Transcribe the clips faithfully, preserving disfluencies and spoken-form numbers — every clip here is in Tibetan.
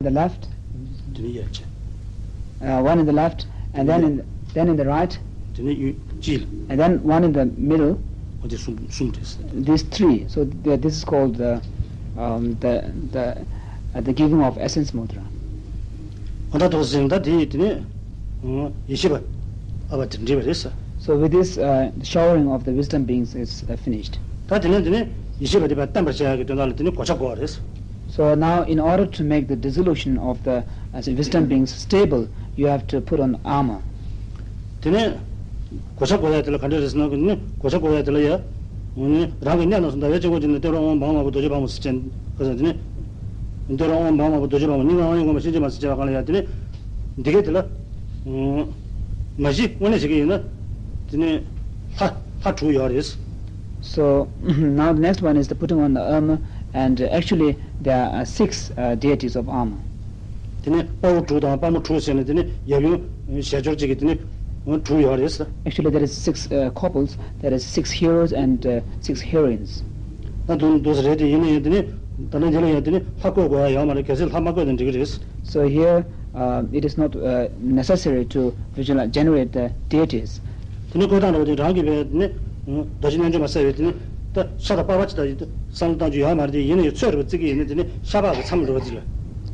the left, དེ་ནི་གཡས་བྱས། uh, one in the left, and then in then in the right, དེ་ནི་གཡོན་གཅིག་ལ། and then one in the middle. འོ་དེ་གསུམ་གསུམ་རེད། These three. So the, this is called the um, the the uh, the giving of essence mudra. འོ་ད་དོ་ཟེར་ད་དེ་དེ་ནི་ཡེ་ཤེས་པ་ཨ་བ་དེ་འདྲི་བ་རེད། So with this, uh, the showering of the wisdom beings is uh, finished. ད་དེ་ནི་དེ་ནི་ཡེ་ཤེས་པ་དེ་བ་བརྟན་པར་བྱ་ཡག་གི་དོན་དག་ལ་དེ་ནི་གོ་ཆ་བགོ་བ་རེད། So now, in order to make the dissolution of the uh, wisdom beings stable, you have to put on armor. དེ་ནས་གོ་ཆ་བགོ་ཡ་དེ་ལ་ག་འདྲ་རེད་ཟེར་ན་ནི་གོ་ཆ་བགོ་ཡ་དེ་ལ་ཡ། ནི་རང་གི་གནས་ལ་སོང་ཟླ་བའི་དཀྱིལ་འཁོར་གྱི་ནི་ལྟེ་བ་ཨོཾ་འབར་མ་བུ་རྡོ་རྗེ་འབར་མ་སི་ཅན་ག་ཟེར་དེ་ནི། ལྟེ་བ་ཨོཾ་འབར་མ་བུ་རྡོ་རྗེ་འབར་མ་སྙིང་ག་དབང་ཡོད་ངོ་མ་ཤེས་ཀྱི་མ་སི་ཅན་བ་གང་ལ་ཡ་དེ་ནི། འདི་གས་དེ་ལ། མ་གཞི་དངོས་གནས་བྱེད་ཀྱི་ཡིན་ན། དེ་ནི་ལྷ་ལྷ་དྲུག་ཡོད་རེད། So now the next one is the putting on the armor, and uh, actually there are six uh, deities of armor. དེ་ནི་དཔའ་བོ་དྲུག་དང་དཔའ་མོ་དྲུག་ཟེར་ནས་དེ་ནི་ཡབ་ཡུམ་ཞལ་སྦྱོར་གཅིག་གི་དེ་ནི་དྲུག་ཡོད་རེད། Actually, there is six uh, couples, there is six heroes and uh, six heroines. ད་དུང་འདུག་ཟེར་རེད་དེ་ཡིན་ན་ཡང་དེ་ནི་ད་ནི་འདི་ལ་ཡང་དེ་ནི་ལྷ་བཀོད་དགོས་ཡ་ཡོད་མ་རེད། གལ་སྲིད་ལྷ་མ་བཀོད་ན་འགྲིག་གི་རེད། So here, uh, it is not uh, necessary to visualize, generate the deities. དེ་ནི་བཀོད་སྟངས་རེད་པ་དེ་རང་གིས་བས་དེ་ནི་རྡོ་རྗེ་རྣལ་འབྱོར་མ་གསལ་བས་དེ་ནི་ད་ཤ་དང་པགས་པ་ཅི་ལྟ་ཡི་བསམ་བློ་བཏང་རྒྱུ་ཡོད་མ་རེད་དེ་ཡིན་ན་ཡང་ཚོད་རེད་པ་བརྩི་གི་ཡིན་ན་དེ་ནི་ཤ་པགས་ཀྱི་མཚམས་རེད་པ་བརྩི་ལ།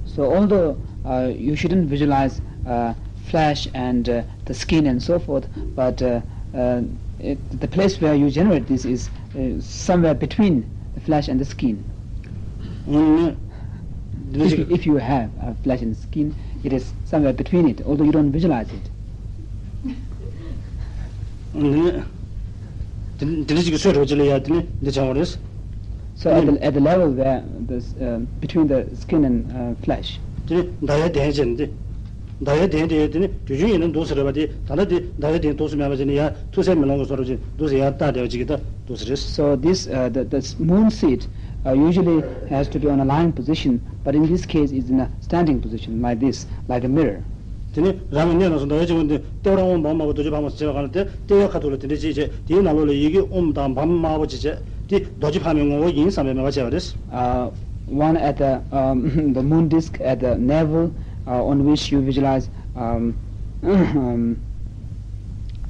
So although uh, you shouldn't visualize uh, flesh and uh, the skin and so forth, but uh, uh, it, the place where you generate this is uh, somewhere between the flesh and the skin. འོན་ནི། If, if you have uh, flesh and skin, it is somewhere between it, although you don't visualize it. འོན་ནི། དེ་འདྲ་ཅིག་གི་ཚོད་རེད་པ་ཅི་ལ་ཡ་དེ་ནི་འདི་བྱ་བ་རེད། So at the, at the level where this, uh, between the skin and uh, flesh. དེ་ནི་ཟླ་བའི་གདན་བྱས་ནས་དེ། ཟླ་བའི་གདན་དེ་དེ་ནི་དུས་རྒྱུན་ཡིན་ན་འདུག་ཟེར་རེད་པ་དེ་ད་ལྟ་དེ་ཟླ་བའི་གདན་འདུག་ཟེར་མེད་པ་བྱས་ནས་ཡ་ཐུགས་སྲས་མེ་ལོང་གི་བཟོ་འདྲ་ཅིག་འདུག་ཟེར་ཡ་བཏགས་བསྡད་པ་ཅིག་གི་ད་འདུག་ཟེར་རེད། So this, uh, the, the moon seat uh, usually has to be on a lying position, but in this case it's in a standing position like this, like a mirror. དེ་ནི་རང་གི་གནས་ལ་སོང་ཟླ་བའི་དཀྱིལ་འཁོར་འདི་ལྟེ་བར་ཨོཾ་འབར་མ་བུ་རྡོ་རྗེ་འབར་མ་ཟེར་བ་གང་ལ་དེ་ལྟེ་བའི་ཁ་ཐུག་ལ་དེ་འདྲ་ཅིག་བྱས་དེའི་ནང་ལོགས་ལ་ཡི་གེ་ཨོཾ་དང་འབར་མ་དམར་པོ་ཅིག་བྱས་དེ་རྡོ་རྗེ་ཕག་མོའི་ངོ་བོ་ཡིན་བསམ་པའི་མོས་པ་བྱས་པ་རེད། Uh, one at the um, the moon disk at the navel uh, on which you visualize um, um,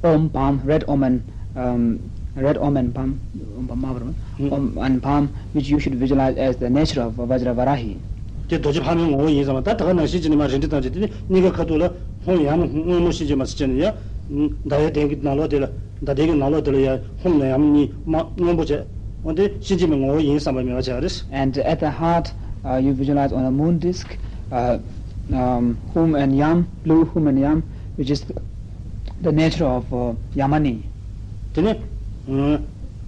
Om Bam, red omen, um, red omen Bam, Om Bam Mahaprabhu, Om and Bam, which you should visualize as the nature of Vajra Varahi. དེ་རྡོ་རྗེ་ཕག་མོའི་ངོ་བོ་ཡིན་བསམ་པ་ད་ད་ག་ནང་བཞིན་བྱས་ནས་མར་རིལ་བུ་བཏང་བྱས་དེ་ནི་སྙིང་གའི་ཁ་ཐུག་ལ་ཧཱུྃ་ཡམ་སྔོན་མོ་ཤིན་ཅི་མ་སི་ཅན་ཡ། ཟླ་བའི་གདན་གྱི་ནང་ལོགས་དེ་ལ་ཟླ་གདན་གྱི་ནང་ལོགས་དེ་ལ་ཡ་ཧཱུྃ་དང་ཡམ་གཉིས་མ་སྔོན་པོ་བྱས། འོན་ཏེ་ཤིན་ཅི་མའི་ངོ་བོ་ཡིན་བསམ་པའི་མོས་པ་བྱས་པ་རེད། And at the heart, uh, you visualize on a moon disk, uh, um, hum and yam, blue hum and yam, which is the nature of uh, Yamani. དེ་ནི་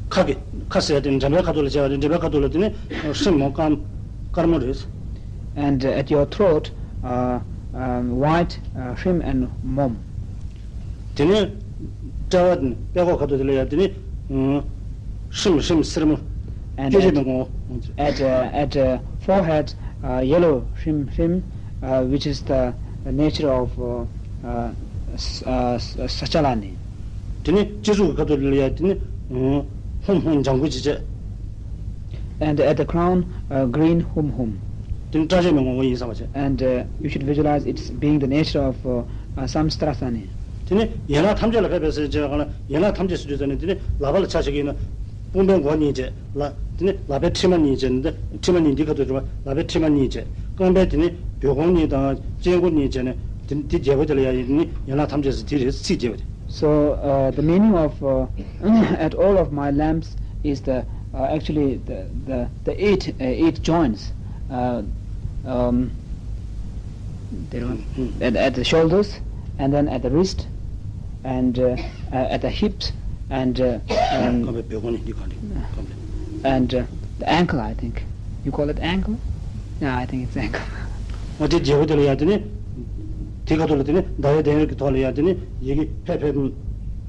ཁ་གི་ཁ་ཟེར་ཏེ་འགྲམ་པའི་ཁ་ཐུག་ལ་བྱས་པ་རེད། འགྲམ་པའི་ཁ་ཐུག་ལ་དེ་ནི་ཧྲིམ་མོ་དཀར་དཀར་མོ་རེད། And at your throat, uh, um, white, uh, hrim and mom. དེ་ནས་དཔྲལ་བ་དེ་ནི་དཔྲལ་ཁོག་ཁ་ཐུག་དེ་ལ་ཡ་དེ་ནི་ཧྲིམ་ཧྲིམ་སེར་མོ། And སྐྱེ་མཆེད་པའི་ངོ་བོ། At, uh, at uh, forehead, uh, yellow hrim hrim, uh, which is the nature of uh, uh, s- uh, s- Sachalani. དེ་ནི་སྤྱི་གཙུག་གི་ཁ་ཐུག་དེ་ལ་ཡ་དེ་ནི་ཧོམ་ཧོམ་ལྗང་གུ་ཅིག་བྱས། And at the crown, uh, green hum hum. དེ་ནི་སྐྲ་མཆེད་པའི་ངོ་བོ་ཡིན་བསམ་པ་བྱས། And uh, you should visualize its being the nature of uh, uh, Samstrasani. དེ་ནི་ཡན་ལག་ཐམས་ཅད་ལ་ཕན་པས་ཟེར་བྱས་པ་གང་ལ་ཡན་ལག་ཐམས་ཅད་ཟེར་དུས་ཙམ་ནས་དེ་ནི་ལག་པ་ལ་ཆ་བཞག་གི་ཡིན་ན་དཔུང་པའི་མགོ་གཉིས་བྱས་ལ་དེ་ནི་ལག་པའི་མཁྲིག་མ་གཉིས་བྱས་ནི་མཁྲིག་མ་གཉིས་འདི་ཁ་ཐུག་འགྲོ་བ་ལག་པའི་མཁྲིག་མ་གཉིས་བྱས་རྐང་པའི་དེ་ནི་སྦྲུལ་གོང་གཉིས་དང་སྤྱང་ཀི་གཉིས་བྱས་ནས་དེ་ནི་དེ་རྒྱལ་པོ་དེ་ལ་ཡ་ཡིན་ནི་ཡན་ལག་ཐམས་ཅད་ཟེར་དེ་རེད་ཚིག་རྒྱས་པ་རེད། So uh, the meaning of uh, at all of my lamps is the uh, actually the the, the eight uh, eight joints uh, um, there one, at, at the shoulders and then at the wrist and uh, uh, at the hips and uh, um, རྐང་པའི་སྦྲུལ་གོང་གཉིས་འདི་གང་རེད་རྐང་པའི། and uh, the ankle, I think. You call it ankle? Yeah, I think it's ankle. འོ་དེ་རྒྱལ་པོ་དེ་ལ་ཡ་དེ་ནི། དེ་ཁ་ཐུག་ལ་དེ་ནི་ཟླ་བའི་གདན་གྱི་ཐོག་ལ་ཡ་དེ་ནི་ཡི་གེ་ཕེབས་ཕེབས་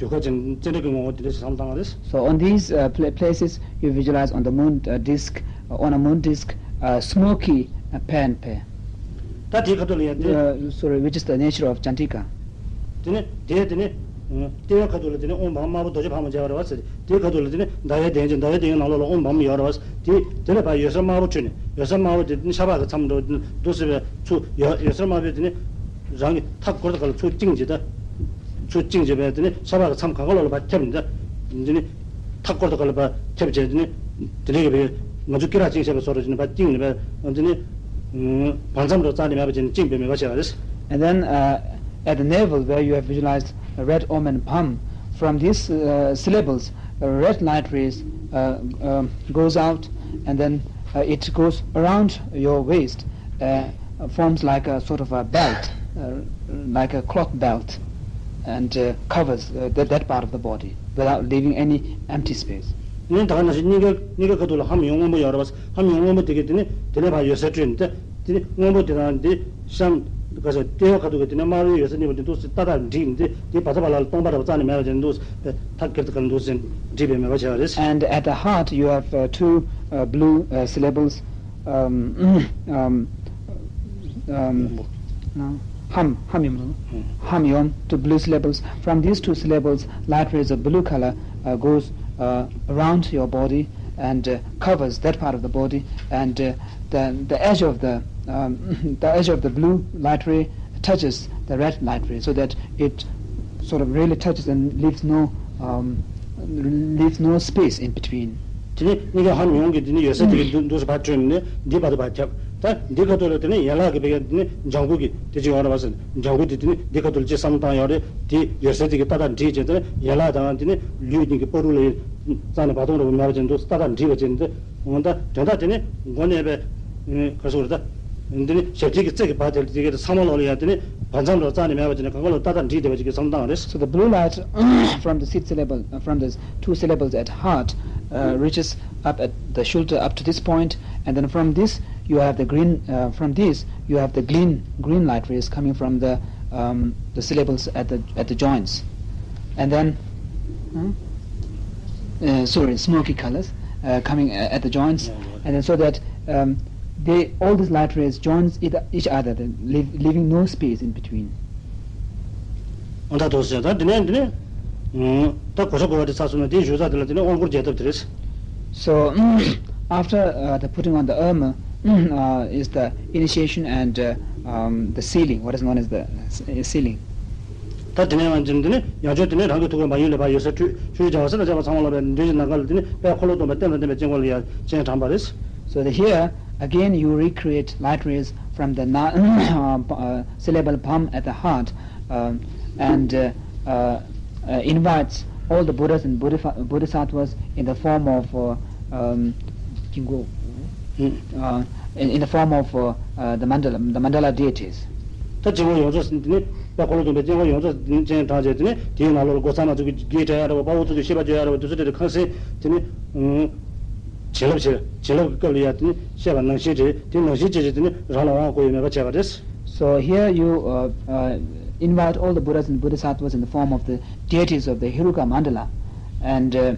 དུས་ཁ་ཅན་ཙན་དན་གྱི་ངོ་བོ་དེ་འདྲ་ཞིག་བསམ་བློ་བཏང་བ་རེད། So on these uh, pla- places you visualize on the moon uh, disk, uh, on a moon disk, uh, smoky uh, pan pe. ད་དེ་ཁ་ཐུག་ལ་ཡ་དེ། Uh, sorry, which is the nature of Chandrika. དེ་ནི་དེ་དེ་ནི། ལྟེ་བའི་ཁ་ཐུག་ལ་དེ་ནི་ཨོཾ་བྷ་མ་དམར་པོ་རྡོ་རྗེ་ཕག་མོ་མཇལ་བ་རེད་བ་ཟེར། དེའི་ཁ་ཐུག་ལ་དེ་ནི་ཟླ་བའི་གདན་ཅན། ཟླ་བའི་གདན་གྱི་ནང་ལོགས་ལ་ཨོཾ་བྷ་མ་ཡོད་རེད་བ་ཟེར། དེ་དེ་ལ་ཕར་འོད་ཟེར་དམར་པོ་འཕྲོས་ནས། འོད་ཟེར་དམར་པོ་དེ་དེ་ནི་ཤ་ཁྲག་གི་མཚམས་འགྲོ་འདུག་ཟེར་བའི་ཚུལ་ཡོད། འོད་ཟེར་དམར་པོས་དེ་ནི་རང་གི་མཐའ་སྐོར་དུ་ག་ལ་ཚུར་བཅིངས་བྱས། ད་ཚུར་བཅིངས་བྱས་པས་དེ་ནི་ཤ་ཁྲག་གི་མཚམས་གང་ག་ལོགས་ལ་ཕར་ཁྱབ་ནས། ད་དེ་ནི་མཐའ་སྐོར་དུ་ག་ལ་ཕར་ཁྱབ་བྱས། དེ་ནི་དེ་འདྲའི་གི་བའི་ང་ཚོ་སྐེ་རགས་བཅིངས་བྱས་པའི་བཟོ་འདྲ་བྱས་ནས་ཕར་བཅིངས་ནས་བས། དེ་ནི་བར་མཚམས་རོ་རྩ་ནས་མེད་པ་བྱས་ནས་བཅིངས་པའི་མོས་པ་བྱས་པ་རེད། And then, uh, at the navel, where you have visualized red, om, and bham, from these uh, syllables, uh, red light rays uh, um, goes out, and then uh, it goes around your waist, uh, forms like a sort of a belt, uh, like a cloth belt, and uh, covers uh, that, that part of the body without leaving any empty space. ནི་ད་ག་ནང་བཞིན་སྙིང་གའི་སྙིང་གའི་ཁ་ཐུག་ལ་ལྷམ་ཡོན་སྔོན་པོ་ཡོད་རེད་བ། ལྷམ་ཡོན་སྔོན་པོ་དེ་གས་དེ་ནི་དེ་ནས་ཕར་འོད་ཟེར་སྤྲོས་ནས། དེ་དེ་ནི་སྔོན་པོ་དེ་དང་དེ་གཤམ་ག་ས་ལྟེ་བ་ཁ་ཐུག་གི་དེ་ནས་དམར་པོའི་འོད་ཟེར་གཉིས་པོ་དེ་འདུག་སེ་ཏག་ཏག་འདྲིས་ནས། དེ་བ་ཚ་བ་ལ་ལ་སྟོང་པ་རེད་བ། རྩ་ནས་མེད་པ་བྱས་ནས་འདུག་སེ་ཐག་ཁེར་ཐག་ག་ལ་འདུག་སེ་འདྲིས་པའི་མོས་པ་བྱས་པ་རེད། And at the heart, you have uh, two uh, blue uh, syllables. Um, um, um, uh, ham, ham yom, ham yom, two blue syllables. From these two syllables, light rays of blue color uh, goes uh, around your body and uh, covers that part of the body, and uh, the the edge of the um, the edge of the blue light ray touches the red light ray, so that it sort of really touches and leaves no um, leaves no space in between. དེ་ནི་སྙིང་གའི་ལྷམ་ཡོན་གྱི་དེ་ནི་འོད་ཟེར་དེ་གས་འདུག་འདུག་སེ་ཕར་སྤྲོས་ནས་འདི་བར་དུ་ཕར་ཁྱབ། ད་འདི་ཁ་ཐུག་ལ་དེ་ནི་ཡན་ལག་གི་བེ་ག་དེ་ནི་ལྗང་གུ་གི་དེ་ཅིག་ཡོད་རེད་བ་ཟེར། ལྗང་གུ་དེ་དེ་ནི་འདི་ཁ་ཐུག་ལ་ཅིག་བསམ་བློ་བཏང་ཡོད་རེད། དེ་འོད་ཟེར་དེ་གས་ཏག་ཏག་འདྲིས་བྱས། དེ་ནི་ཡན་ལག་དང་དེ་ནི་ལུས་གཉིས་ཀྱི་བར་དུ་ལ་ཡི་རྩ་ནས་བར་སྟོང་འདྲ་བོ་མེད་པ་བྱས་འདུག་སེ་ཏག་ཏག་འདྲིས་པ་བྱས་ནས། འོ་ད་དོན་དག་དེ་ནི་མགོ་ནས་བས་ག་རེ་ཟེར་དགོས་རེད། ད་འདི་ནི་ཞབས་རྗེས་ཀྱི་རྩེ་གི་བར་དེ་དེ་གས་དེ་ཚང་མ་ལོག་ལ་ཡ་དེ་ནི་བར་མཚམས་རོ་རྩ་ནས་མེད་པ་བྱས་ནས་གང་ག་ལོག་ཏག་ཏག་འདྲིས་བསྡད་པ་ཅིག་གི་བསམ་བློ་བཏང་བ་རེད། So the blue light from the seed syllable, uh, from the two syllables at heart, uh, reaches up at the shoulder up to this point, and then from this you have the green, uh, from this you have the green green light rays coming from the um, the syllables at the at the joints, and then hmm? Uh, sorry, smoky colors uh, coming uh, at the joints, and then so that um, they all these light rays joins each other, then leave, leaving no space in between. ཨོ་ད་དོ་ཟེར། ད་འདི་ནས་འདི་ནས་ད་གོ་ཆ་གོ་བ་དེ་ཚར་སོང་ན། དེ་ཞུ་ས་དེ་ལ་དེ་ནས་དབང་བསྐུར་རྒྱག་ཐབས་དེ་རེད། So after uh, the putting on the armor uh, is the initiation and uh, um, the sealing, what is known as the uh, sealing. ད་དེ་ནས་ང་ཚོས་འདི་ནི་ཡང་བསྐྱར་དེ་ནི་རང་གི་ཐུགས་ཀའི་མ་ཡུམ་ལ་ཕར་འོད་ཟེར་སྤྲོས། ཆུ་ཡི་བྱ་བ་སེམས་དང་བཅས་པ་ཚང་མ་ལ་བས་འདྲིས་ཀྱི་ནམ་མཁའ་ལ་དེ་ནི་དཔལ་འཁོར་ལོ་སྡོམ་པ་རྟེན་དང་ལྡན་པའི་སྤྱན་སྔར་ལ་ཡར་སྤྱན་དྲངས་པ་རེད། So the, here again you recreate light rays from the na- uh, syllable bham at the heart uh, and uh, uh, uh, invites all the Buddhas and Bodhifa- Bodhisattvas in the form of uh, um, uh, in, in the form of uh, uh, the mandala, the mandala deities. ད་སྤྱན་སྔར་ཡོངས་རྫོགས་དེ་ནི་དཔལ་འཁོར་ལོ་སྡོམ་པའི་སྤྱན་སྔར་ཡོངས་རྫོགས་དེ་ནི་སྤྱན་དྲངས་བྱས། དེ་ནི་དེའི་ནང་ལོགས་ལ་སྒོ་ཚང་མ་ཚོ་གི་བགེགས་བསྐྲད་ཡ་རེད་བ། དཔའ་བོ་ཚོ་གི་ཤེས་པ་བཅོས་ཡ་རེད་བ། དེ་ཚོ་དེ་དེ་ཁང་སེང་དེ་ནི་བྱིན་རླབས་བྱེད། བྱིན་རླབས་ཀྱི་སྐབས་ལ་ཡ་དེ་ནི་བཤད་པ་ནང་བཞིན་རེད། དེ་ནང་བཞིན་བྱས་བྱས་དེ་ནི་རང་ལ་དབང་བསྐུར་ཡོད་མེད་པ་བྱས་པ་རེད། So here you uh, uh, invite all the Buddhas and Bodhisattvas in the form of the deities of the Heruka Mandala, and uh,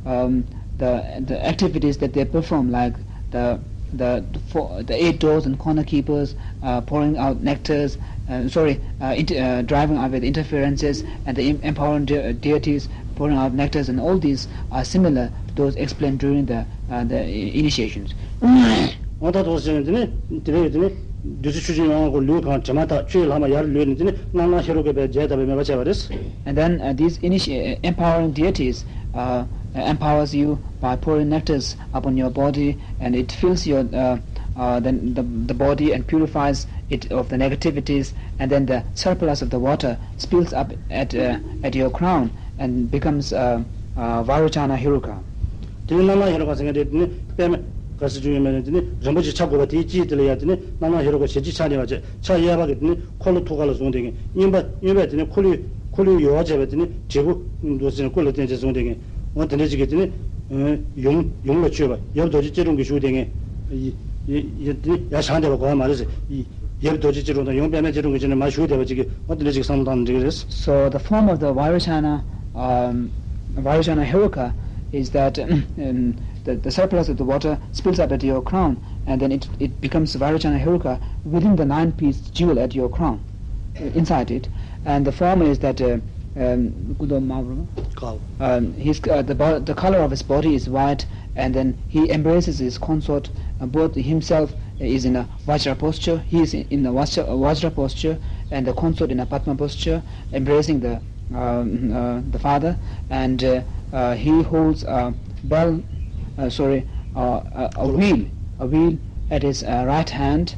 um, the the activities that they perform, like the the the, four, the eight doors and corner keepers, uh, pouring out nectars, uh, sorry, uh, inter- uh, driving away the interferences, and the em- empowering de- deities pouring out nectars, and all these are similar to those explained during the uh, the i- initiations. འོ་ད་དོ་ཟེར་ནས་དེ་ནི་དེ་རེད། དེ་ནི་བདུད་རྩི་ཆུ་ཆེན་ཡོངས་བསྐོར་ལུས་གང་དྲི་མ་དག་ཆུ་ཡི་ལྷག་མ་ཡར་ལུད་ནས། དེ་ནི་རྣམ་སྣང་ཧེ་རུ་ཀ་པའི་རྒྱས་བཏབ་པའི་མོས་པ་བྱས་པ་རེད། And then uh, these initi- uh, empowering deities uh, empowers you by pouring nectars upon your body, and it fills your uh, uh, the, the, the body and purifies it of the negativities, and then the surplus of the water spills up at uh, at your crown and becomes uh, uh, Vairocana Heruka. དེ་ནི་རྣམ་སྣང་ཧེ་རུ་ཀ་ཟེར་མཁན་དེ་དེ་ནི་པདྨ་ག་ས་བྱུང་ཡོད་མེད་ནི། དེ་ནི་རིན་པོ་ཆེ་ཆ་དགུ་པ་དེའི་དཀྱིལ་དེ་ལ་ཡ་དེ་ནི་རྣམ་སྣང་ཧེ་རུ་ཀ་ཞལ་གཅིག་ཕྱག་གཉིས་པ་བྱས། ཕྱག་གཡས་པ་གིས་དེ་ནི་འཁོར་ལོ་ཐུགས་ཀ་ལ་བཟུང་བསྡད་མཁན། གཉིས་པ་གཉིས་པས་དེ་ནི་འཁོར་ལོའི་འཁོར་ལོའི་ཡོལ་བ་བྱས་པའི་དེ་ནི་དྲིལ་བུ་འདུག་ཟེར་ནས་སྐུ་ལ་བསྟན་བྱས་བཟུང་བསྡད་མཁན། འོ་དེ་འདྲ་ཅིག་གིས་དེ་ནི་ཡུམ་ཡུམ་ལ་མཆོད་པ། ཡབ་རྡོ་རྗེ་སྐྱིལ་ཀྲུང་གིས་བཞུགས་བསྡད་མཁན། ཡ་ཡ་ཡ་དེ་ནི་ཡར་བཞེངས་བསྡད་པ་གོ་བ་མ་རེད་ཟེར། ཡབ་རྡོ་རྗེ་སྐྱིལ་ཀྲུང་དང་ཡུམ་པདྨ་སྐྱིལ་ཀྲུང་གི་ཕྱི་ནས་མར་བཞུགས་བསྡད་པ་ཅིག་གིས། འོ་དེ་འདྲ་ཅིག་བསམ་བློ་བཏང་ན་འགྲིག་གི་རེད། So the form of the Vairocana, um, Vairocana Heruka is that um, the, the surplus of the water spills up at your crown, and then it, it becomes Vairocana Heruka within the nine-piece jewel at your crown, uh, inside it. And the form is that uh, um, ཀུན་ཏུ་དམར་པོ། ཀའོ། Um, his, uh, the, bo- the color of his body is white, and then he embraces his consort. Uh, both himself is in a Vajra posture, he is in a Vajra, Vajra posture, and the consort in a Padma posture, embracing the, um, uh, the father, and uh, uh, he holds a bell, uh, sorry, uh, a, a wheel, a wheel at his uh, right hand,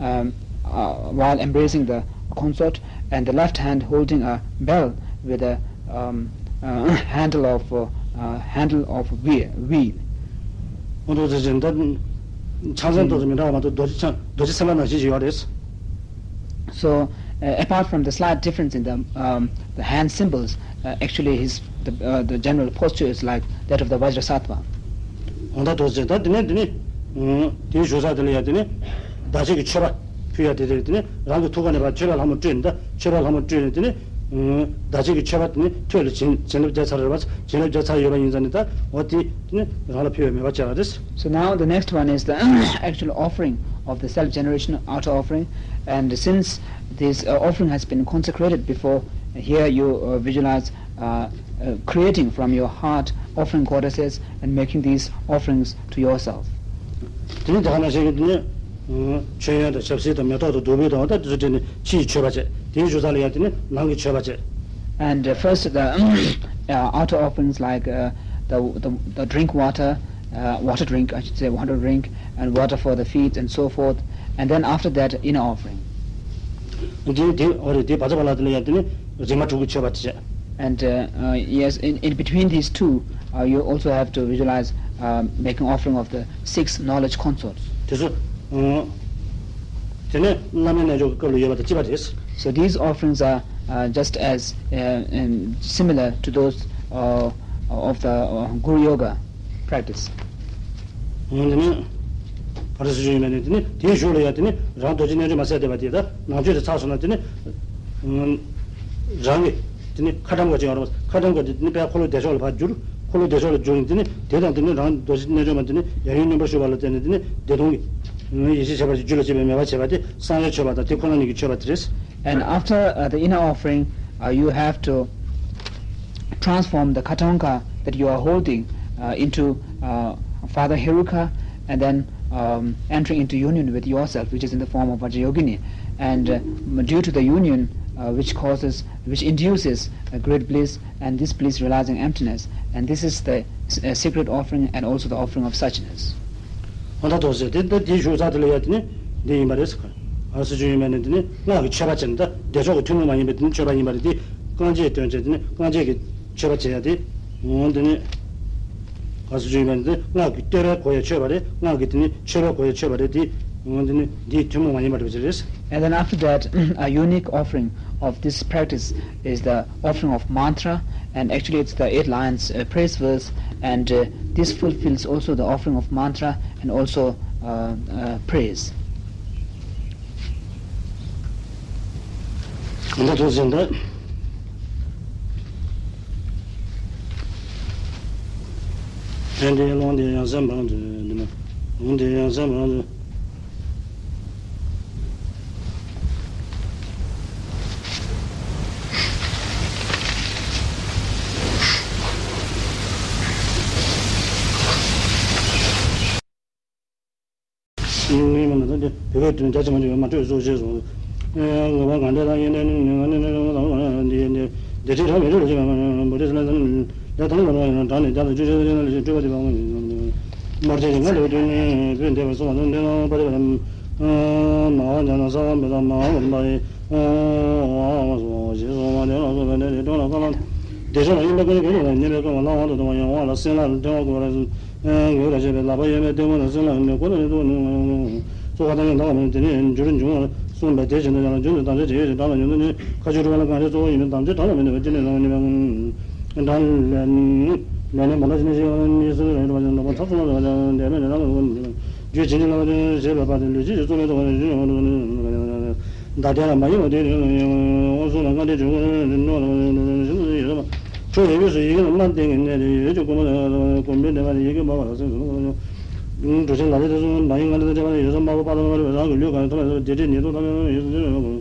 um, uh, while embracing the consort, and the left hand holding a bell with a, um, uh, handle of uh, uh, handle of wheel. wheel. ཨོ་ཏོ་ཙེ་ཅན་ད་ཕྱག་མཚན་ཏོག་ཙམ་མི་འདྲ་བ་མ་གཏོགས་རྡོ་རྗེ་ཕྱག་རྡོ་རྗེ་སེམས་དཔའ་ནང་བཞིན་ཞིག་ཡོད་རེད། So, uh, apart from the slight difference in the, um, the hand symbols, uh, actually his the, uh, the general posture is like that of the Vajrasattva. འོ་ད་ཏོག་ཙེ་ད་དེ་ནས་དེ་ནས་དེའི་བཞུགས་ས་དེ་ལ་ཡ་དེ་ནས་བདག་བསྐྱེད་ཀྱི་མཆོད་པ་ཕུལ་ཡ་དེ་དེ་དེ་ནས་རང་གི་ཐུགས་ཀ་ནས་ཕར་མཆོད་པའི་ལྷ་མོ་སྤྲོས་ནས་ད་མཆོད་པའི་ལྷ་མོ་སྤྲོས་ནས་དེ་ནས། བདག་བསྐྱེད་ཀྱི་མཆོད་པ་དེ་ནི་ཐོས་ལ་བྱིན་བྱིན་རླབས་བརྒྱབ་ཚར་ཡོད་པ། བྱིན་རླབས་བརྒྱབ་ཚར་ཡོད་པ་ཡིན་ཙང་ནི་ད་འོ་དེ་དེ་ནི་རང་ལ་ཕུལ་བའི་མོས་པ་བྱས་པ་རེད། So now the next one is the actual offering of the self-generation outer offering. And since this uh, offering has been consecrated before, here you uh, visualize uh, uh, creating from your heart offering goddesses and making these offerings to yourself. དེ་ནི་དེ་ག་ནང་བཞིན་གྱི་དེ་ནི་མཆོད་ཡོན་དང་ཞབས་བསིལ་དང་མེ་ཏོག་དང་བདུག་སྤོས་དང་འོ་ད་དེ་ཚོ་སྤྲད་ནས་ཕྱི་ཡི་མཆོད་པ་བྱས། དེའི་བཞུགས་ས་ལ་ཡང་དེ་ནི་ནང་གི་མཆོད་པ་བྱས། And uh, first the uh, outer offerings like uh, the, the the drink water, uh, water drink I should say, water drink, and water for the feet and so forth, and then after that inner offering. དེ་དེ་འོ་རེད། དེ་བ་ཚ་བ་ལ་དེ་ལ་ཡང་དེ་ནི་རིག་མ་དྲུག་གི་མཆོད་པ་དེ་བྱས། And uh, uh, yes, in, in between these two, uh, you also have to visualize uh, making offering of the six knowledge consorts. དེ་ཚོ་དེ་ནས་བླ་མའི་རྣལ་འབྱོར་གྱི་སྐབས་ལ་ཡོད་པ་དང་གཅིག་པ་རེད། So these offerings are uh, just as uh, um, similar to those uh, of the uh, Guru Yoga practice. འོ་དེ་ནས་ག་རེ་ཟེར་རྒྱུ་ཡིན་ན་ནི་དེ་ནི་དེའི་གཞུག་ལ་ཡང་དེ་ནི་རང་རྡོ་རྗེ་རྣལ་འབྱོར་མ་ཟད་བསྡད་པ་དེ་ད་ནང་མཆོད་དེ་ཚར་སོང་ན་དེ་ནི་རང་གི་དེ་ནི་ཁ་ཊྭཱཾ་ག་ཅིག་ཡོད་རེད་པ། ཁ་ཊྭཱཾ་ག་དེ་དེ་ནི་དཔལ་འཁོར་ལོ་བདེ་མཆོག་ལ་ཕར་བསྒྱུར། འཁོར་ལོ་བདེ་མཆོག་ལ་བསྒྱུར་ནས་དེ་ནི་དེ་དང་དེ་ནི་རང་རྡོ་རྗེ་རྣལ་འབྱོར་མ་དེ་ནི་ཡབ་ཡུམ་མཉམ་པར་བཞུགས་པ་ལ་བརྟེན་ནས་དེ་ནི་བདེ་སྟོང་གི་ཡེ་ཤེས་ཁྱད་པར་ཅན་རྒྱུད་ལ་སྐྱེས་པའི་མོས་པ་བྱས་པ་དེ་བསམ་ཡས་མཆོད་པ་དང་དེ་ཁོ་ན་ཉིད་ཀྱི་མཆོད་པ་དེ་རེད། And after uh, the inner offering, uh, you have to transform the katanka that you are holding uh, into uh, Father Heruka, and then um, entering into union with yourself, which is in the form of Vajrayogini. And uh, due to the union, uh, which causes, which induces a great bliss, and this bliss realizing emptiness. And this is the uh, secret offering and also the offering of suchness. ཨོ་ད་ཏོག་ཙེ་དེ་ད་དེའི་བཞུགས་ས་དེ་ལ་ཡ་དེ་ནི་འདི་ཡིན་པ་རེད་ཟེར། ཨ་སུ་ཅུ་ཡིན་པ་ནི་དེ་ནི་སྔགས་ཀྱི་མཆོད་པ་བྱས་ནས་ད་བདེ་མཆོག་གི་ཐུན་མོང་མ་ཡིན་པའི་དེ་ནི་མཆོད་པ་ཡིན་པ་རེད། དེ་རྐང་རྗེས་བཏོན་བྱས་དེ་ནི་རྐང་རྗེས་ཀྱི་མཆོད་པ་བྱེད་ཡ་དེ། འོ་དེ་ནི་ཨ་སུ་ཅུ་ཡིན་པ་ནི་དེ་སྔགས་ཀྱི་བསྟོད་པའི་སྒོ་ཡང་མཆོད་པ་རེད། སྔགས་ཀྱི་དེ་ནི་མཆོད་པའི་སྒོ་ཡང་མཆོད་པ་རེད། དེ་འོ་དེ་ནི་འདིའི་ཐུན་མོང་མ་ཡིན་པ་རེད་པ་ཅིག་རེད། And then after that, a unique offering of this practice is the offering of mantra, and actually it's the eight lines uh, praise verse, and uh, this fulfills also the offering of mantra and also uh, uh, praise. གང་ལྟར་ཐུགས་བཞེད་འདི། ལྷན་དེ་ལོང་དེ་ཡང་སེམས་བང་དུ་འདི་མ། ལོང་དེ་ཡང་སེམས་བང་དུ། ངའི་མ་ན་ད་དེ་བོད་པའི་དོན་རྒྱ་ཆེ་མ་བྱུང་བས་མ་སྤྲོད་གཟུགས་བྱས་སོང་། ངོ་བ་གང་འདྲ་དང་ཡིན་འདྲ་ནི་ང་ནི་ནི་ནི་ང་དང་འདི་ཡིན་འདི་འདི་ཁྲིད་རང་མི་རིགས་ལ་ཅི་མ་མ་བོད་རིགས་ལ་ལ་ཡ་དང་མ་རང་ཡང་དྲང་ནས་རྒྱ་དང་ཆུ་ཆེ་ཆེ་ལ་ཞིག་སྤྲོད་པ་དེ་བ་མ་ཡིན། མར་ཆེ་ཆེ་ང་ལ་བོད་དོན་ནི་བོད་འདས་པ་སོང་བ་དང་འདས་ལ་པ་རེ་བ་དང་མ་བ་ཇ་ན་ས་བ་མི་དང་མ་བ་མ་ཡི་ཨོ་ཨ་མ་སོང་བ་ཞེས་སོང་བ་དེ་ལ་སོགས་པའི་ལས་དེ་སྟོན་ལ་བཀའ་ལ་བདེ་མཆོག་ལ་ཡིན་པའི་ཀུན་གྱི་གོ་རིམ་ལ་ཉེ་བའི་ཀུན་ལ་དབང་དུ་བཏང་བ་ཡང་དབང་ལ་སེམས་ལ་ལྟེ་བ་དགོས་པ་རེད། ངོ་བོ་ར་བྱེད་པའི་ལག་པ་གཡས་མའི་སྟེང་མ་ལ་སེམས་ལ་ཡོད་མེད་ཀུན་ལ་ཡོད་དོ་ནི་ང་ཡོང་ངོ་། གཙོ་བོ་ད་ཡང་དག་པ་མིན་དེ་ནི་འགྱུར་འབྱུང་བར་གསུངས་པས་དེ་བཞིན་དུ་ཡང་རྒྱུན་དུ་དམ་བཅའ་བྱེད་ཡོད་ཅིང་དག་ལ་ཡོང་དུ་ནི་ཁ་ཆུ་སྒྲུབ་པ་ལ་གང་རེ་གཙོ་བོ་ཡིན་མིན་དམ་བཅའ་དག་ལ་མི་གནས་པ་ཅི་ནས་ལ་ནི་མེད་ངོ་། དགྲ་ལས་ནི་ལས་ནི་མ་ལ་ཅི་ནས་ཞེས་པ་ནི་སྲིད་པའི་རིགས་པ་ཅན་ནག་པོ་ཚ་གསུམ་ལ་འདས་མེད་ནས་རང་ལ་རུ་རྒྱུ་ཇི་ནི་ལ་བ་ཅན་ཞེས་པའི་བར་དུ་ལུས་ཅི་ཞིག་གཙོ་མེད་དུ་བ་ནི་ཞུ་ཡོང་དུ་ནི། བདག་བདེ་ལ་མ་ཡེངས་པ་དེ་ནི་འོང་སོང་ལ་སྔ་ལྡན་འཇུག་པ་ནི་ནོ་ལ་ཡོད་ལ་ཁྲོ་ཡི་དབུས་སུ་ཡི་གེ་ལ་མ་བསྟན་གྱི་གནས་ཏེ་ཡོད་ཀྱི་དཀོན་པོ་དང་དཀོན་པོའི་བདེ་བ་ནི་ཡི་གེ་འབར་བ་ལ་སེམས་སུ་འགྲོ་ཆེན་ལ་ལས་དེ་སོང་མ་ཡི་ང་ལ་དེ་བ་ནི་ཡོད་ས་དམར་པོ་པ་དང་མ་རེད་རང་གི་ལུས་གང་ཡང་ཐོབ་པ་བདེ་འབྲས་ཉེ་དུ་ཐོབ་པའི་ཡོད་སུ་འདི་ཡོད་དགོས།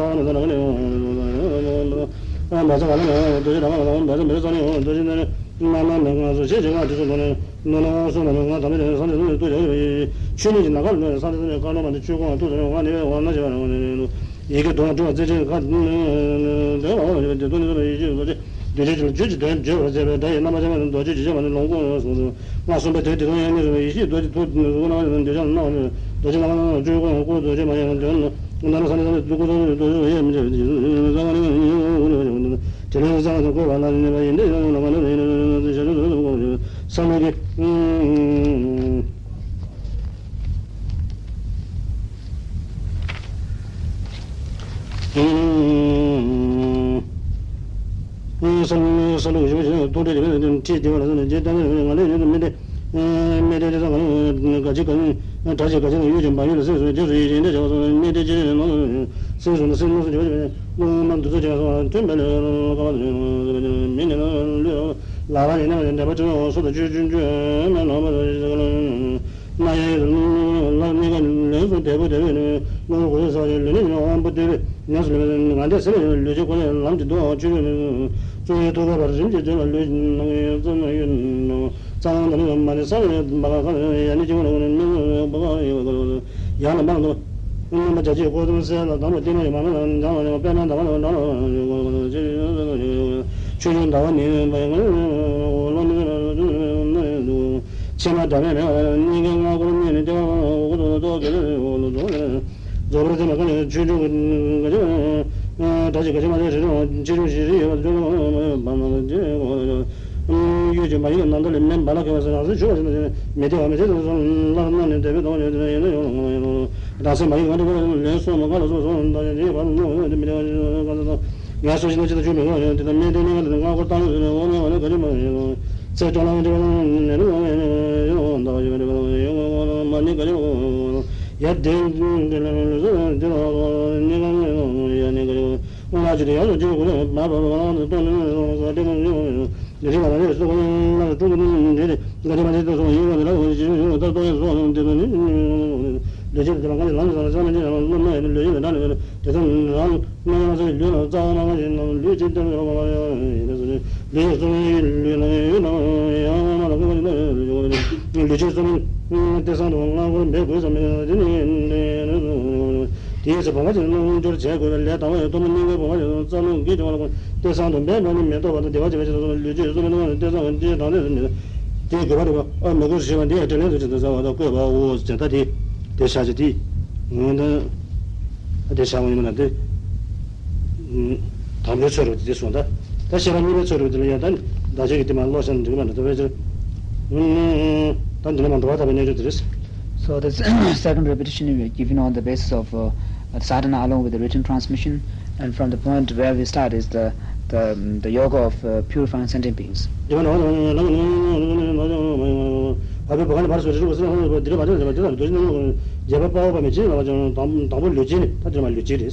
ས་ལ་མི་ས་ན་ག་ནས་འབད་ས་ག་ལ་མི་འབད་ས་མི་རེ་ས་ནས་འབད་ས་མི་རེ་ས་ནས་འདོད་ཆེན་ནས་ན་ན་མི་ང་སོ་ཤེས་བྱེད་ང་དེ་ཚོ་ནོ་ནས་ནོ་ནོ་སོ་ནོ་ནས་ང་དམ་པའི་ཆོས་ས་འདི་ཚོ་ནས་ཏུ་ཡོད་ཡོད་ཆོས་ཉིད་ཀྱི་ནམ་མཁའ་ལ་ནོ་ནས་ས་འདི་ཚོ་ནས་བཀའ་སློབ་མ་འདི་ཆོས་ཁོང་ལ་ཐུག་ས་ནས་ང་ནི་བའི་འོ་ན་བྱེད་པ་ནས་ཡི་གེ་དུང་བ་སྤྲུལ་བ་རྩེ་ཆེན་ཁ་འདོད་པ་འོ་ཞེས་པ་དེ་ཚོ་ནི་ཚོ་ལ་ཡིད་ཆེས་བཟོ་ཆེ་འདོད་ཆེན་གྱི་རྒྱུད་ཀྱི་དོན་བརྗོད་པར་བྱེད་པའི་སྒྲ་ཡི་རྣམ་པ་ཅན་མ་ནི་རྡོ་རྗེ་ཇི་བྱེད་མ་ནི་ལོངས་སྐུ་གསུངས་སོ། ལྔ་གསུམ་པའི་དོན་དེ་དང་ཡང་གཉིས་སུ་ཡེ་ཤེས་རྡོ་རྗེ་ཐུགས་ཀུན་ནམ་འདོད་ཆེན་ལ་སྣང་བ་ནི་རྡོ་རྗེ་ནམ་མཁའ་ལ་སྤྲུལ་སྐུ་ཡང་སྐུ་རྡོ་རྗེ་མ་ཡིན་དོན་ནོ། འདི་ནི་ས་ནི་ས་ནི་སྐུ་ཚོགས་རྡོ་རྗེ་ཡེ་མི་འབྱེད་པའི་རྗེས་སུ་ས་ནི་ས་ནི་ཡེ་ངོ་བོ་ནི་བ་ཞིག་འདི་ནི་དེ་ལས་ས་ནི་བཀོད་པ་ལ་ནི་ནི་བ་ཡིན་ཏེ་ཡང་ལ་མ་ནི་ཡིན་ནི་ས་ནི་ས་ནི་བཀོད་པ་ས་ནི་གི། ས་ལུགས་ས་ལུགས་ཡོད་ཅེས་མཐོང་གྲོལ་རིག་པའི་ཁྲིད་བདེ་བ་ལ་སོགས་ནས་རྗེས་བསྟན་པའི་ང་ལས་ཉོན་དུ་མི་འདྲེ། མི་འདྲེ་དེ་དག་ག་ནི་ག་ཅི་ག་ནི་གྲགས་ཅི་ག་ཅི་ན་ཡུལ་གྱི་མ་ཡུལ་ལ་སེམས་སུ་རྗེས་སུ་ཡི་ཞིང་འདྲེ་བྱ་བ་སོགས་མི་འདྲེ་ཅི་རེད་ནོ། སེམས་སུ་ནི་སེམས་སུ་འཇོག་བྱེད་པའི་བློ་མ་འདུ་ཚོད་ཅན་སོགས་མཐུན་པའི་ལས་ཀ་བ་མི་ནི་ལུས་ལ་ལ་ནི་འདྲེན་པ་ཅི་ནོ་སོ་དང་ཆུ་ཆུ་ཆུ་མེ་ལོ་མ་དང་ཞིག་ལ། ན་ཡ་ལ་གཉིས་ཀ་ལན་སོང་དལ་བུ་དལ་བུ་ནི་ལོ་གོ་ས་ལུས་ནི་དབང་པོ་དུལ་བའི་ཉམས་སུ་ལེན་པའི་ང་འདྲ་ཟེར་བའི་ལུས་ཀྱི་སྐོར་ལས་ལམ་གྱི་འདུ་བ་ཆོས་ཡོད་ནི། གཙོ་བོའི་ཐུགས་ཀ་བར་རིམ་གྱིས་བསྡུས་ལ་ལུས་ནང་གི་རྩ་ན་ཡོད་ནོ། རྩ་ནང་དུ་ནི་མ་ནི་ས་ནི་མ་ག་ཁ་ནི་ཡ་ནི་ཅི་མ་ནི་མི་མ་ག་ཡོད་ག་ཡང་ལ་མ་ནི། རྣམ་པ་བརྒྱ་བྱིན་ཀོ་ཏམ་སེ་ལ་དང་པོ་ཏི་མ་ཡི་མ་མ་ལ་འཇང་ལ་ནི་པད་མ་འདབ་མ་ལ་འདྲ་ལ་ཆོས་ཆོས་ཆོས་ཟླ་བ་ནི་བ་ཡང་ལོ་ནི་ཕྱེ་མ་འདྲ་མེད་མེད་ལ་གཉིས་ཀའི་སྔ་འགོར་གཉིས་ནི་ལྟེ་བ་འོག་ཏུ་ཏོ་གེ་ལ་འོག་ལ་རྫོགས་ལ་རྫོགས་པར་ཐིམ་པ་ཀ་ནི་ཆོས་འབྱུང་གི་ག་ཅི་ག་ཅི་མ་ཟད་རི་རི་ཆེ་ཆུང་ཞིག་རི་ཡོད་པ་ཆོས་འབྱུང་མ་ཡོད་པ་མ་ཟད་ཡོད་ཅིང་མ་ཡིན་ནམ་མཁའ་ལས་མེ་འབར་ལ་ཁེངས་པ་ཟེར་རང་སེམས་ཞུ་བ་ཞིག་ན་མི་བདེ་བ་མི་བདེ་དུ་སོང་ལར་གནང་ནས་འདོད་པའི་དོན་ཡོད་དེ་ཡིན་ན་ཡོང་ལ་ཡོང་ལ། རང་སེམས་མ་ཡིན་ང་འདྲ་བ་ལན་གསུམ་ག་ལ་སོགས་སོགས་ལ་ཡིན་ཡོད་པར་མནོ་བ་མི་འདྲ་བ་ཡིན་ན་གང་ལྟར་ངལ་གསོ་ཞིག་ན་ཅི་ལྟར་བྱུང་མི་འོང་ཡང་དེ་ལྟར་སྨན་དོན་གཉིས་ཀ་དེ་ནི་སྔ་འགོར་བཏང་ཟེར་ནས་འོ་མའི་འོ་ན་ག་ཅི་མ་ཡིན་ནོ། ཚེ་སྐྱོང་ལ་འདྲ་བ་ནི་ནི་ཡོང་འདའ་བ་ཞིག་འདྲ་བ་ཡོང་འོ་མ་ནི་ག་ཅི་མ་ཡ་དེ་འདི་ལ་ལུས་སོ་འདི་ལ་ནི་ག་ནི་ཡ་ནི་ག་ཅི་འོ་ང་ཅི་དེ་ཡང་སོ་ཅི་གུ་ནི་མ་བ་བ་ང་ལ་གཏོང་ནི་ནི་ཡོང་ས་དེ་མ་ཡོང་། ལུས་ཅན་ལ་རེ་སོགས་ལ་སྤྲུལ་སྐུ་ནི་འདྲེ་རེ་འགའ་ཅི་མ་ཅི་ལྟ་སོགས་ཡིན་རུང་ནི་ལ་འོ་ཅི་ཡོད་ད་ལྟོ་ཡང་སོགས་ལ་འདི་ལ་ནི་ལུས་ཅན་དེ་ལ་གང་ཅི་ལམ་ཟང་ལ་ཅང་མི་ཅི་ལ་སློབ་མ་ཡིན་ལུས་ཅན་ལ་འདྲ་ནི་དེ་ཚོ་རང་སྣང་ལ་ཚེ་ལུས་ལ་རྩ་བ་མ་གང་ཅི་ལ་ལུས་ཅན་དེ་ལ་ཡོད་པ་མ་ཡོད་ཡིན་ལ་སོ་ཅི་ལུས་ཅན་སོ་ནི་ལུས་ལ་ཡོད་ན་ཡང་མ་ལ་ཁོ་ཅི་ལ་ཡོད་ལུས་ཅན་སོ་ནི་ལྟེ་སང་དུ་སྔ་འགོར་འབད་དགོས་སམ་མི་དེ་ནི་དེའི་ཚེ་བུམ་པ་ཅན་ལ་སྔོན་སྦྱོར་བྱེད་དགོས་པའི་ལས་དང་པོ་ཡང་གཏོར་མ་སྙིང་གའི་བུམ་པ་ཅན་རྩ་རླུང་གིས་སྦྱོང་བ་ལ་ལྟེ་སང་དུ་འབད་པ་ནི་མེ་ཏོག་བར་དུ་བདེ་བ་བྱེད་པ་ཅན་ལུས་ཅན་སོ་མི་ནང་ལྟེ་སང་གི་ལྟེ་དང་ལྟེ་སུ་མེད་དེའི་དགོས་པ་རེད་པ། ཨ་མི་དགོས་ཞེས་པ་འདི་ཡང་དྲིན་ལན་དུ་ཅི་ཟེར་བ་དང་བཀོད་པའོ་ཟེར་ད་དེ་དེ་བྱ་ཅི་དེ་ངོས་འདི་དེ་བྱ་བ་ཡིན་མིན་ན་དེ། དང་པོའི་ཚོད་རུ་དེ་གསུངས་ད། ད་བཤད་པ་གཉིས་པའི་ཚོད་རུ་དེ་ལ་ཡང་ད་བདག་ཅག་གི་དེ་མ་ཀློག་བྱ་འགྲིག་མ་འགྲོ་ད་བས་ཅི། ད་འདི་ནས་མ་འགྲོ་བ་ད་བའི་གནས་ཚུལ་དེ་རེད། So the second repetition we are giving on the basis of uh, sadhana along with the written transmission, and from the point where we start is the the, the yoga of uh, purifying sentient beings. དེ་མ་འགྲོ་བ་ད་བའི་གནས་ཚུལ་དེ་རེད། བར་པའི་བར་ག་ནས་བར་སོ་རི་རུ་ག་སི་ན་འདི་རེད་བ་དེ་རེད་བ་དེ་རེད་བ་དེ་རེད་བ་རྒྱས་པ་དཔའ་བོ་པ་མི་ཅི་ལ་བ་ཅང་དང་པོ་ལུས་ཅན་ནི་ད་དེ་མ་ལུས་ཅན་རེད།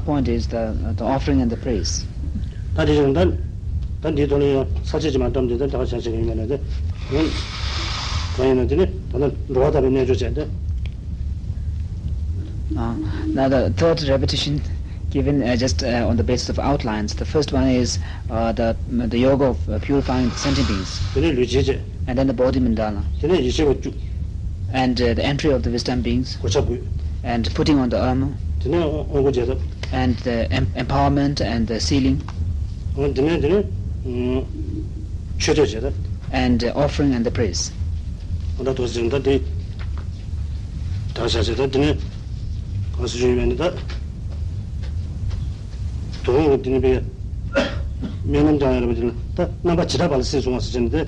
last point is the, the offering and the praise. ད་དེ་བཞིན་ད་ད་འདིའི་ཐོག་ལ་ཡང་ས་བཅད་ཅིག་མ་བཀྲམ་དེ་ད་ད་ག་བྱ་བྱེད་ཀྱི་ཡོད་མེད་ལ་དེ་ཡང་གང་ཡིན་ན་དེ་ནི་ད་ལྟ་འགྲོ་བ་ལྟ་བུའི་རྣལ་འབྱོར་བྱས་ཏེ། Uh, now the third repetition given uh, just uh, on the basis of outlines. The first one is uh, the the yoga of uh, purifying the sentient beings, དེ་ནས་ལུས་བྱེད་བྱས། And then the body mandala. དེ་ནས་ཡིད་ཆེས་པ་བཅུ། And uh, the entry of the wisdom beings. གོ་ཆ་དགུ། And putting on the armor. དེ་ནས་དབང་བསྐུར་བྱེད་ཐབས། And the em- empowerment and the sealing. དེ་ནས་དེ་ནས་མཆོད་བསྟོད་བྱེད་ཐབས། And uh, offering and the praise. ཨ་ད་དོ་ཟེར་ད་དེ་ད་བྱ་བྱེད་ད་དེ་ནས་གང་སུ་ཞུ་ཡིན་མེད་ནི་ད་དོ་དགོང་གི་དེ་ནས་པའི་སྨོན་ལམ་བཏང་ཡ་རེད་པ། དེ་ལ་ད་རྣམ་པ་བྱེ་བྲག་པ་ལ་སེམས་བཟུང་བ་ཟེར་བྱས་ནས་དེ།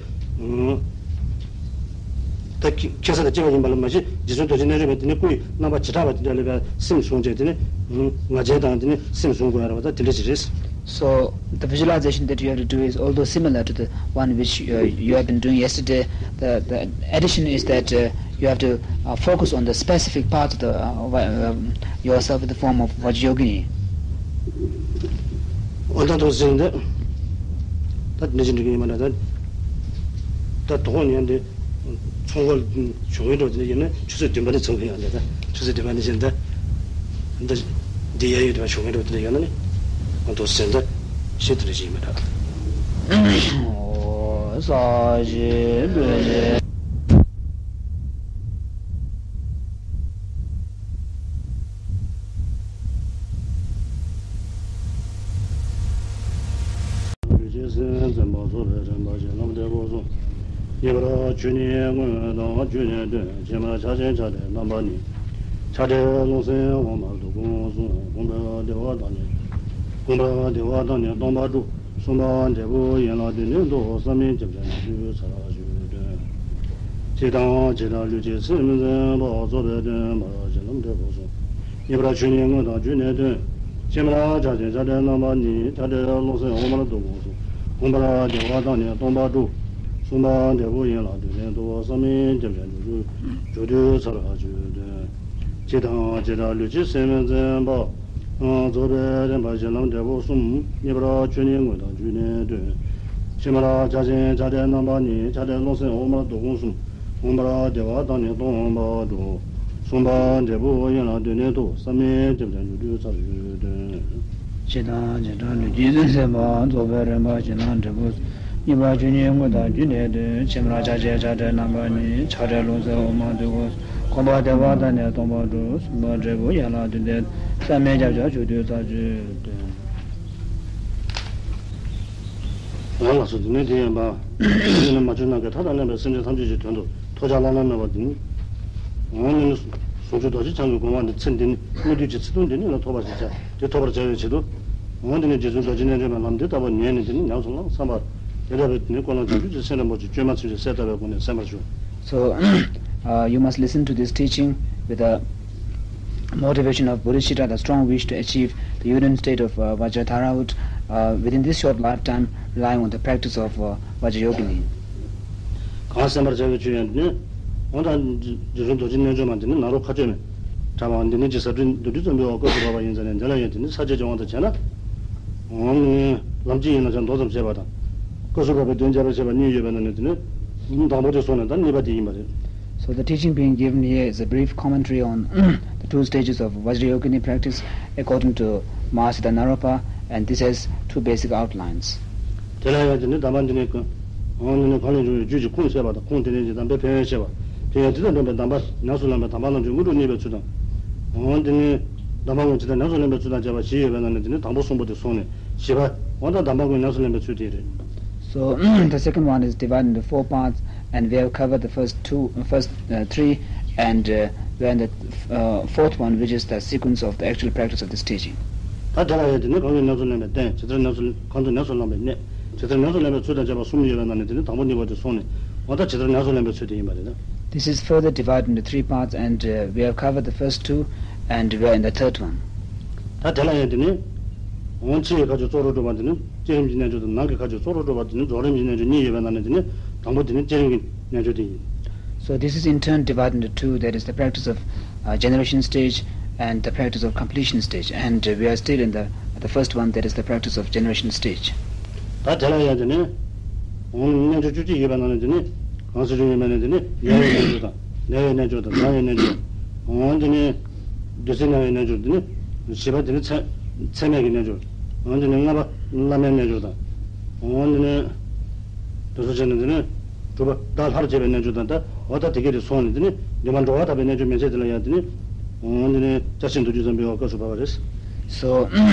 ད་ཁ་སང་དང་གཅིག་པ་ཡིན་པ་ལ་མ་གཞི་རྗེ་བཙུན་རྡོ་རྗེ་རྣལ་འབྱོར་པས་དེ་ནི་སྐུ་ཡི་རྣམ་པ་བྱེ་བྲག་པ་དེ་འདྲ་ལ་སེམས་བཟུང་བྱས་དེ་ནི་ང་རྒྱལ་དང་དེ་ནི་སེམས་བཟུང་དགོས་ཡ་རེད་པ། ད་དེ་འདྲ་ཞིག་རེད། So the visualization that you have to do is, although similar to the one which uh, you have been doing yesterday, the, the addition is that uh, you have to uh, focus on the specific part of the, uh, of, um, yourself in the form of Vajrayogini. ཨོ་ད་དོ་ཟེར་འདི་ད་དེ་འདྲ་ཞིག་འགྲིག་གི་ཡིན་མ་རེད། ད་ད་དོ་དགོང་ནས་འདི་ཚོང་སྐོར་བྱུང་གི་འགྲོ། དེ་འདྲ་ཡིན་ན་ཆུ་ཚོད་བདུན་པ་ནས་ཚོང་གི་ཡོད་འདི། ད་ཆུ་ཚོད་བདུན་པ་ནས་བཞིན་ད་འདི་འདི་ཡ་ཡོད་དེ་བ་བྱུང་གི་འགྲོ། དེ་འདྲ་ཡོད་ན་ནི་ཨོ་དོ་ཟེར་འདི་ཤེས་དེ་འདྲ་ཞིག་ཡིན་མ་རེད། ས་གཞི་སྤོས་ཀྱི། ལུས་ཀྱི་སེམས་བཙུན་པ་རྫོགས་པའི་རིམ་པ་བཞིན་ལམ་འབྲས་བུ་གསུམ། ངེས་པར་ཆོས་ཉིད་དངོས་དང་རྒྱུད་ནས་སྟོན། ཕྱི་མར་ཕྱག་ཆེན་ཕྱག་རྒྱའི་རྣམ་པ་གཉིས། ཕྱག་རྒྱའི་རླུང་སེམས་དབུ་མར་བསྡུ་དགོངས་གསུངས། དགོངས་པའི་བདེ་བ་དང་ནི། དགོངས་པའི་བདེ་བ་དང་ནི་སྟོང་པ་དྲུག། གསུངས་པ་འབྲས་བུ་ཡན་ལག་བདུན་ལྡན་དུ་བསམ་མིན་སྐྱབས་སྦྱངས་ཉུང་བསྡུས་ཚར་ཞུས་དོན། གཅིག་དང་བྱེ་བྲག་ལུས་ཀྱི་སེམས་བཙུན་པ་རྫོགས་པའི་སྟོན་པ་བཞིན་ལམ་འབྲས་བུ་གསུམ། ངེས་པར་ཆོས་ཉིད་དངོས་དང་རྒྱུད་ནས་སྟོན། ཕྱི་མར་ཕྱག་ཆེན་ཕྱག་རྒྱའི་རྣམ་པ་གཉིས། ཕྱག་རྒྱའི་རླུང་སེམས་དབུ་མར་བསྡུ་དགོངས་གསུངས། དགོངས་པའི་བདེ་བ་དང་ནི་སྟོང་པ་དྲུག། གསུངས་པ་འབྲས་བུ་ཡན་ལག་བདུན་ལྡན་དུ་བསམ་མིན་སྐྱབས་སྦྱངས་ཉུང་བསྡུས་ཉུང་བསྡུས་ཚར་ཞུས་དོན། གཅིག་དང་བྱེ་བྲག་ལུས་ཀྱི་སེམས་བཙུན་པ་རྫོགས་པའི་རིམ་པ་བཞིན་ལམ་འབྲས་བུ་གསུམ། ངེས་པར་ཆོས་ཉིད་དངོས་དང་རྒྱུད་ནས་སྟོན། ཕྱི་མར་ཕྱག་ཆེན་ཕྱག་རྒྱའི་རྣམ་པ་གཉིས། ཕྱག་རྒྱའི་རླུང་སེམས་དབུ་མར་བསྡུ་དགོངས་གསུངས། དགོངས་པའི་བདེ་བ་དང་ནི་སྟོང་པ་དྲུག། གསུངས་པ་འབྲས་བུ་ཡན་ལག་བདུན་ལྡན་དུ་བསམ་མིན་སྐྱབས་སྦྱངས་ཉུང་བསྡུས་ཚར་ཞུས་དོན། གཅིག་དང་བྱེ་བྲག་ལུས་ཀྱི་སེམས་བཙུན་པ་རྫོགས་པའི་རིམ་པ་བཞིན་ལམ་འབྲས་བུ། གཉིས་པ་ཆོས་ཉིད་དངོས་དང་རྒྱུ་གནས་དོན། ཕྱི་མར་ཕྱག་རྒྱའི་ཕྱག་རྒྱ་རྣམ་པ་གཉིས། ཕྱག་རྒྱ་ལྷུང་བཟེད་འོག་མ་འདོད་དགུ། གོམ་པ་བདེ་བ་དང་ནི་སྟོང་པ་དྲུག་གསུམ་པ་འབྲས་བུ་ཡན་ལག་བདུན་ལྡན། བསམ་མེད་ཁྱབ་བྱ་མཆོག་ཏུ་རྩ་བརྒྱུད་དོན། ཡང་ལགས་སོ། འདི་ནི་དེ་ཡིན་པ། འདི་ནི་མ་བྱུང་ནམ་མཁའི་མཐའ་དང་མཉམ་པའི་སེམས་ཅན་ཐམས་ཅད་ཀྱི་དོན་དུ་ཐོགས་ཆགས་བླ་ན་མེད་པ་འདི་ནི། འོང་ནི་ནི་ཟུང་འཇུག་རྡོ་རྗེ་འཆང་གི་དགོངས་པ་འདི་ཚེ་འདི་ནི་དངོས་དུས་ཀྱི་ཚེ་ཐུང་འདི་ནི་ལ་ཐོབ་པར་བྱེད་བྱ། དེ་ཐོབ་པར་བྱ་བའི་ཆེད་དུ། འོང་འདི་ནི་རྗེ་བཙུན་རྡོ་རྗེ་རྣལ་འབྱོར་མའི་ལམ་འདི་ལྟ་བུ་ཉན་ནས་འདི་ནི་ཉམས་སུ་བླང་བསམ་པ། དེ་ལྟ་བུའི་འདི་ནི་ཀུན་སློང་བྱང་ཆུབ་ཀྱི་སེམས་རིན་པོ་ཆེ་བཅོས་མ་ཚུན་ཆད་གསལ་བཏབ་པའི་སྒོ་ནས་གསན་པར་ཞུ། So, uh, you must listen to this teaching with a motivation of bodhicitta, the strong wish to achieve the union state of uh, Vajradhara, uh, within this short lifetime, relying on the practice of uh, Vajrayogini. གང་གསན་པར་བྱ་བའི་ཆོས་ཡང་ནི། འོ་ད་རྗེ་བཙུན་རྡོ་རྗེ་རྣལ་འབྱོར་མ་འདི་ནི་ནཱ་རོ་མཁའ་སྤྱོད་མའི་གྲགས་པ་འདི་ནི་རྗེ་ཟབ་དོན་བདུད་འདུལ་བརྩོན་པའི་འོག་སྐབས་སུ་བབས་པ་ཡིན་ཙང་ནི་འདི་ལ་ཡང་དེ་ནི་ས་བཅད་ཀྱི་དབང་དུ་བྱས་ན། འོ་ནི་ལམ་གཅིག་ཡིན་ན་ཡང་མདོ་ཙམ་བྱས་པ་དང་། སྐབས་སུ་བབས་པའི་དོན་རྒྱས་པར་བཤད་པ་གཉིས་ཡོད་པའི་ནང་ནས་དེ་ནི་དང་པོ་དེ་སོང་ནས་ད་གཉིས་པ་དེ་ཡིན་པ་རེད། So the teaching being given here is a brief commentary on the two stages of Vajrayogini practice according to Mahasiddha Naropa, and this has two basic outlines. དེ་ལ་ཡང་དེ་ནི་གདམས་པ་འདི་ནི་གང་། འོང་འདི་ནི་གང་ལས་བྱུང་བའི་རྒྱུད་ཀྱི་ཁུངས་བཤད་པ་དང་། ཁུངས་དེ་ནི་ཇི་ལྟར་འབད་ཕན་ཡོན་བཤད་པ། ཕན་ཡོན་དེ་དང་ལྡན་པའི་གདམས་པ་ཉམས་སུ་བླང་བའི་གདམས་པ་རྣམས་ཀྱི་དངོས་གྲུབ་བརྙེས་པའི་ཚུལ་དང་། འོང་འདི་ནི་གདམས་པ་དངོས་ཇི་ལྟར་ཉམས་སུ་ལེན་པའི་ཚུལ་དང་བཅས་པ་བཞི་ཡོད་པའི་ནང་ནས་དེ་ནི་དང་པོ་གསུམ་པོ་དེ་སོང་ནས་བཞི་པ། འོ་ད་གདམས་པ་དངོས་ཉམས་སུ་ལེན་པའི་ཚུལ་དེ་རེད། So the second one is divided into four parts, and we have covered the first two, first uh, three, and uh, we are in the uh, fourth one, which is the sequence of the actual practice of this teaching. ད་དེ་ལ་ཡང་དེ་ནི་གང་གིས་ཉམས་སུ་ལེན་པའི་རྟེན། ཇི་ལྟར་ཉམས་སུ་གང་དུ་ཉམས་སུ་བླང་བའི་གནས། ཇི་ལྟར་ཉམས་སུ་ལེན་པའི་ཚུལ་དང་བཅས་པ་གསུམ་ཡོད་པའི་ནང་ནས་དེ་ནི་དང་པོ་གཉིས་པ་དེ་སོང་ནས། འོ་ད་ཇི་ལྟར་ཉམས་སུ་ལེན་པའི་ཚུལ་དེ་ཡིན་པ་རེད་ད། This is further divided into three parts, and uh, we have covered the first two, and we are in the third one. ད་དེ་ལ་ཡང་དེ་ནི། འོང་ཕྱི་ཡི་ཁ་ཆོས་ཙོག་རུ་གྲུབ་པ་དེ་ནི་བསྐྱེད་རིམ་གྱི་རྣལ་འབྱོར་དང་། ནང་གི་ཁ་ཆོས་ཙོག་རུ་གྲུབ་པ་དེ་ནི་རྫོགས་རིམ་གྱི་རྣལ་འབྱོར་གཉིས་ཡོད་པའི་ནང་ནས་དེ་ནི་དང་པོ་དེ་ནི་བསྐྱེད་རིམ་གྱི་རྣལ་འབྱོར་དེ་ཡིན། So this is in turn divided into two, that is the practice of uh, generation stage and the practice of completion stage, and uh, we are still in the the first one, that is the practice of generation stage. ད་དེ་ལ་ཡང་དེ་ནི། འོང་རྣལ་འབྱོར་བཅུ་གཅིག་ཡོད་པའི་ནང་ནས་དེ་ནི། གང་ཟེར་རྒྱུ་ཡིན་པ་ནི་དེ་ནི་ཡལ་བའི་རྣལ་འབྱོར་དང་། ནལ་བའི་རྣལ་འབྱོར་དང་། འབྲང་བའི་རྣལ་འབྱོར། འོང་དེ་ནི། བདུད་རྩི་མནན་པའི་རྣལ་འབྱོར་དེ་ནི། བཞི་པ་དེ་ནི་ཚད་ཚད་མེད་ཀྱི་རྣལ་འབྱོར། འོང་དེ་ནི་ལྔ་པ་བླ་མའི་རྣལ་འབྱོར་དང་། འོང་དེ་ནི། དེ་ཚོ་བྱས་ནས་དེ་ནི། དྲུག་པ་བདག་ལྷར་བཅས་པའི་རྣལ་འབྱོར་དང་། ད་འོ་ད་དེ་གས་དེ་སོང་ནས་དེ་ནི། འདུས་མ་འགྲོ་བ་དག་པའི་རྣལ་འབྱོར་མན་ཆད་དེ་ལ་ཡང་དེ་ནི། འོང་དེ་ནི་བསྐྱར་ཕྱིར་མདོ་རྒྱུད་བརྩམས་པའི་འོག་སྐབས་སུ་བབས་པ་རེད། So,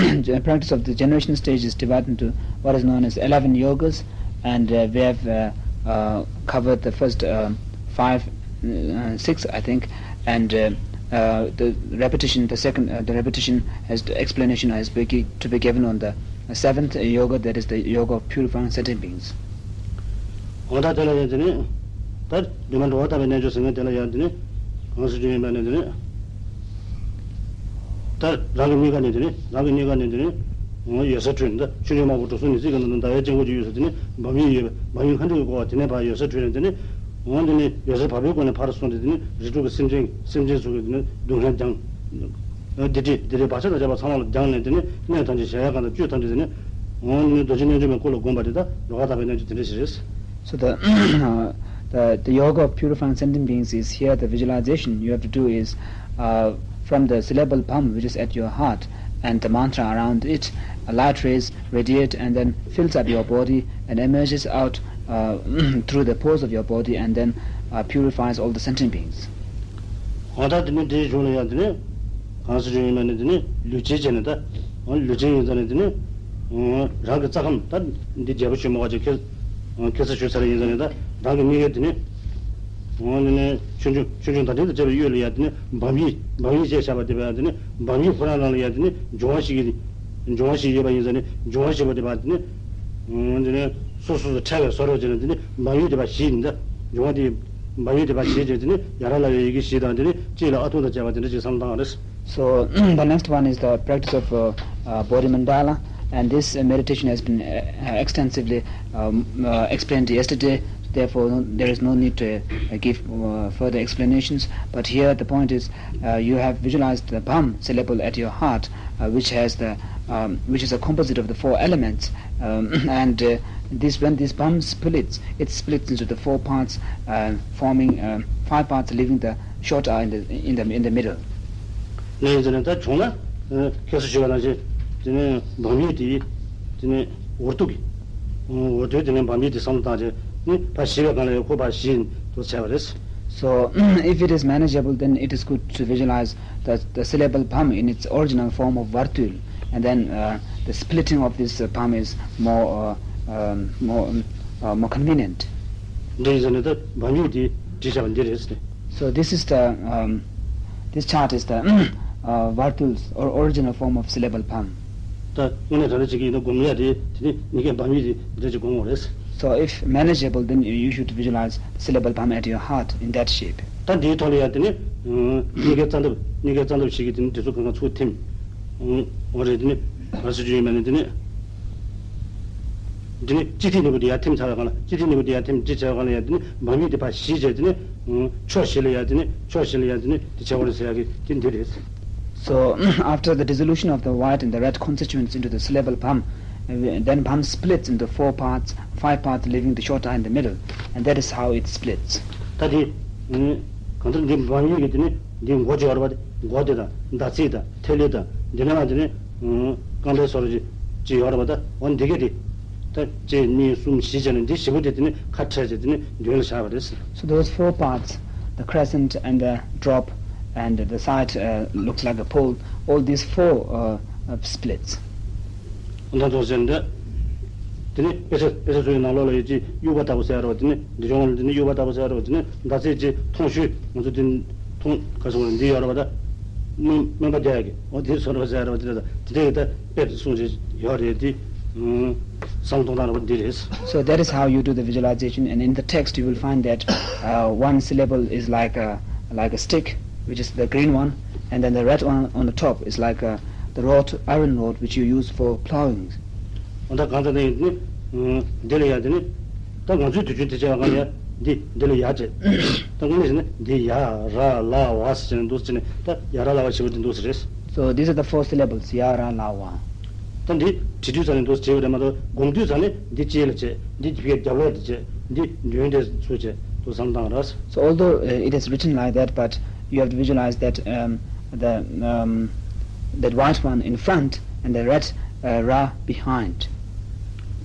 the practice of the generation stage is divided into what is known as eleven yogas, and uh, we have uh, uh, covered the first uh, five, uh, six, I think, and uh, uh, the repetition, the second, uh, the repetition has the explanation has be, to be given on the seventh yoga, that is the yoga of purifying sentient beings. འོ་ད་དེ་ལ་ཡང་དེ་ནི། ད་འདུས་མ་འགྲོ་བ་དག་པའི་རྣལ་འབྱོར་ཟེར་མཁན་དེ་ལ་ཡང་དེ་ནི། གང་ཟེར་རྒྱུ་ཡིན་པ་ནི་དེ་ནི། ད་རང་གི་གཉིས་ཀ་ནས་དེ་ནི། རང་གི་གཉིས་ཀ་ནས་དེ་ནི། འོ་ཡོད་ས་འཕྲོས་ནས། ད་ཆུ་ལྷུན་དམར་པོ་གྲུ་གསུམ་ཉི་ཚེ་གི་ནང་དུ་ཟླ་བའི་དཀྱིལ་འཁོར་གྱི་དབུས་སུ་དེ་ནི། འབབ་ཡུལ་ཡོད་པའི་འབབ་ཡུལ་ལྷ་འདྲེ་གི་སྐོར་བ་དེ་ནས་ཕར་ཡོད་ས་འཕྲོས་ནས་དེ་ནི། འོ་དེ་ནི་ཡོད་ས་བབས་པའི་སྒོ་ནས་ཕར་སོང་སྟེ་དེ་ནི་རིགས་དྲུག་གི་སེམས་ཅན་སེམས་ཅན་ཚོ་གི་དེ་ནི་སྡུག་བསྔལ་སྦྱངས། སྡིག་སྒྲིབ་སྡིག་སྒྲིབ་བག་ཆགས་དང་བཅས་པ་ཚང་མ་ལ་སྦྱངས་ནས་དེ་ནི་གནས་ཐམས་ཅད་གཞལ་ཡས་ཁང་དང་བཅུད་ཐམས་ཅད་དེ་ནི། འོ་ནི་རྡོ་རྗེ་རྣལ་འབྱོར་མའི་སྐུ་ལ་བསྒོམས་པ་དེ་དག་འགྲོ་བ་དག་པའི་རྣལ་འབྱོར་དེ་འདྲ་ཞིག་རེད། So the, uh, the, the yoga of purifying sentient beings is here. The visualization you have to do is uh, from the syllable bham, which is at your heart, and the mantra around it, uh, light rays radiate and then fills up your body and emerges out uh, through the pores of your body and then uh, purifies all the sentient beings. འོ་ད་དེ་ནི་དེའི་གཞུང་ལ་ཡང་དེ་ནི། གང་ཟེར་རྒྱུ་ཡིན་ན་ནི་དེ་ནི་ལུས་སྦྱིན་བྱས་ནས་ད། འོ་ལུས་སྦྱིན་ཡིན་ཙང་ནི་དེ་ནི། འོ་རང་གི་རྩ་ཁམས་ད་འདི་རྒྱལ་པོ་ཆེན་མོ་བ་ཅིག་ཁེ། འོ་ཁེ་ས་ཞུ་ཚར་ཡིན་ཙང་ནི་ད་རང་གི་གཉིས་ཀའི་དེ་ནི། འོ་དེ་ནི་ཆོས་འབྱུང་ཆོས་འབྱུང་དང་འབྲེལ་དུ་བཅས་པའི་དབུས་ལ་ཡང་དེ་ནི་འབབ་ཡུལ་འབབ་ཡུལ་ཅེས་བྱ་བ་དེ་བས་དེ་ནི་འབབ་ཡུལ་ཁོ་རང་རང་ལ་ཡང་དེ་ནི་འབྱུང་བ་ཞིག་གི་འབྱུང་བ་ཞིག་ཡོད་པ་ཡིན་ཙང་ནི་འབྱུང་བ་ཞེས་པ་དེ་བས་དེ་ནི། འོ་དེ་ནི་སོ་སོ་སོ་ཕྲལ་བའི་བཟོ་འདྲ་བྱས་ནས་དེ་ནི་འབབ་ཡུལ་དེ་བས་ཞིག་ཡིན་ད། འབྱུང་བ་དེ་འབབ་ཡུལ་དེ་བས་ཞིག་ཅེས་དེ་ནི་ཡ་ར་ལ་ཡོད་ཡི་གེ་ཞིག་དང་དེ་ནི་ཅི་ལ་ཨ་ཐུང་དང་བཅས་པ་དེ་འདྲ་ཅིག་བསམ་བློ་བཏང་བ་རེད། So the next one is the practice of uh, uh, Bodhi Mandala, and this uh, meditation has been uh, uh, extensively um, uh, explained yesterday. Therefore, no, there is no need to uh, give uh, further explanations. But here, the point is, uh, you have visualized the bham syllable at your heart, uh, which has the, um, which is a composite of the four elements, um, and uh, this when this bham splits, it splits into the four parts, uh, forming uh, five parts, leaving the short are in the in the in the middle. ནས་ཡིན་ཟེར་ན་ད་བྱུང་ན། ཁྱེད་ཚོ་ཞུ་བ་ནང་བཞིན། དེ་ནས་འབབ་ཡུལ་དེ། དེ་ནས་འུར་གཏུག་གི། འོ་དེ་དེ་ནས་བམ་ཡིག་དེ་བསམ་བློ་བཏང་རྗེས་ནི་ཕར་བཞི་པའི་སྒང་ལ་ཡང་ཁོ་ཕར་བཞི་དུ་བྱས་པ་རེད། So, if it is manageable, then it is good to visualize the, the syllable bam in its original form of vartul, and then uh, the splitting of this uh, bam is more, uh, um, more, um, uh, more convenient. འདི་ཡིན་ཟེར་ན་ད་བམ་ཡིག་དེ་བྲིས་བྱས་པ་འདི་རེད། So this is the, um, this chart is the uh, vartul's or original form of syllable bam. ད་དངོས་གནས་དྲང་གནས་བྱེད་ཀྱི་ཡིན་ན་སྒོམ་ཡ་དེ་དེ་ནི་ནི་གའི་བམ་ཡིག་དེ་འདི་འདྲ་ཅིག་སྒོམ་དགོས་རེད། So if manageable, then you should visualize the syllable bam at your heart in that shape. ད་འདིའི་ཐོག་ལ་ཡ་དེ་ནི་ནི་གའི་རྩ་འདབ་ནི་གའི་རྩ་འདབ་ཞིག་གིས་དེ་ནི་དེ་ཚོ་གང་ག་ཚུར་ཐིམ། འོ་རེད། དེ་ནི་ག་རེ་ཟེར་རྒྱུ་ཡིན་མིན་ནི་དེ་ནི། འདི་ནི་སྤྱི་ཐིག་ནི་གུ་འདི་ཡར་ཐིམ་ཚར་བའི་སྒང་ལ། སྤྱི་ཐིག་ནི་གུ་འདི་ཡར་ཐིམ་ཅི་ཚར་བའི་སྒང་ལ་ཡ་འདི་ནི་བམ་ཡིག་འདི་ཕར་བཞི་བྱས། འདི་ནི་ཕྱོགས་བཞི་ལ་ཡ་འདི་ནི་ཕྱོགས་བཞི་ལ་ཡ་འདི་ནི་འདི་བྱ་བ་རེད་ཟེར་ཡ་གི་འདི་འདི་རེད། So, after the dissolution of the white and the red constituents into the syllable bam, uh, then bam splits into four parts, five parts, leaving the chota in the middle, and that is how it splits. ད་འདི་གང་ལྟར་འདི་བམ་ཡིག་གི་འདི་ནི་འདི་མགོ་ཅིག་ཡོད་རེད་པ། མགོ་འདི་དང་མདའ་རྩེ་དང་ཐལ་ལེ་དང་འདི་ནང་ལ་འདི་ནི། རྐང་པའི་སོར་ཅིག་ཅིག་ཡོད་རེད་པ། ད་འོ་འདི་ག་དེ། ད་གཅིག་གཉིས་གསུམ་བཞི་བྱས་ནས་འདི་བཞི་པོ་དེ་དེ་ནི་ཁ་ཕྲལ་བྱས་དེ་ནི་མདུན་ལ་བཞག་པ་རེད། So those four parts, the crescent and the drop and the side uh, looks like a pole, all these four uh, uh, splits. འོ་ད་དོ་ཟེར་འདི། དེ་ནི་དཔེ་ཆ་དཔེ་ཆ་ཚོའི་ནང་ལོགས་ལ་ཡོད་ཅིག་དབྱུག་པ་ལྟ་བུ་ཟེར་ཡ་རེད་པ། དེ་ནི་འདི་སྦྱོང་བ་ལ་དེ་ནི་དབྱུག་པ་ལྟ་བུ་ཟེར་ཡ་རེད་པ། དེ་ནི་མདའ་རྩེ་ཅིག་མཐོང་ཤོས་ང་ཚོ་དེ་ནི་མཐོང་ག་སོང་བ་འདི་ཡོད་རེད་པ། ད་སྨོན་སྨོན་པ་རྒྱག་ཡ་གི་འོ་དེ་ཚོ་རེད་པ་ཟེར་ཡ་རེད་པ། དེ་ལ་ད་དེ་འདྲ་གི་ད་དཔེ་གསུང་བྱེད་ཡོད་རེད། དེ་བསམ་གཏོང་སྟངས་རེད་པ། འདི་རེད། So that is how you do the visualization, and in the text you will find that uh, one syllable is like a like a stick, which is the green one, and then the red one on the top is like uh, the rod, iron rod, which you use for plowing. འོ་ད་གང་ལྟར་ནི་འདི་ལ་ཡ་དེ་ནི་ད་ང་ཚོའི་དུས་རྒྱུན་དེ་བྱས་པ་གང་ཡ་འདི་འདི་ལ་ཡ་བྱས། ད་དངོས་གནས་བྱས་ན་འདི་ཡ་ར་ལ་བ་ཟེར་ནས་འདུག་ཟེར་ནས་ད་ཡ་ར་ལ་བ་ཞེས་པ་དེ་འདུག་ཟེར་རེད། So these are the four syllables, ya ra la wa. ད་འདི་བྲིས་དུས་ཙམ་ནས་འདུག་ཟེར་བྱས་པ་རེད་མ་གཏོགས་སྒོམ་དུས་ཙམ་ནས་འདི་ལྕེ་ལ་བྱས། འདི་ཕ་གིའི་རྒྱབ་ལོགས་དེ་བྱས། འདི་མདུན་དེ་ཚུར་བྱས་འདུག་བསམ་བཏང་ར། So although uh, it is written like that, but you have to visualize that um, the um, that white one in front and the red uh, ra behind.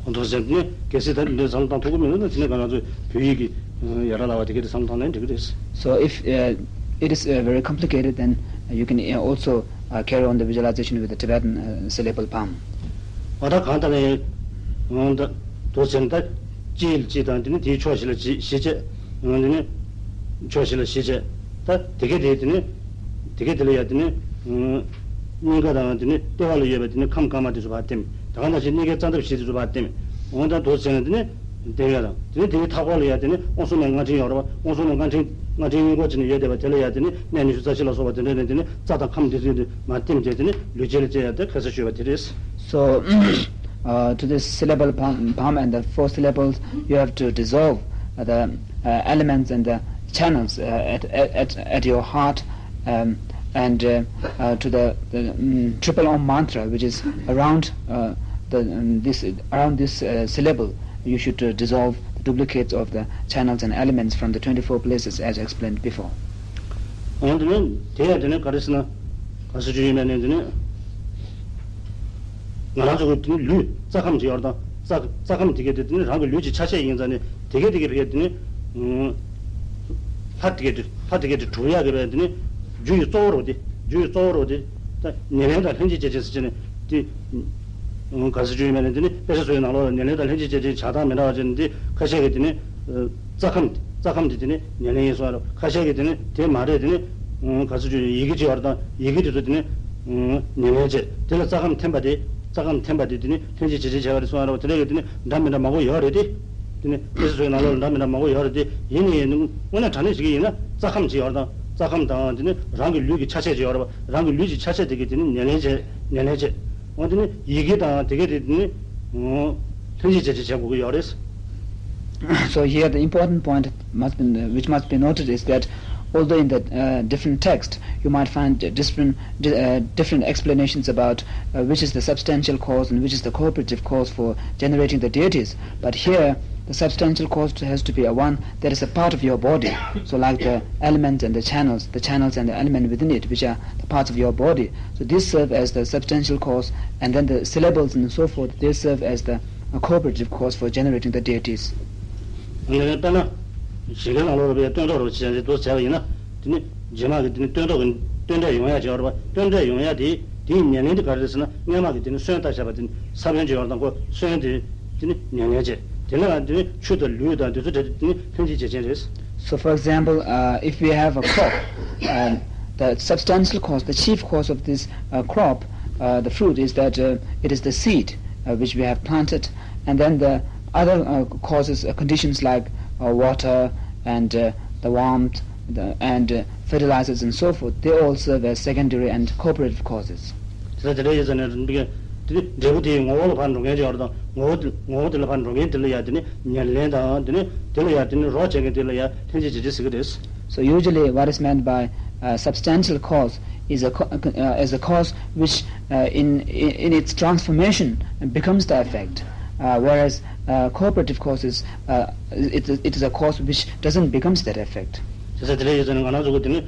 ཁོང་ཚོ་ཟེར་ནས་གལ་སྲིད་ད་འདི་བསམ་བཏང་ཐུབ་ཀྱི་མེད་ན་དེ་ནས་ག་རང་ཚོས་བོད་ཡིག་གི་ཡ་ར་ལ་བ་དེ་ག་དེ་བསམ་བཏང་ནས་འགྲིག་གི་རེད། So if uh, it is uh, very complicated, then you can uh, also uh, carry on the visualization with the Tibetan uh, syllable palm. འོ་ད་གང་ལྟར་ནས་འོ་ད་དོ་ཟེར་ན་ད་ལྕེ་ལ་གཅིག་དང་དེ་ནས་དེའི་ཕྱོགས་བཞི་ལ་གཅིག་བཞི་བྱས། འོ་དེ་ནས་ཕྱོགས་བཞི་ལ་བཞི་བྱས། ད་དེ་ག་དེ་དེ་ནས་དེ་ག་དེ་ལ་ཡ་དེ་ནས་སྙིང་ག་དང་དེ་ནས་ལྟེ་བ་ལ་ཡོད་པའི་དེ་ནས་ཁམས་དཀར་དམར་དེ་ཚོ་ཕར་བསྟིམ། ད་ག་ནང་བཞིན་སྙིང་གའི་རྩ་འདབ་བཞི་དེ་ཚོ་ཕར་བསྟིམ། འོ་ད་དོ་ཟེར་ན་དེ་ནས། དེ་ཡ་དང་དེ་ནས་དེའི་མཐའ་སྐོར་ལ་ཡ་དེ་ནས་དབང་གསུམ་ལ་རྔ་འཕྲིན་ཡོད་རེད་པ། དབང་གསུམ་ལ་རྔ་འཕྲིན་རྔ་འཕྲིན་སྔོན་འགོག་བྱས་ནས་ཡོད་བསྡད་པ་དེ་ལ་ཡ་དེ་ནས་གནས་ཉི་ཤུ་རྩ་བཞི་ལ་སོགས་པ་དེ་འདྲ་ནས་དེ་ནས་རྩ་དང་ཁམས་འདི་ཚོ་མར་བསྟིམ་བྱས་དེ་ནས་ལུས་སྦྱིན་ལ་བཅས་ཡ་དེ་ཁ་ས་ཞུས་པ་དེ་རེད། So, uh, to this syllable palm, palm and the four syllables, you have to dissolve uh, the uh, elements and the channels uh, at, at, at, at your heart um, and uh, uh, to the, the um, triple Om mantra, which is around uh, the, um, this, around this uh, syllable. You should uh, dissolve the duplicates of the channels and elements from the twenty-four places as explained before. འོན་ཏེ་ནི་དེ་ཡང་དེ་ནི་ག་རེ་ཟེར་ན་ག་ཟེར་རྒྱུ་ཡིན་མེད་ནི་དེ་ནི་ང་རང་ཚོ་གི་དེ་ནི་ལུས་རྩ་ཁམས་ཀྱི་ཡོར་དང་རྩ་རྩ་ཁམས་དེ་གའི་དེ་དེ་ནི་རང་གི་ལུས་ཀྱི་ཆ་ཤས་ཡིན་ཙང་ནི་དེ་གའི་དེ་གའི་བེ་དེ་ནི་ལྷ་དེ་གའི་དེ་ལྷ་དེ་གའི་དེ་གྲུབ་ཡག་གི་བེ་དེ་ནི་རྒྱུ་ཡི་གཙོ་བོ་རུ་དེ་རྒྱུ་ཡི་གཙོ་བོ་རུ་དེ་ད་ཉེར་ལེན་དང་ལྷན་ཅིག་སྐྱེས་ཆེན་ཟེར་ཅེ་ནི་དེ། ག་ཟེར་རྒྱུ་ཡིན་མེད་ནི་དེ་ནི་དཔེ་ཆ་ཚོའི་ནང་ལོགས་ལ་ཉེར་ལེན་དང་ལྷན་ཅིག་སྐྱེས་ཆེན་བྱ་སྟངས་མི་འདྲ་བ་ཅན་འདི་ཁ་ཤས་ཀྱིས་དེ་ནི་རྩ་ཁམས་རྩ་ཁམས་དེ་དེ་ནི་ཉེར་ལེན་ཡིན་གསུངས་ཡ་རོ། ཁ་ཤས་ཀྱིས་དེ་ནི་དེ་མ་རེད། དེ་ནི་ག་ཟེར་རྒྱུ་ཡི་གེ་གཅིག་བར་དང་ཡི་གེ་དེ་ཚོ་དེ་ནི་ཉེར་ལེན་བྱས་དེ་ལ་རྩ་ཁམས་འཐེན་པ་དེ་རྩ་ཁམས་འཐེན་པ་དེ་དེ་ནི་ལྷན་ཅིག་སྐྱེས་ཆེན་བྱ་བ་རེད་གསུངས་ཡ་རོ། དེ་འདྲ་གི་དེ་ནི་འདྲ་མི་འདྲ་མང་པོ་ཡོད་རེད་དེ། དེ་ནི་དཔེ་ཆ་ཚོའི་ནང་ལོགས་ལ་འདྲ་མི་འདྲ་མང་པོ་ཡོད་རེད་དེ། ཡིན་ནའི་ཡིན་དངོས་གནས་དྲང་གནས་ཞིག་ཡིན་ན་རྩ་ཁམས་གཅིག་ཡོད་རེད་དང་རྩ་ཁམས་དང་དེ་ནི་རང་གི་ལུས་ཀྱི་ཆ་ཤས་གཅིག་ཡོད་རེད་པ། རང་གི་ལུས་ཀྱི་ཆ་ཤས་དེ་གའི་དེ་ནི་ཉེར་ལེན་བྱས་ཉེར་ལེན་བྱས། འོ་དེ་ནི་ཡི་གེ་དང་དེ་གའི་དེ་ནི་ལྷན་ཅིག་སྐྱེས་ཆེན་བྱེད་དགོས་ཀྱི་ཡོད་རེད། So here the important point must be, which must be noted is that although in the uh, different text you might find different, uh, different explanations about uh, which is the substantial cause and which is the cooperative cause for generating the deities, but here the substantial cause has to be a one that is a part of your body. So like the element and the channels, the channels and the element within it, which are the parts of your body. So these serve as the substantial cause, and then the syllables and so forth, they serve as the a cooperative cause for generating the deities. ཨ་ནི་དཔེར་ན། གཞི་རྐྱང་ནང་ལོགས་ལ་བའི་སྟོན་ཐོག་རོ་ཅན་ཞིག་ཏུ་བྱས་པ་ཡིན་ན། དེ་ནི་རྗེས་མ་གི་དེ་ནི་སྟོན་ཐོག་གི་སྟོན་འབྲས་ཡོང་ཡ་བྱེད་པ་རེད་པ། སྟོན་འབྲས་ཡོང་ཡ་དེ་དེའི་ཉེར་ལེན་དེ་ག་རེ་རེད་ཟེར་ན། སྔོན་མ་གི་དེ་ནི་སོན་བཏབ་བཞག་པ་དེ་ནི་ས་བོན་ཅིག་ཡོད་རེད་དང་། ཁོ་སོན་དེ་དེ་ནི་ཉེར་ལེན་བྱས། དེ་ནས་ལ་དེ་ནི་ཆུ་དང་ལུད་དང་དེ་ཚོ་བྲལ་ཏེ་དེ་ནི་ལྷན་ཅིག་བྱེད་ཅན་རེད། So, for example, uh, if we have a crop, um, the substantial cause, the chief cause of this uh, crop, uh, the fruit, is that uh, it is the seed uh, which we have planted, and then the other uh, causes, uh, conditions like uh, water and uh, the warmth the, and uh, fertilizers and so forth, they all serve as secondary and cooperative causes. དེ་ལ་དེ་འདྲ་ཡོད་ཙང་ནས་འབྲས་བུ་དེའི་ངོ་བོ་ལ་ཕར་འགྲོ་མཁན་ཅིག་ཡོད་རེད་དང་། ངོ་བོ་དེ་ངོ་བོ་དེ་ལ་ཕར་འགྲོ་མཁན་དེ་ལ་ཡ་དེ་ནི་ཉེར་ལེན་དང་། དེ་ནི་དེ་ལ་ཡ་དེ་ནི་རོགས་བྱེད་མཁན་དེ་ལ་ཡ་ལྷན་ཅིག་བྱེད་ཅན་ཟེར་གྱི་རེད། So usually what is meant by uh, substantial cause is a, co- uh, is a cause which uh, in, in in its transformation becomes the effect, uh, whereas uh, cooperative cause is uh, it, it is a cause which doesn't becomes that effect. དེ་ཚོ་དེ་འདྲ་ཡོད་ཙང་ནས་ང་རང་ཚོ་གི་དེ་ནི་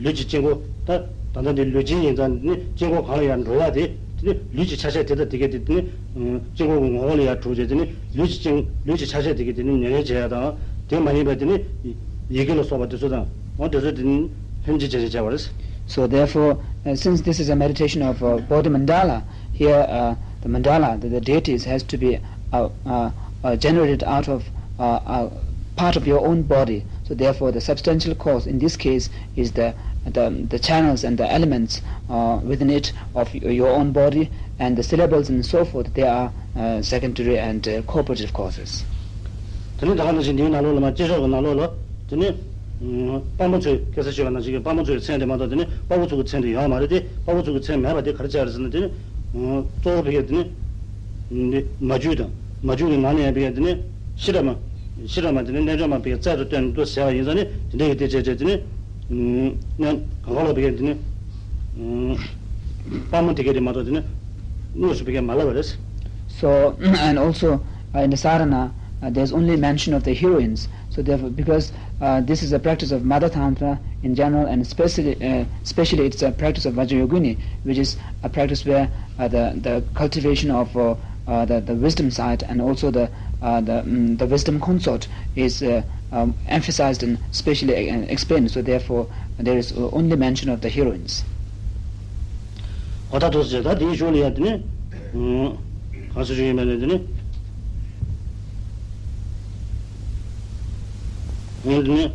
ལུས་ཀྱི་དཀྱིལ་འཁོར། ད་ད་ལྟ་འདི་ལུས་སྦྱིན་ཡིན་ཙང་ནི་དཀྱིལ་འཁོར་གང་ལ་ཡང་འགྲོ་ཡ་དེ་དེ་ནི་ལུས་ཀྱི་ཆ་ཤས་དེ་དང་དེ་གའི་དེ་དེ་ནི་དཀྱིལ་འཁོར་གྱི་ངོ་བོ་ལ་ཡང་གྲུབ་བྱས། དེ་ནི་ལུས་ཀྱི་དཀྱིལ་ལུས་ཀྱི་ཆ་ཤས་དེ་གའི་དེ་ནི་ཉེར་ལེན་བྱེད་ཡ་དང་། དེ་མ་ཡིན་པ་དེ་ནི་ཡི་གེ་ལ་སོགས་པ་དེ་ཚོ་དང་། འོ་དེ་ཚོ་དེ་ནི་ལྷན་ཅིག་བྱེད་ཅན་བྱ་བ་རེད། So therefore, uh, since this is a meditation of uh, Bodhi Mandala, here uh, the mandala, the, the deities has to be uh, uh, uh, generated out of uh, uh, part of your own body. So therefore, the substantial cause in this case is the the, the channels and the elements uh, within it of y- your own body, and the syllables and so forth. They are uh, secondary and uh, cooperative causes. དེ་ནི་ད་ག་ནང་བཞིན་འདིའི་ནང་ལོགས་ལ་མ་སྐྱེས་ཤོག་གི་ནང་ལོགས་ལ་དེ་ནི་ཨུམ་དཔལ་མོ་ཚོས་སྐད་ཆ་ཤོད་པ་ནང་བཞིན་གྱི་དཔལ་མོ་ཚོའི་མཚན་དེ་མ་གཏོགས་དེ་ནི་དཔའ་བོ་ཚོ་གི་མཚན་དེ་ཡོད་མ་རེད་དེ། དཔའ་བོ་ཚོ་གི་མཚན་མེད་པ་དེ་ག་རེ་བྱས་རེད་ཟེར་ན། དེ་ནི་ཨུམ་གཙོ་བོ་བི་གའི་དེ་ནི་འདི་མ་རྒྱུད་དང་། མ་རྒྱུད་ཀྱི་ནང་ནས་ཡང་བི་གའི་དེ་ནི་ཤི་ར་མ་ཤི་ར་མ་དེ་ནི་རྣལ་འབྱོར་མ་བི་གའི་རྩལ་དུ་བཏོན་དུ་ཟེར་བ་ཡིན་ཙང་ནི། དེ་འདྲ་ཡི་དེ་བྱས་བྱས་དེ་ནི་ཨུམ་གང་ག་ལ་བི་གའི་དེ་ནི་ཨུམ་དཔའ་མོ་དེ་གའི་དེ་མ་གཏོགས་དེ་ནི་དངོས་སུ་བི་གའི་མ་ལབ་པ་རེད། So, and also uh, in the Sarana, uh, there's only mention of the heroines. So therefore, because uh, this is a practice of Mother Tantra in general, and especially, uh, especially it's a practice of Vajrayogini, which is a practice where uh, the, the cultivation of uh, uh, the, the wisdom side and also the, uh, the, mm, the wisdom consort is uh, um, emphasized and specially uh, explained. So therefore, there is uh, only mention of the heroines. འོ་ད་དུ་ཟེར། ད་དེའི་གཞུག་ལ་ཡ་དེ་ནི་ཨུམ་གང་ཟེར་རྒྱུ་ཡིན་པ་ནི་དེ་ནི། འོན་ཏེ་ནི།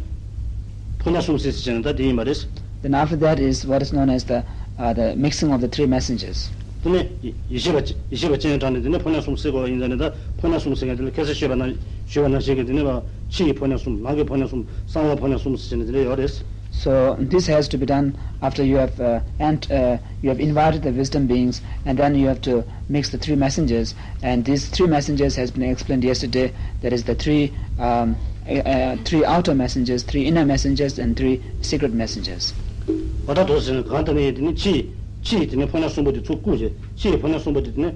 ཕོ་ཉ་གསུམ་བསྲེས་ཟེར་བྱས་ནས་ད་དེ་ཡིན་པ་རེད། Then after that is what is known as the, uh, the mixing of the three messengers. དེ་ནི་ཡེ་ཤེས་པ་ཡེ་ཤེས་པ་སྤྱན་དྲངས་ནས་དེ་ནི་ཕོ་ཉ་གསུམ་བསྲེས་དགོས་པ་ཡིན་ཙང་ནི། ད་ཕོ་ཉ་གསུམ་ཟེར་མཁན་དེ་ལ་ཁ་སང་ཞུས་པ་ནང་ཞུས་པ་ནང་བཞིན་གྱི་དེ་ནི་ཕྱི་ཡི་ཕོ་ཉ་གསུམ། ནང་གི་ཕོ་ཉ་གསུམ། གསང་བའི་ཕོ་ཉ་གསུམ་ཟེར་ནས་དེ་འདྲ་ཡོད་རེད། So this has to be done after you have uh, and uh, you have invited the wisdom beings, and then you have to mix the three messengers. And these three messengers has been explained yesterday. That is the three, um, uh, uh, three outer messengers, three inner messengers, and three secret messengers. འོ་ད་དོ་ཟེར་ན་གང་ལྟར་ནི་དེ་ནི་ཕྱི་ཕྱི་ཡི་དེ་ནི་ཕོ་ཉ་གསུམ་པོ་དེ་ཚུར་བཀུག་བྱས། ཕྱི་ཡི་ཕོ་ཉ་གསུམ་པོ་དེ་དེ་ནི་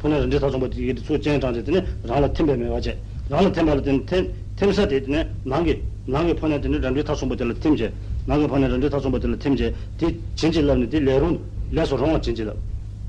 ཕོ་ཉ་རབ་འབྲིང་ཐ་གསུམ་པོ་དེ་གི་དེ་ཚུར་སྤྱན་དྲངས་ཏེ་དེ་ནི་རང་ལ་ཐིམ་པའི་མོས་པ་བྱས། རང་ལ་ཐིམ་པ་ལ་བརྟེན་ཐིམ་ཐིམ་ས་དེ་དེ་ནི་ནང་གི་ནང་གི་ཕོ་ཉ་དེ་ནི་རབ་འབྲིང་ཐ་གསུམ་པོ་དེ་ལ་ཐིམ་བྱས། ནང་གི་ཕོ་ཉ་རབ་འབྲིང་ཐ་གསུམ་པོ་དེ་ལ་ཐིམ་བྱས། དེ་བྱིན་གྱིས་བརླབས་ནས་དེ་ལས་རུང་ལས་སུ་རུང་བ་བྱིན་གྱིས་བརླབས།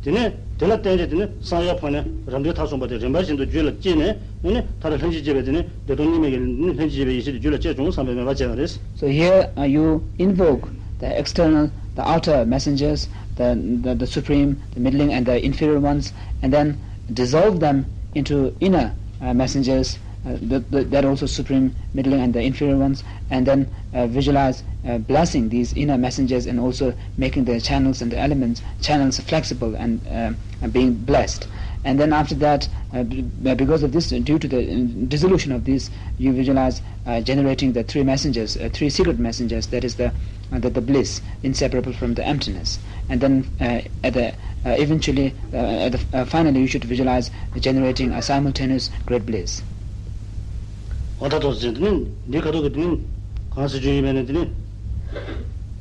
དེ་ནས་དེ་ལ་བརྟེན་བྱས་དེ་ནི་གསང་བའི་ཕོ་ཉ་རབ་འབྲིང་ཐ་གསུམ་པོ་དེ་རིམ་པ་བཞིན་དུ་རྒྱུད་ལ་སྐྱེས་ནས། དེ་ནི་མཐར་ལྷན་ཅིག་སྐྱེས་པའི་དེ་ནི་བདེ་སྟོང་གཉིས་མེད་ཀྱི་ལྷན་ཅིག་སྐྱེས་པའི་ཡེ་ཤེས་དེ་རྒྱུད་ལ་སྐྱེས་བྱུང་བསམ་པའི་མོས་པ་བྱས་པ་རེད། So here uh, you invoke the external, the outer messengers, the, the, the supreme, the middling, and the inferior ones, and then dissolve them into inner uh, messengers, uh, the, the, that also supreme, middling, and the inferior ones, and then uh, visualize uh, blessing these inner messengers and also making the channels and the elements channels flexible and uh, being blessed. And then after that, uh, because of this, due to the uh, dissolution of this, you visualize uh, generating the three messengers, uh, three secret messengers, that is the, uh, the, the bliss, inseparable from the emptiness. And then uh, at the uh, eventually, uh, at the, uh, finally, you should visualize generating a simultaneous great bliss. འོ་ད་དོ་ཟེར་དེ་ནི་འདི་ཁ་ཐུག་གི་དེ་ནི་གང་ཟེར་རྒྱུ་ཡིན་པས་ནི་དེ་ནི།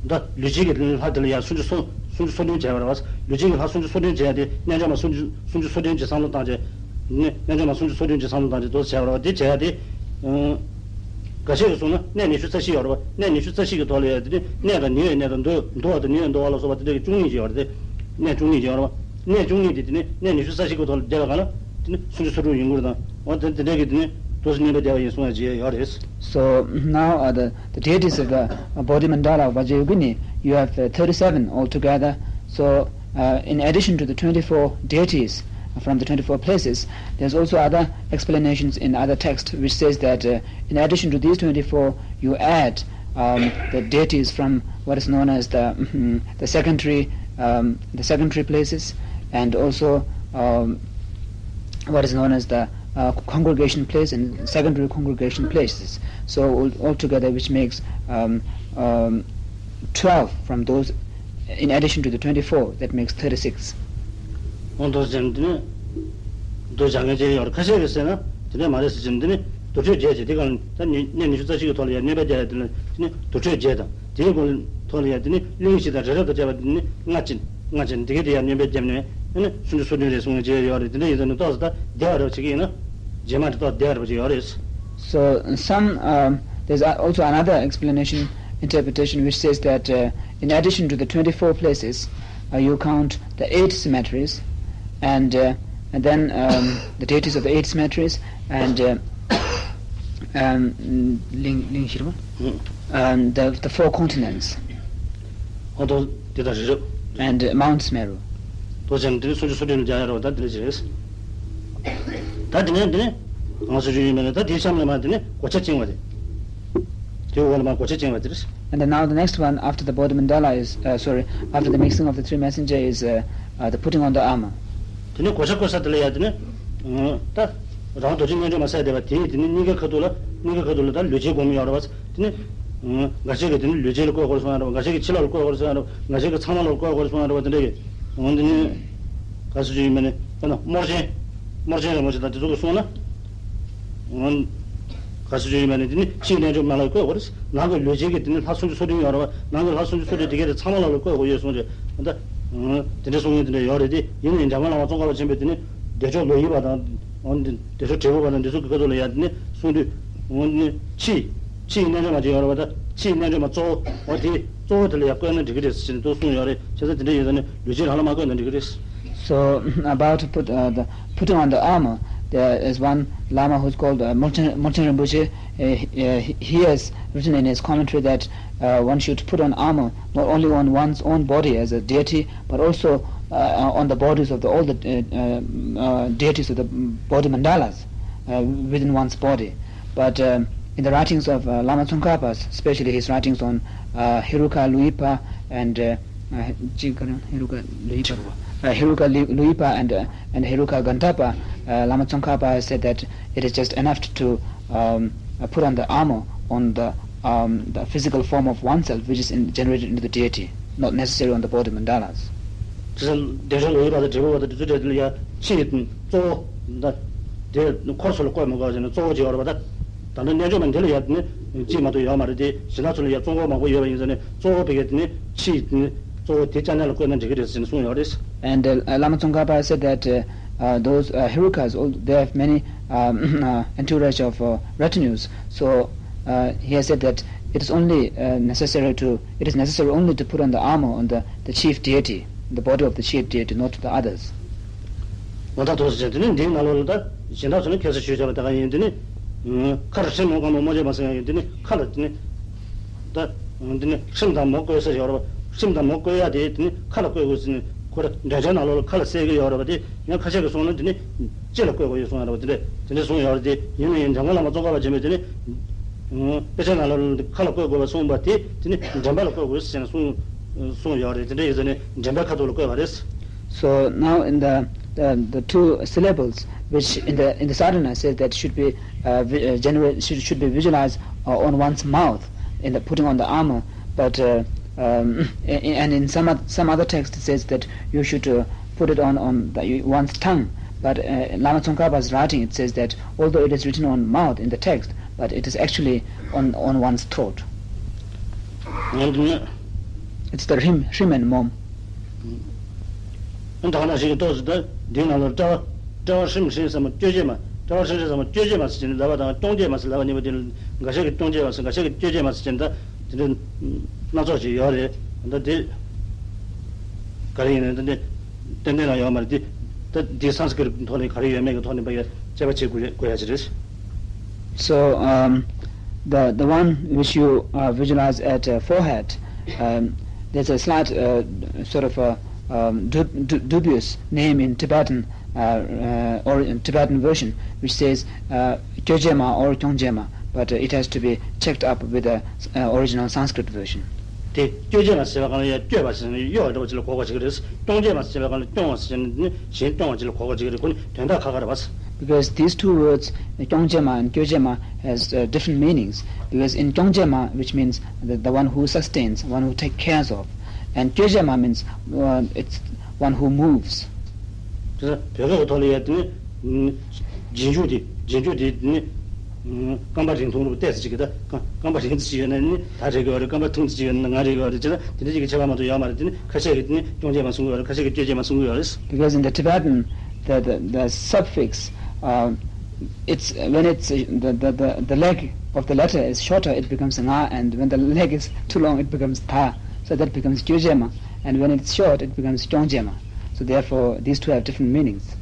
ད་ལུས་སྦྱིན་གྱི་དེ་ནི་ལྷ་དེ་ལ་ཡང་སུམ་ཅུ་སོ་སུམ་ཅུ་སོ་བདུན་བྱས་པ་རེད་བ། ལུས་སྦྱིན་གྱི་ལྷ་སུམ་ཅུ་སོ་བདུན་བྱས་ཏེ་རྣལ་འབྱོར་མ་སུམ་ཅུ་སུམ་ཅུ་སོ་བདུན་གྱི་བསམ་བློ་བཏང་བྱས། ནི་རྣལ་འབྱོར་མ་སུམ་ཅུ་སོ་བདུན་གྱི་བསམ་བློ་བཏང་བྱས་དོ་བྱས་པ་རེད་བ། དེ་བྱས་ཏེ། འགའ་ཤས་ཀྱིས་གསུངས་ན་གནས་ཉི་ཤུ་རྩ་བཞི་ཡོད་རེད་བ། གནས་ཉི་ཤུ་རྩ་བཞི་གི་ཐོག་ལ་ཡོད་དེ་ནི་གནས་དང་ཉེ་བའི་གནས་དང་འདུ་འདུ་བ་དང་ཉེ་བའི་འདུ་བ་ལ་སོགས་པ་དེ་འདྲ་གི་བཅུ་གཉིས་ཡོད་རེད་དེ། གནས་བཅུ་གཉིས་ཡོད་རེད་བ། གནས་བཅུ་གཉིས་དེ་དེ་ནི་གནས་ཉི་ཤུ་རྩ་བཞི་གི་ཐོག་ལ་བསྡད་པ་གང་ལ། དེ་ནི་སུམ་ཅུ་སོ་དྲུག་ཡིན་དགོས་དང་། འོ་དེ་དེ་འདྲ་གི་དེ་ནི་དུས་སུ་བསྙེན་པ་བརྒྱབ་པ་ཡིན་གསུང་ཡ་ཅིག་ཡོད་རེད། So now, uh, the, the deities of the, uh, Bodhi Mandala of Vajrayogini, you have, uh, thirty-seven altogether. So, uh, in addition to the twenty-four deities from the twenty-four places, there's also other explanations in other texts which says that, uh, in addition to these twenty-four, you add, um, the deities from what is known as the, mhm, the secondary, um, the secondary places, and also, um, what is known as the, uh, congregation place and secondary congregation places. So al- altogether, which makes, um, um, twelve from those, in addition to the twenty-four, that makes thirty-six. འོ་འདུག་ཟེར་ནས་འདི་ནི་འདུག་སྦྱང་མཁན་ཅིག་ཡོད་རེད། ཁ་ཤས་ཀྱིས་ཟེར་ན་དེ་འདྲ་མ་རེད་ཟེར་གྱི་འདི་ནི་དུར་ཁྲོད་བརྒྱད་ཅེས་དེ་གང་ད་ནི་གནས་ཉི་ཤུ་རྩ་གཅིག་གི་ཐོག་ལ་ཡང་བསྙེན་པ་བརྒྱབ་ཡ་དེ་ལ་དེ་ནི་དུར་ཁྲོད་བརྒྱད་དང་། དེའི་སྒོ་ལ་ཐོག་ལ་ཡང་དེ་ནི་གླིང་བཞི་དང་རི་རབ་དང་བཅས་པ་དེ་ནི་ལྔ་ཅན་ལྔ་ཅན་དེ་གའི་དེ་ཡང་བསྙེན་པ་བརྒྱབ་ནས་ཨ་ནི་སུམ་ཅུ་སོ་བདུན་རེད་གསུང་མཁན་ཅིག་ཡོད་རེད། དེ་འདྲ་ཡིན་ཙང་ནི་ཏོག་ཙམ་ད་བདེ་བ་རེ་བ་བྱེད་ཀྱི་ཡིན་ན་རྗེས་མ་དེ་ཏོག་བདེ་བ་རེ་བ་ཅིག་ཡོད་རེད། So some, um, there's a- also another explanation, interpretation, which says that, uh, in addition to the twenty-four places, uh, you count the eight cemeteries, and, uh, and then, um, the deities of the eight cemeteries, and, uh, um, ལིང་ལིང་ཤེར་བ། ཨུ། um, the, the four continents, ཨོ་ཏོ་དེ་དང་རི་རབ། and, uh, Mount Meru. ཏོ་ཅན་དེ་ནི་སུམ་ཅུ་སོ་བདུན་ལ་སྦྱར་ཡ་རོ་ད་དེ་ལ་བྱེད། ད་དེ་ནས་དེ་ནི་ང་ཚོ་ཞུ་ཡིན་མེད་ན་ད་དེའི་གཤམ་ལ་མ་དེ་ནི་གོ་ཆ་བཅིང་བ་རེད། དེའི་འོག་ལ་མ་གོ་ཆ་བཅིང་བ་དེ་རེད། And then now the next one after the Bodhi Mandala is, uh, sorry, after the mixing of the three messenger is, uh, uh, the putting on the armor. དེ་ནི་གོ་ཆ་བཀོད་ས་དེ་ལ་ཡ་དེ་ནི་ད་རང་རྡོ་རྗེ་རྣལ་འབྱོར་མ་གསལ་བསྡད་པ་དེ་དེ་ནི་སྙིང་གའི་ཁ་ཐུག་ལ་སྙིང་གའི་ཁ་ཐུག་ལ་ད་ལུས་ཅན་སྒོམ་ཡོད་རེད་བ། དེ་ནི་འགའ་ཤས་ཀྱིས་དེ་ནི་ལུས་ཅན་ལ་བཀོད་དགོས་གསུང་ཡ་རེད་བ། འགའ་ཤས་ཀྱིས་ཕྱི་ལོགས་ལ་བཀོད་དགོས་གསུང་ཡ་རེད་བ། འགའ་ཤས་ཀྱིས་ཚང་མ་ལ་བཀོད་དགོས་གསུང་ཡ་རེད་བ། དེ་འདྲ་གི་འོན་ཏེ་ནི་ག་ཚོད་ཅིག་ཡིན་པ་ནི་དཔེར་ན་རྨོར་ཅན། རྨོར་ཅན་རིན་པོ་ཆེ་དང་དེ་ཚོ་གིས་གསུངས་ན། འོན། ག་ཚོད་ཅིག་ཡིན་པ་ནི་དེ་ནི་ཕྱིའི་རྣལ་འབྱོར་མ་ལ་བཀོད་དགོས་རེད། ནང་གི་ལུས་ཅན་གྱི་དེ་ནི་ལྷ་སུམ་ཅུ་སོ་བདུན་ཡོད་རེད་བ། ནང་གི་ལྷ་སུམ་ཅུ་སོ་བདུན་དེ་གས་དེ་ཚང་མ་ལ་ལ་བཀོད་དགོས་ཡོད་གསུངས་ཏེ། འོན་ཏེ། དེ་འདྲ་གསུང་མཁན་དེ་འདྲ་ཡོད་རེད་དེ། ཡིན་ནའི་འཇམ་མགོན་བླ་མ་ཙོང་ཁ་པ་ཆེན་པོས་དེ་ནི་བདེ་མཆོག་ལོ་དབྱིབས་པ་དང་། འོན་ཏེ། བདེ་མཆོག་དྲིལ་བུ་པ་དང་འདི་ཚོ་གི་སྐབས་སུ་ལ་ཡང་དེ་ནི་གསུང་དུས། འོ་ནི་ཕྱི། ཕྱིའི་རྣལ་འབྱོར་མ་ཅིག་ཡོད་རེད་བ། ད་ཕྱིའི་རྣལ་འབྱོར་མ་གཙོ་བོ་འོ་དེ་གཙོ་བོ་དེ་ལ་ཡང་བཀོད་ན་འགྲིག་གི་རེད་ཟེར་ནས་འདུག་གསུངས་ཡོད་རེད། བྱས་ཙང་དེ་འདྲ་ཡིན་ཙང་ནི་ལུས་ཅན་རང་ལ་མ་བཀོད་ན་འགྲིག་གི་རེད། So, about to put, uh, the putting on the armor, there is one Lama who's called, uh, Molchen, Molchen Rinpoche. Uh, he, uh, he has written in his commentary that, uh, one should put on armor not only on one's own body as a deity, but also, uh, on the bodies of the, all the, uh, uh, uh, deities of the Bodhi Mandalas, uh, within one's body. But, um, in the writings of, uh, Lama Tsongkhapa, especially his writings on, uh, Heruka Luipa and, uh, uh, ཅི་ག་རེ། Heruka Luipa, uh, Heruka Lu- Luipa and, uh, and Heruka Gantapa, uh, Lama Tsongkhapa has said that it is just enough to, um, uh, put on the armor on the, um, the physical form of oneself, which is in, generated into the deity, not necessary on the Bodhi Mandalas. དེ་ཚོ་བདེ་མཆོག་ལོ་དབྱིབས་པ་དང་དྲིལ་བུ་པ་དང་དེ་ཚོ་གྲས་དེ་ལ་ཡ་ཕྱི་ཡི་གཙོ་བོ་ད་དེ་འཁོར་ཚོ་ལ་བཀོད་མི་དགོས་ཟེར་ནས་གཙོ་བོ་ཅིག་ཡོད་རེད་པ། ད་ད་ལྟ་རྣལ་འབྱོར་མ་འདི་ལ་ཡ་དེ་ནི་གཅིག་མ་གཏོགས་ཡོད་མ་རེད་དེ། གཞན་དག་ཚོ་ལ་ཡ་གཙོ་འཁོར་མང་པོ་ཡོད་པ་ཡིན་ཙང་ནས་གཙོ་བོ་བེ་གའི་དེ་ནི་ཕྱི་ཡི་དེ་ནི་གཙོ་བོ་དེ་ཅག་ནས་ལ་བཀོད་ན་འགྲིག་གི་རེད་ཟེར་ནས་གསུངས་ཡོད་རེད། And, uh, uh, Lama Tsongkhapa said that, uh, uh, those, uh, Herukas, all, they have many, um, uh, entourage of, uh, retinues. So, uh, he has said that it is only, uh, necessary to, it is necessary only to put on the armor on the, the chief deity, the body of the chief deity, not the others. ངོ་ཐག་ཐོག་སུ་བྱས་དེ་ནི་འདིའི་ནང་ལོགས་ལ་ད་གཞན་དག་ཚོ་ནི་ཁ་སང་ཞུས་བྱས་པ་དེ་ག་ཡིན། དེ་ནི་ཁ་ལ་ཧྲིམ་མོ་གང་མོ་མོ་བྱས་མ་ཟེར་ཡ་ཡིན། དེ་ནི་ཁ་ལ་དེ་ནི། ད། འདི་ནི་ཧྲིམ་དང་མོ་བཀོད་ས་ཡོད་རེད་པ། ཧྲིམ་དང་མོ་བཀོད་ཡ་དེ་དེ་ནི་ཁ་ལ་བཀོད་དགོས་ཟེར་ནས་ཁོ་ར་འདོན་ཆ་ནང་ལོགས་ལ་ཁ་ལ་གསལ་གྱི་ཡོད་རེད་པ། དེ་ཡང་ཁ་ཤས་ཀྱིས་གསུངས་ན་དེ་ནི་ལྕེ་ལ་བཀོད་དགོས་ཡོད་གསུངས་ཡོད་རེད་པ། དེ་འདྲ་དེ་འདྲ་གསུངས་ཡོད་རེད། དེ་ཡིན་ན་ཡང་འཇམ་མགོན་བླ་མ་ཙོང་ཁ་པ་ཆེན་པོས་དེ་ནི་དཔེ་ཆ་ནང་ལོགས་ལ་ཁ་ལ་བཀོད་དགོས་པ་གསུངས་པ་དེ་དེ་ནི་མགྲིན་པ་ལ་བཀོད་དགོས་ཟེར་ནས་གསུངས་གསུངས་ཡོད་རེད། དེ་འདྲ་ཡིན་ཙང་ནས་མགྲིན་པའི་ཁ་ཐུག་ལ་བཀོད་པ་རེད། So now in the, the, the two syllables which in the, in the sadhana says that should be, uh, vi- uh, generate, should, should be visualized, uh, on one's mouth in the putting on the armor, but, uh, um, a- and in some oth- some other text it says that you should, uh, put it on, on the, one's tongue. But, uh, Lama Tsongkhapa's writing, it says that although it is written on mouth in the text, but it is actually on, on one's throat. It's the hrim, hrim and mom. ཨ་ད་ག་ནང་བཞིན་གྱི་ཏོག་ཙམ་ད་འདིའི་ནང་ལ་དཔྲལ་བ་དཔྲལ་བ་ཧྲིམ་ཧྲིམ་ཟེར་མ་སྐྱོ་བྱེད་མ། དཔྲལ་བ་ཧྲིམ་ཧྲིམ་ཟེར་མ་སྐྱོ་བྱེད་མ་ཟེར་ནས་ལབ་པ་དང་སྐྱོང་བྱེད་མ་ཟེར་ལབ་པ་གཉིས་པོ་དེ་ལ་འགའ་ཤས་ཀྱིས་སྐྱོང་བྱེད་མ་ཟེར། འགའ་ཤས་ཀྱིས་སྐྱོ་བྱེད་མ་ཟེར་བྱས་ནས་ད་དེ་འདྲ་སྣ་ཚོགས་ཅིག་ཡོད་རེད། ད་དེ་ག་རེ་ཡིན་ནའི་ད་དེ་ཏན་ཏན་ལ་ཡོད་མ་རེད། དེ་ ད་འདི་སཾ་སྐྲྀཏ་ཐོག་ནས་ག་རེ་ཡོད་མེད་ཀྱི་ཐོག་ནས་ཕ་གི་དཔྱད་པ་བྱེད་དགོས་དགོས་ཡ་ཅིག་རེད། So, um, the, the one which you, uh, visualize at, uh, forehead, um, there's a slight, uh, sort of a, um, du- du- dubious name in Tibetan, uh, uh, or in Tibetan version, which says, uh, Kyoje Ma or Kyongje Ma, but, uh, it has to be checked up with the, uh, original Sanskrit version. དེ་སྐྱོ་ཅེས་མ་ཟེར་བ་གང་ལ་ཡང་སྐྱོ་བ་ཟེར་ནས་གཡོ་བ་འདྲ་བོ་ཅིག་ལ་གོ་དགོས་ཅིག་རེད། སྐྱོང་ཅེས་མ་ཟེར་བ་གང་ལ་སྐྱོང་བ་ཟེར་ནས་ནི་གཞན་སྐྱོང་བ་ཅིག་ལ་གོ་དགོས་ཅིག་རེད། ཁོ་ནི་དོན་དག་ཁ་ཁ་རེད་བ། Because these two words, uh, Kyongje Ma and Kyoje Ma, has, uh, different meanings. Because in Kyongje Ma, which means the, the one who sustains, one who take cares of, and Kyoje Ma means, uh, it's one who moves. དེ་ཚོ་བོད་སྐད་ཀྱི་ཐོག་ལ་ཡ་དེ་ནི་རྗེས་འཇུག་དེ་རྗེས་འཇུག་དེ་ནི། རྐང་པ་རིང་ཐུང་ལུགས་ཏོག་ཙམ་ཅིག་གི་ད་རྐང་པ་རིང་ཙམ་ཅིག་ཡོད་ན་ནི་ད་རེད་གི་ཡོད་རེད། རྐང་པ་ཐུང་ཙམ་ཅིག་ཡོད་ན་ང་རེད་གི་ཡོད་རེད། དེ་ལ་དེ་འདྲ་ཅིག་གི་ཁྱད་པར་མ་གཏོགས་ཡོད་མ་རེད། དེ་ནི་ཁ་ཤས་ཀྱིས་དེ་ནི་སྐྱོང་བྱེད་མ་གསུང་གི་ཡོད་རེད། ཁ་ཤས་ཀྱིས་སྐྱོ་བྱེད་མ་གསུང་གི་ཡོད་རེད། Because in the Tibetan, the, the, the suffix, uh, it's when it's, uh, the, the, the, the leg of the letter is shorter, it becomes nga, and when the leg is too long, it becomes ta. So that becomes kyoje ma, and when it's short, it becomes kyongje ma. So therefore, these two have different meanings.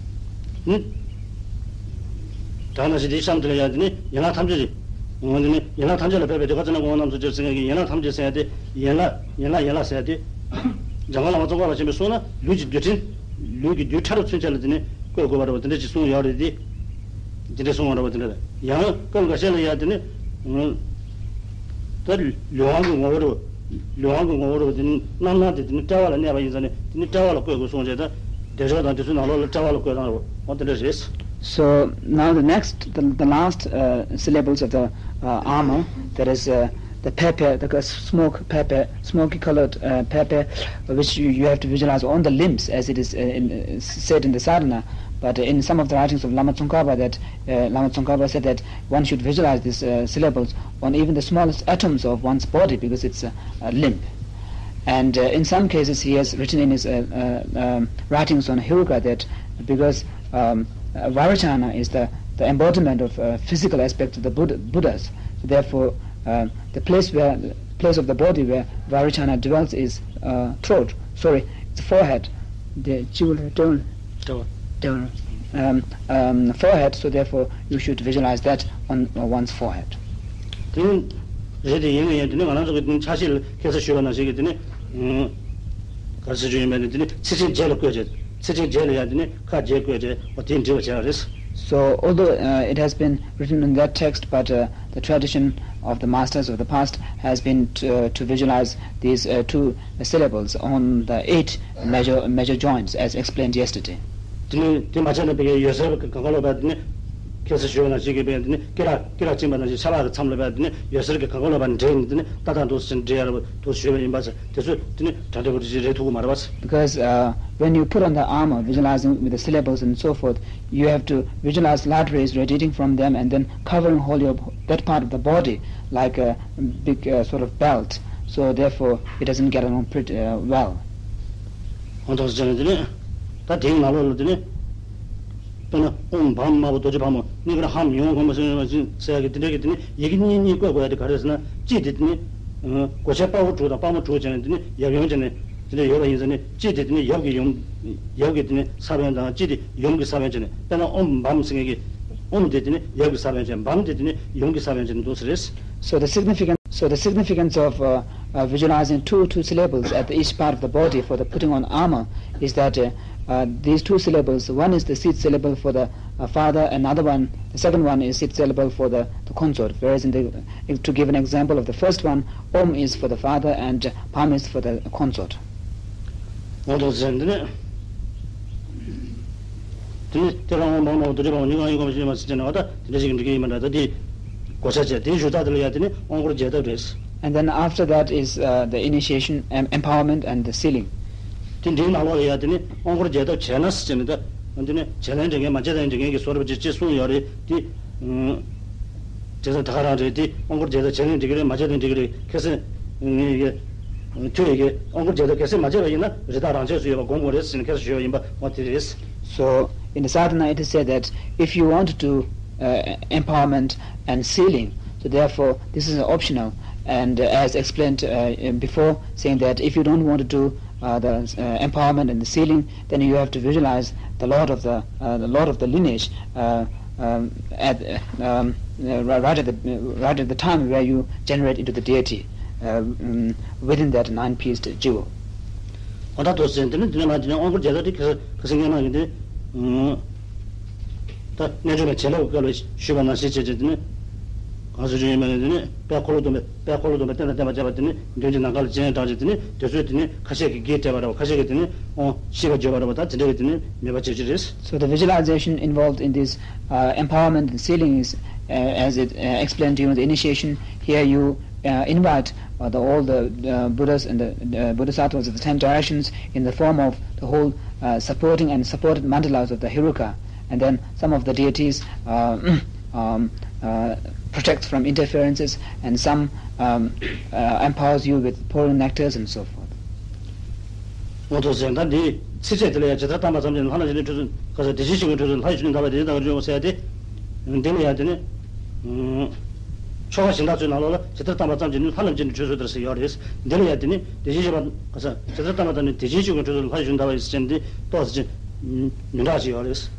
ད་ནང་བཞིན་དེའི་གཤམ་དེ་ལ་ཡང་དེ་ནི་ཡན་ལག་ཐམས་ཅད་རེད། འོ་དེ་ནི་ཡན་ལག་ཐམས་ཅད་ལ་ཕེབས་པའི་དེ་ཁ་ཚ་ན་དགོངས་པ་རྣམས་སུ་གྱུར་ཟེར་མཁན་གྱི་ཡན་ལག་ཐམས་ཅད་ཟེར་ཡ་དེ་ཡན་ལག་ཡན་ལག་ཡན་ལག་ཟེར་ཡ་དེ། འཇམ་མགོན་བླ་མ་ཙོང་ཁ་པ་ཆེན་པོས་གསུངས་ན་ལུས་ཀྱི་རྡུལ་ཕྲན། ལུས་ཀྱི་རྡུལ་ཕྲ་རབ་ཚུན་ཆད་ལ་དེ་ནི་བཀོད་དགོས་པ་འདྲ་བོ་དེ་འདྲ་ཅིག་གསུངས་ཡོད་རེད་དེ། དེ་འདྲ་གསུངས་པ་འདྲ་བོ་དེ་འདྲ་རེད། ཡང་སྐབས་འགའ་ཤས་ལ་ཡ་དེ་ནི། ད་ལུས་དབང་གི་ངོ་བོ་རེད། ལུས་དབང་གི་ངོ་བོ་རེད་བ། དེ་ནི་རྣམ་སྣང་དེ་དེ་ནི་དཔྲལ་བ་ལ་གནས་པ་ཡིན་ཙང་ནི་དེ་ནི་དཔྲལ་བ་ལ་བཀོད་དགོས་གསུངས་བྱས། ད་བདེ་མཆོག་དང་དེ་ཚོའི་ནང་ལོགས་ལ་དཔྲལ་བ་ལ་བཀོད་སྟངས་རེད་བ། འོ་དེ་འདྲ་རེད། So now the next, the, the last, uh, syllables of the, uh, armor, that is, uh, the pepe, the smoke pepe, smoky colored, uh, pepe, which you, you have to visualize on the limbs, as it is, uh, in, uh, said in the sadhana. But in some of the writings of Lama Tsongkhapa, that, uh, Lama Tsongkhapa said that one should visualize these, uh, syllables on even the smallest atoms of one's body, because it's a, a limb. And, uh, in some cases, he has written in his, uh, uh, um, writings on Heruka that because, um, uh, Vairocana is the, the embodiment of, uh, physical aspect of the Buddha, Buddhas. Therefore, uh, the place where, the place of the body where Vairocana dwells is, uh, throat. Sorry, it's forehead. The um, um, forehead. So therefore, you should visualize that on, uh, one's forehead. དེ་རེད་དེ། ཡིན་ན་ཡང་དེ་ནི་ང་རང་ཚོ་གི་དེ་ནི་ཕྱག་བཞེས་ལ་ཁ་སང་ཞུས་པ་ནང་བཞིན་གྱི་དེ་ནི། ག་རེ་ཟེར་རྒྱུ་ཡིན་པ་ནི་དེ་ནི་ཚིགས་ཆེན་བརྒྱད་ལ་བཀོད་བྱས། ཚིགས་ཆེན་བརྒྱད་ལ་ཡང་དེ་ནི་ཁ་བརྒྱད་བཀོད་བྱས། འོ་དེ་འབྲི་བར་བྱ་བ་རེད། So, although, uh, it has been written in that text, but, uh, the tradition of the masters of the past has been to, uh, to visualize these, uh, two syllables on the eight major, major joints, as explained yesterday. དེ་ནི་དེ་མ་བྱས་ན་ཕ་གིའི་འོད་ཟེར་གྱི་གང་ག་ལོག་པ་དེ་ནི་ཁ་སང་ཞུས་པ་ནང་བཞིན་གྱི་ཕ་གི་དེ་ནི་སྐེ་རགས་སྐེ་རགས་བཅིངས་པ་ནང་བཞིན་ཆ་ལག་གི་མཚམས་ལ་ཕ་གི་དེ་ནི་འོད་ཟེར་གྱི་གང་ག་ལོག་པ་འདྲེས་ནས་དེ་ནི་ལྟ་སྟངས་འདུག་ཟེར་འདྲེས་ཡ་རེད་འདུག་ཞུས་པ་ཡིན་པ་ཟེར། དེ་ཚོ་དེ་ནི་འདྲ་འདྲ་བོ་རེ་རེད་ཐུག་གི་མ་རེད་པ། Because, uh, when you put on the armor, visualizing with the syllables and so forth, you have to visualize light rays radiating from them and then covering wholly of that part of the body like a big, uh, sort of belt. So therefore, it doesn't get along pretty, uh, well. འོ་ཐོག་ཟེར་ནས་དེ་ནི་ད་དེའི་ནང་ལོགས་ལ་དེ་ནི། དཔེར་ན་ཨོཾ་བྷཾ་མ་བུ་རྡོ་རྗེ་ཕག་མོ་ནི་ག་ར་ཧཾ་ཡོང་གོ་མ་སོང་ཡོང་མ་སོང་ཟེར་ཡ་གི་དེ་འདྲ་གི་དེ་ནི་ཡི་གེ་གཉིས་གཉིས་བཀོད་དགོས་ཡ་དེ་ག་རེ་ཟེར་ན། གཅིག་དེ་དེ་ནི་གོ་ཆ་དཔའ་བོ་དྲུག་དང་དཔའ་མོ་དྲུག་བྱས་ནས་དེ་ནི་ཡབ་ཡུམ་བྱས་ནས་དེ་འདྲ་ཡོད་པ་ཡིན་ཟེར་ནས། གཅིག་དེ་དེ་ནི་ཡབ་ཀྱི་ཡུམ། ཡབ་ཀྱི་དེ་ནི་ས་བོན་དང་། གཅིག་དེ་ཡུམ་གྱི་ས་བོན་བྱས་ནས། དཔེར་ན་ཨོཾ་བྷཾ་ཟེར་མཁན་གྱི་ཨོཾ་དེ་དེ་ནི་ཡབ་ཀྱི་ས་བོན་བྱས། བྷཾ་དེ་དེ་ནི་ཡུམ་གྱི་ས་བོན་བྱས་ནས་འདུག་ཟེར་རེད། So the significance, so the significance of, uh, uh, visualizing two, two syllables at each part of the body for the putting on armor is that, uh, uh, these two syllables, one is the seed syllable for the, uh, father, another one, the second one is seed syllable for the, the consort. Whereas in the, to give an example of the first one, Om is for the father and Bham is for the consort. འོ་ཐོག་ཟེར་འདི་ནི། དེ་ནི་དེ་རང་དབང་མང་མང་དུ་རེ་བ་ཉིན་གང་ཡིན་གོམས་ཤིང་མ་སྲིད་ཅེ་ན་བ་ད་དེ་འདྲ་ཞིག་འགྲིག་གི་ཡིན་མ་འདྲ། ད་དེ་གོ་ཆ་བྱས་དེ་ཞུ་ད་དེ་ལ་ཡ་དེ་ནི་དབང་བསྐུར་རྒྱས་བཏབ་རེད། And then after that is, uh, the initiation, em- empowerment and the sealing. དེ་འདྲའི་ནང་ལོགས་ལ་ཡ་དེ་ནི་དབང་བསྐུར་རྒྱས་བཏབ་བྱས་ན་སྲིད་ཅེ་ན་ད་དེ་ནི་བྱས་ན་འགྲིག་མཁན་མ་བྱས་ན་འགྲིག་མཁན་གྱི་བཟོ་འདྲ་ཅིག་ཅེས་གསུངས་ཡོད་རེད་དེ། དེ་ཚོ་ད་ག་རང་རེད་དེ། དབང་བསྐུར་རྒྱས་བཏབ་བྱས་ན་འགྲིག་གི་རེད། མ་བྱས་ན་འགྲིག་གི་རེད། ཁ་སང་ངས་ཡི་གེ་ཐོས་ཡི་གེ་དབང་བསྐུར་རྒྱས་བཏབ་གལ་སྲིད་མ་བྱས་པ་ཡིན་ན་རི་དྭགས་རང་ཆས་སུ་ཡོད་པ་སྒོམ་དགོས་རེད་ཟེར་ནས་ཁ་སང་ཞུས་པ་ཡིན་པ་འོ་དེ་རེད། So, in the sadhana, it is said that if you want to do, uh, empowerment and sealing, so therefore, this is optional. And, uh, as explained, uh, before, saying that if you don't want to do uh, the uh, empowerment and the sealing, then you have to visualize the lord of the uh, the lord of the lineage uh, um, at uh, um, uh, ri- right at the right at the time where you generate into the deity uh, um, within that nine-pieced jewel. ཨོ་ད་དོ་ཟེར་དེ་ནི་དེ་ནི་མ་དེ་ནི་དབང་བསྐུར་རྒྱལ་ཚབ་དེ་ཁ་ཁ་སང་ངས་མ་གི་དེ་ཨུམ། ད་རྣལ་འབྱོར་པའི་བྱིན་རླབས་ཀྱི་སྐལ་བ་ཞུས་པ་ནང་བཞིན་བྱས་བྱས་དེ་ནི། གང་ཟེར་རྒྱུ་ཡིན་པ་ནི་དེ་ནི་དཔལ་འཁོར་ལོ་སྡོམ་པའི་དཔལ་འཁོར་ལོ་སྡོམ་པའི་རྟེན་དང་བརྟེན་པར་བྱས་པ་དེ་ནི་མདུན་གྱི་ནམ་མཁའ་ལ་སྤྱན་དྲངས་བྱས་དེ་ནི་དེ་ཚོས་དེ་ནི་ཁ་ཤས་ཀྱིས་བགེགས་བསྐྲད་པ་འདྲ་བ། ཁ་ཤས་ཀྱིས་དེ་ནི་ཨོ་ཤིས་པ་བརྗོད་པ་འདྲ་བ་དང་དེ་འདྲ་གི་དེ་ནི་མོས་པ་བྱེད་ཀྱི་རེད། So the visualization involved in this uh, empowerment and sealing is, uh, as it uh, explained during the initiation, here you uh, invite uh, the, all the uh, Buddhas and the uh, Bodhisattvas of the ten directions in the form of the whole uh, supporting and supported mandalas of the Heruka. And then some of the deities uh, um, uh, protect from interferences, and some um, uh, empowers you with pouring nectars and so forth. ངོ་ཐོག་ཟེར་ད་འདི་ཚིགས་བཅད་དེ་ལ་ཡང་ཇི་ལྟར་བལྟམས་པ་ཙམ་གྱིས་ལྷ་རྣམས་ཀྱི་ནི་ཁྲོད་དུ་ག་ས་བདེ་གཤེགས་ཀྱི་ཁྲོད་དུ་ལྷ་ཡི་ཆོས་ནི་དག་པ་དེ་ལྟ་བུར་འགྱུར་རོ་ཟེར་ཏེ། འདི་ལ་ཡང་དེ་ནི། ཆོ་ག་གཞན་དག་ཚོའི་ནང་ལོགས་ལ་ཇི་ལྟར་བལྟམས་པ་ཙམ་གྱིས་ནི་ལྷ་རྣམས་ཀྱི་ནི་ཁྲོད་སོ་ཐར་ཟེར་ཡོད་རེད། འདི་ལ་ཡང་དེ་ནི་བདེ་གཤེགས་ཀྱི་ཁྲོད་དུ་ལྷ་ཡི་ཆོས་ནི་དག་པ་ཡིན་ཟེར་ནི་ཏོག་ཙམ་ཅིག་མི་འདྲ་ཞིག་ཡོད་རེད།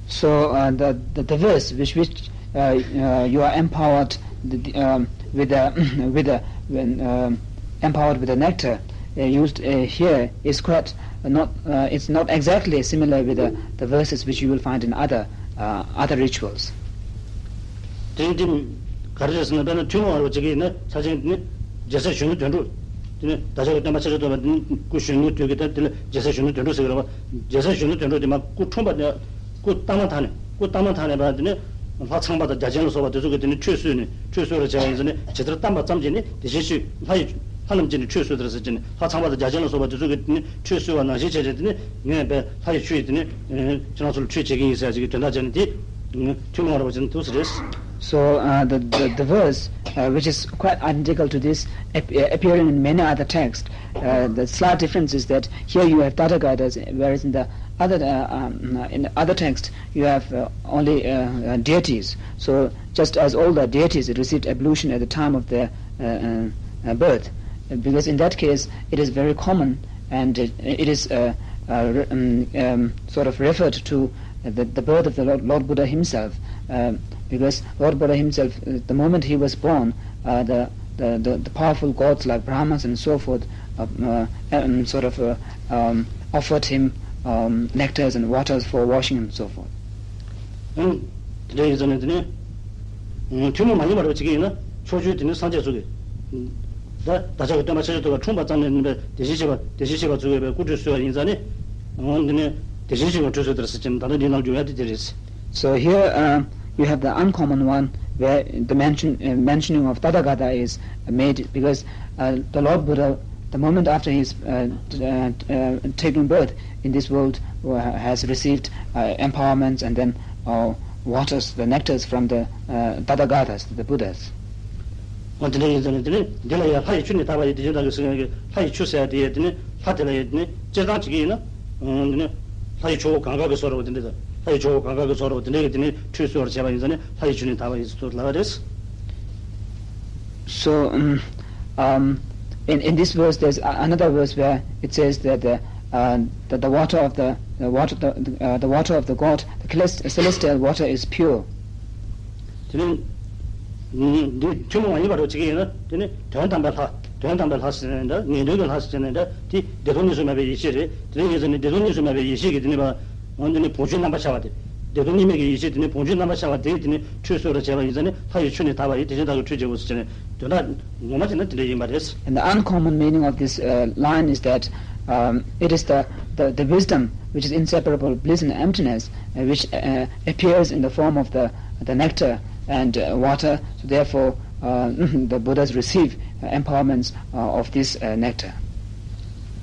So uh, the, the the verse which which uh, uh, you are empowered the, the, um, with the with the when, um, empowered with the nectar uh, used uh, here is quite not uh, it's not exactly similar with the, the verses which you will find in other uh, other rituals. དེ་ནི་དེ་ག་རེ་རེད་ཟེར་ན། དཔེར་ན་ཐུན་མོང་བ་ཅིག་གིས་ན་ཕྱག་ཆེན་དེ་ནི་རྒྱལ་སྲས་གཞོན་ནུ་དོན་གྲུབ། དེ་ནི་བདག་ཅག་གི་སྟོན་པ་ཤཱཀྱ་ཐུབ་པ་དེ་ནི་སྐུ་གཞོན་ནུ་དུས་ཀྱི་དེ་དེ་ལ་རྒྱལ་སྲས་གཞོན་ནུ་དོན་གྲུབ་ཟེར་གྱི་རེད་པ། རྒྱལ་སྲས་གཞོན་ནུ་དོན་གྲུབ་དེ་མ་སྐུ་འཁྲུངས་པ་ནས་སྐུ་བལྟམས་མ་ཐག་ནས་སྐུ་བལྟམས་མ་ཐག་ནས་པ་དེ་ནི་ལྷ་ཚངས་པ་དང་བརྒྱ་བྱིན་ལ་སོགས་པ་དེ་ཚོ་གིས་དེ་ནི་ཁྲུས་གསོལ་ནས་ཁྲུས་གསོལ་བར་བྱ་བ་ཡིན་ཟེར་ནས། ཇི་ལྟར་བལྟམས་པ་ཙམ་གྱིས་ནི་བདེ་གཤེགས་ཆོས་ལྷ་ཡི་ལྷ་རྣམས་ཀྱིས་ནི་ཁྲུས་གསོལ་ཏེ་ཟེར་གྱི་ནི་ལྷ་ཚངས་པ་དང་བརྒྱ་བྱིན་ལ་སོགས་པ་དེ་ཚོ་གིས་དེ་ནི་ཁྲུས་གསོལ་བ་ནང་བཞིན་བྱས་བྱས་དེ་ནི་ངས་པའི་ལྷ་ཡི་ཆུ་ཡིས་དེ་ནི་ཁྱེད་རང་ཚོ་ལ་ཁྲུས་བྱེད་ཀྱི་ཡིན་ཟེར་ཅིག་གི་དོན་དག་བྱས་ནས་དེ་ཐུན་མོང་བ་ར་བ་ཅན་དུ་ཟེར་རེད། So uh, the, the the verse uh, which is quite identical to this ap- uh, appearing in many other texts. Uh, the slight difference is that here you have Tathagatas, whereas in the other uh, um, in the other text you have uh, only uh, uh, deities. So just as all the deities received ablution at the time of their uh, uh, uh, birth, because in that case it is very common and uh, it is uh, uh, re- um, um, sort of referred to the, the birth of the Lord, Lord Buddha himself, uh, because Lord Buddha himself, uh, the moment he was born, uh, the, the, the, the powerful gods like Brahmas and so forth uh, uh, um, sort of uh, um, offered him um, nectars and waters for washing and so forth. ཨང་། དེ་འདྲ་ཡིན་ཙང་ནས་དེ་ནས་ཨང་། ཐུན་མོང་མ་ཡིན་པ་རུ་བྱེད་ཀྱི་ཡིན་ན་ཕྱོགས་བཅུའི་དེ་ནས་སངས་རྒྱས་ཚོ་གིས། ད་བདག་ཅག་གི་སྟོན་པ་ཤཱཀྱ་ཐུབ་པ་འཁྲུངས་པ་ཙམ་ནས་ནི་བདེ་གཤེགས་བྱེ་བ་བདེ་གཤེགས་བྱེ་བ་ཚོ་གིས་པའི་སྐུ་ཁྲུས་གསོལ་བ་ཡིན་ཙང་ནི། འོ་འདི་ནས་བདེ་གཤེགས་བྱེ་བ་ཁྲུས་གསོལ་དེར་ཟེར་གྱིན་ད་ལྟ་འདི་ནང་འཇུག་ཡ་དེ་དེ་རེད། So here uh, you have the uncommon one where the mention, uh, mentioning of Tathagata is made because uh, the Lord Buddha, the moment after his uh, uh, uh, taking birth in this world, uh, has received uh, empowerments and then uh, waters, the nectars from the uh, Tathagatas, the Buddhas. འོ་དེ་འདྲ་ཡིན་ཙང་ནས་དེ་ནི་འདི་ལ་ཡང་ལྷ་ཡི་ཆུ་ནི་དག་པ་ཡིས་དེ་བཞིན་བདག་གིས་ཟེར་མཁན་གྱི་ལྷ་ཡི་ཆུ་ཟེར་ཡ་དེ་ཡས་དེ་ནི་ལྷ་དེ་ལ་ཡས་དེ་ནི་སྤྱིར་བཏང་བྱེད་ཀྱི་ཡིན་ན། འོ་དེ་ནི་ལྷ་ཡི་ཇོ་བོ་གངྒཱ་གི་སོགས་ར་བ་དེ་འདྲ་དང་། ལྷ་ཡི་ཇོ་བོ་གངྒཱ་གི་སོགས་ར་བ་དེ་འདྲ་གི་དེ་ནི་ཁྲུས་གསོལ་བར་བྱས་པ་ཡིན་ཙང་ནི་ལྷ་ཡི་ཆུ་ནི་དག་པ་ཡིས་ཟེར་ལབ་པ་རེད། So um, um, in, in this verse, there's a- another verse where it says that the, uh, that the water of the, the water, the, the, uh, the water of the god, the celest- celestial water, is pure. དེ་ནི་འདི་ཐུན་མོང་མ་ཡིན་པ་རུ་བྱེད་ཀྱི་ཡིན་ན་དེ་ནི་དོན་དམ་པའི་ལྷ། དོན་དམ་པའི་ལྷ་ཟེར་ནས་འདྲ། ངེས་དོན་གྱི་ལྷ་ཟེར་ནས་འདྲ། དེ་བདེ་སྟོང་གཉིས་སུ་མེད་པའི་ཡེ་ཤེས་རེད། དེ་ནི་ཡིན་ཙང་ནི་བདེ་སྟོང་གཉིས་སུ་མེད་པའི་ཡེ་ཤེས་ཀྱི་དེ་ནི་བ། འོ་འདི་ནི་བུང་ཆུའི་རྣམ་པ་ཤར་བ་དེ། བདེ་སྟོང་གཉིས་མེད་ཀྱི་ཡེ་ཤེས་དེ་ནི་བུང་ཆུའི་རྣམ་པ་ཤར་བ་དེ་དེ་ནི་ཁྲུས་གསོལ་ར་བྱས་པ་ཡིན་ཙང་ནི་ལྷ་ཡི་ཆུ་ནི་དག་པ་ཡིས་དེ་བཞིན་བདག་གིས་ཁྲུས་བྱས་པ་ཟེར་ནས་དོན་དག་ངོ་མ་བྱས་ན་དེ་འདྲ་ཡིན་པ་རེད། And the uncommon meaning of this uh, line is that um, it is the, the, the wisdom which is inseparable, bliss and emptiness, uh, which uh, appears in the form of the, the nectar and uh, water. So therefore, uh, the Buddhas receive uh, empowerments uh, of this uh, nectar.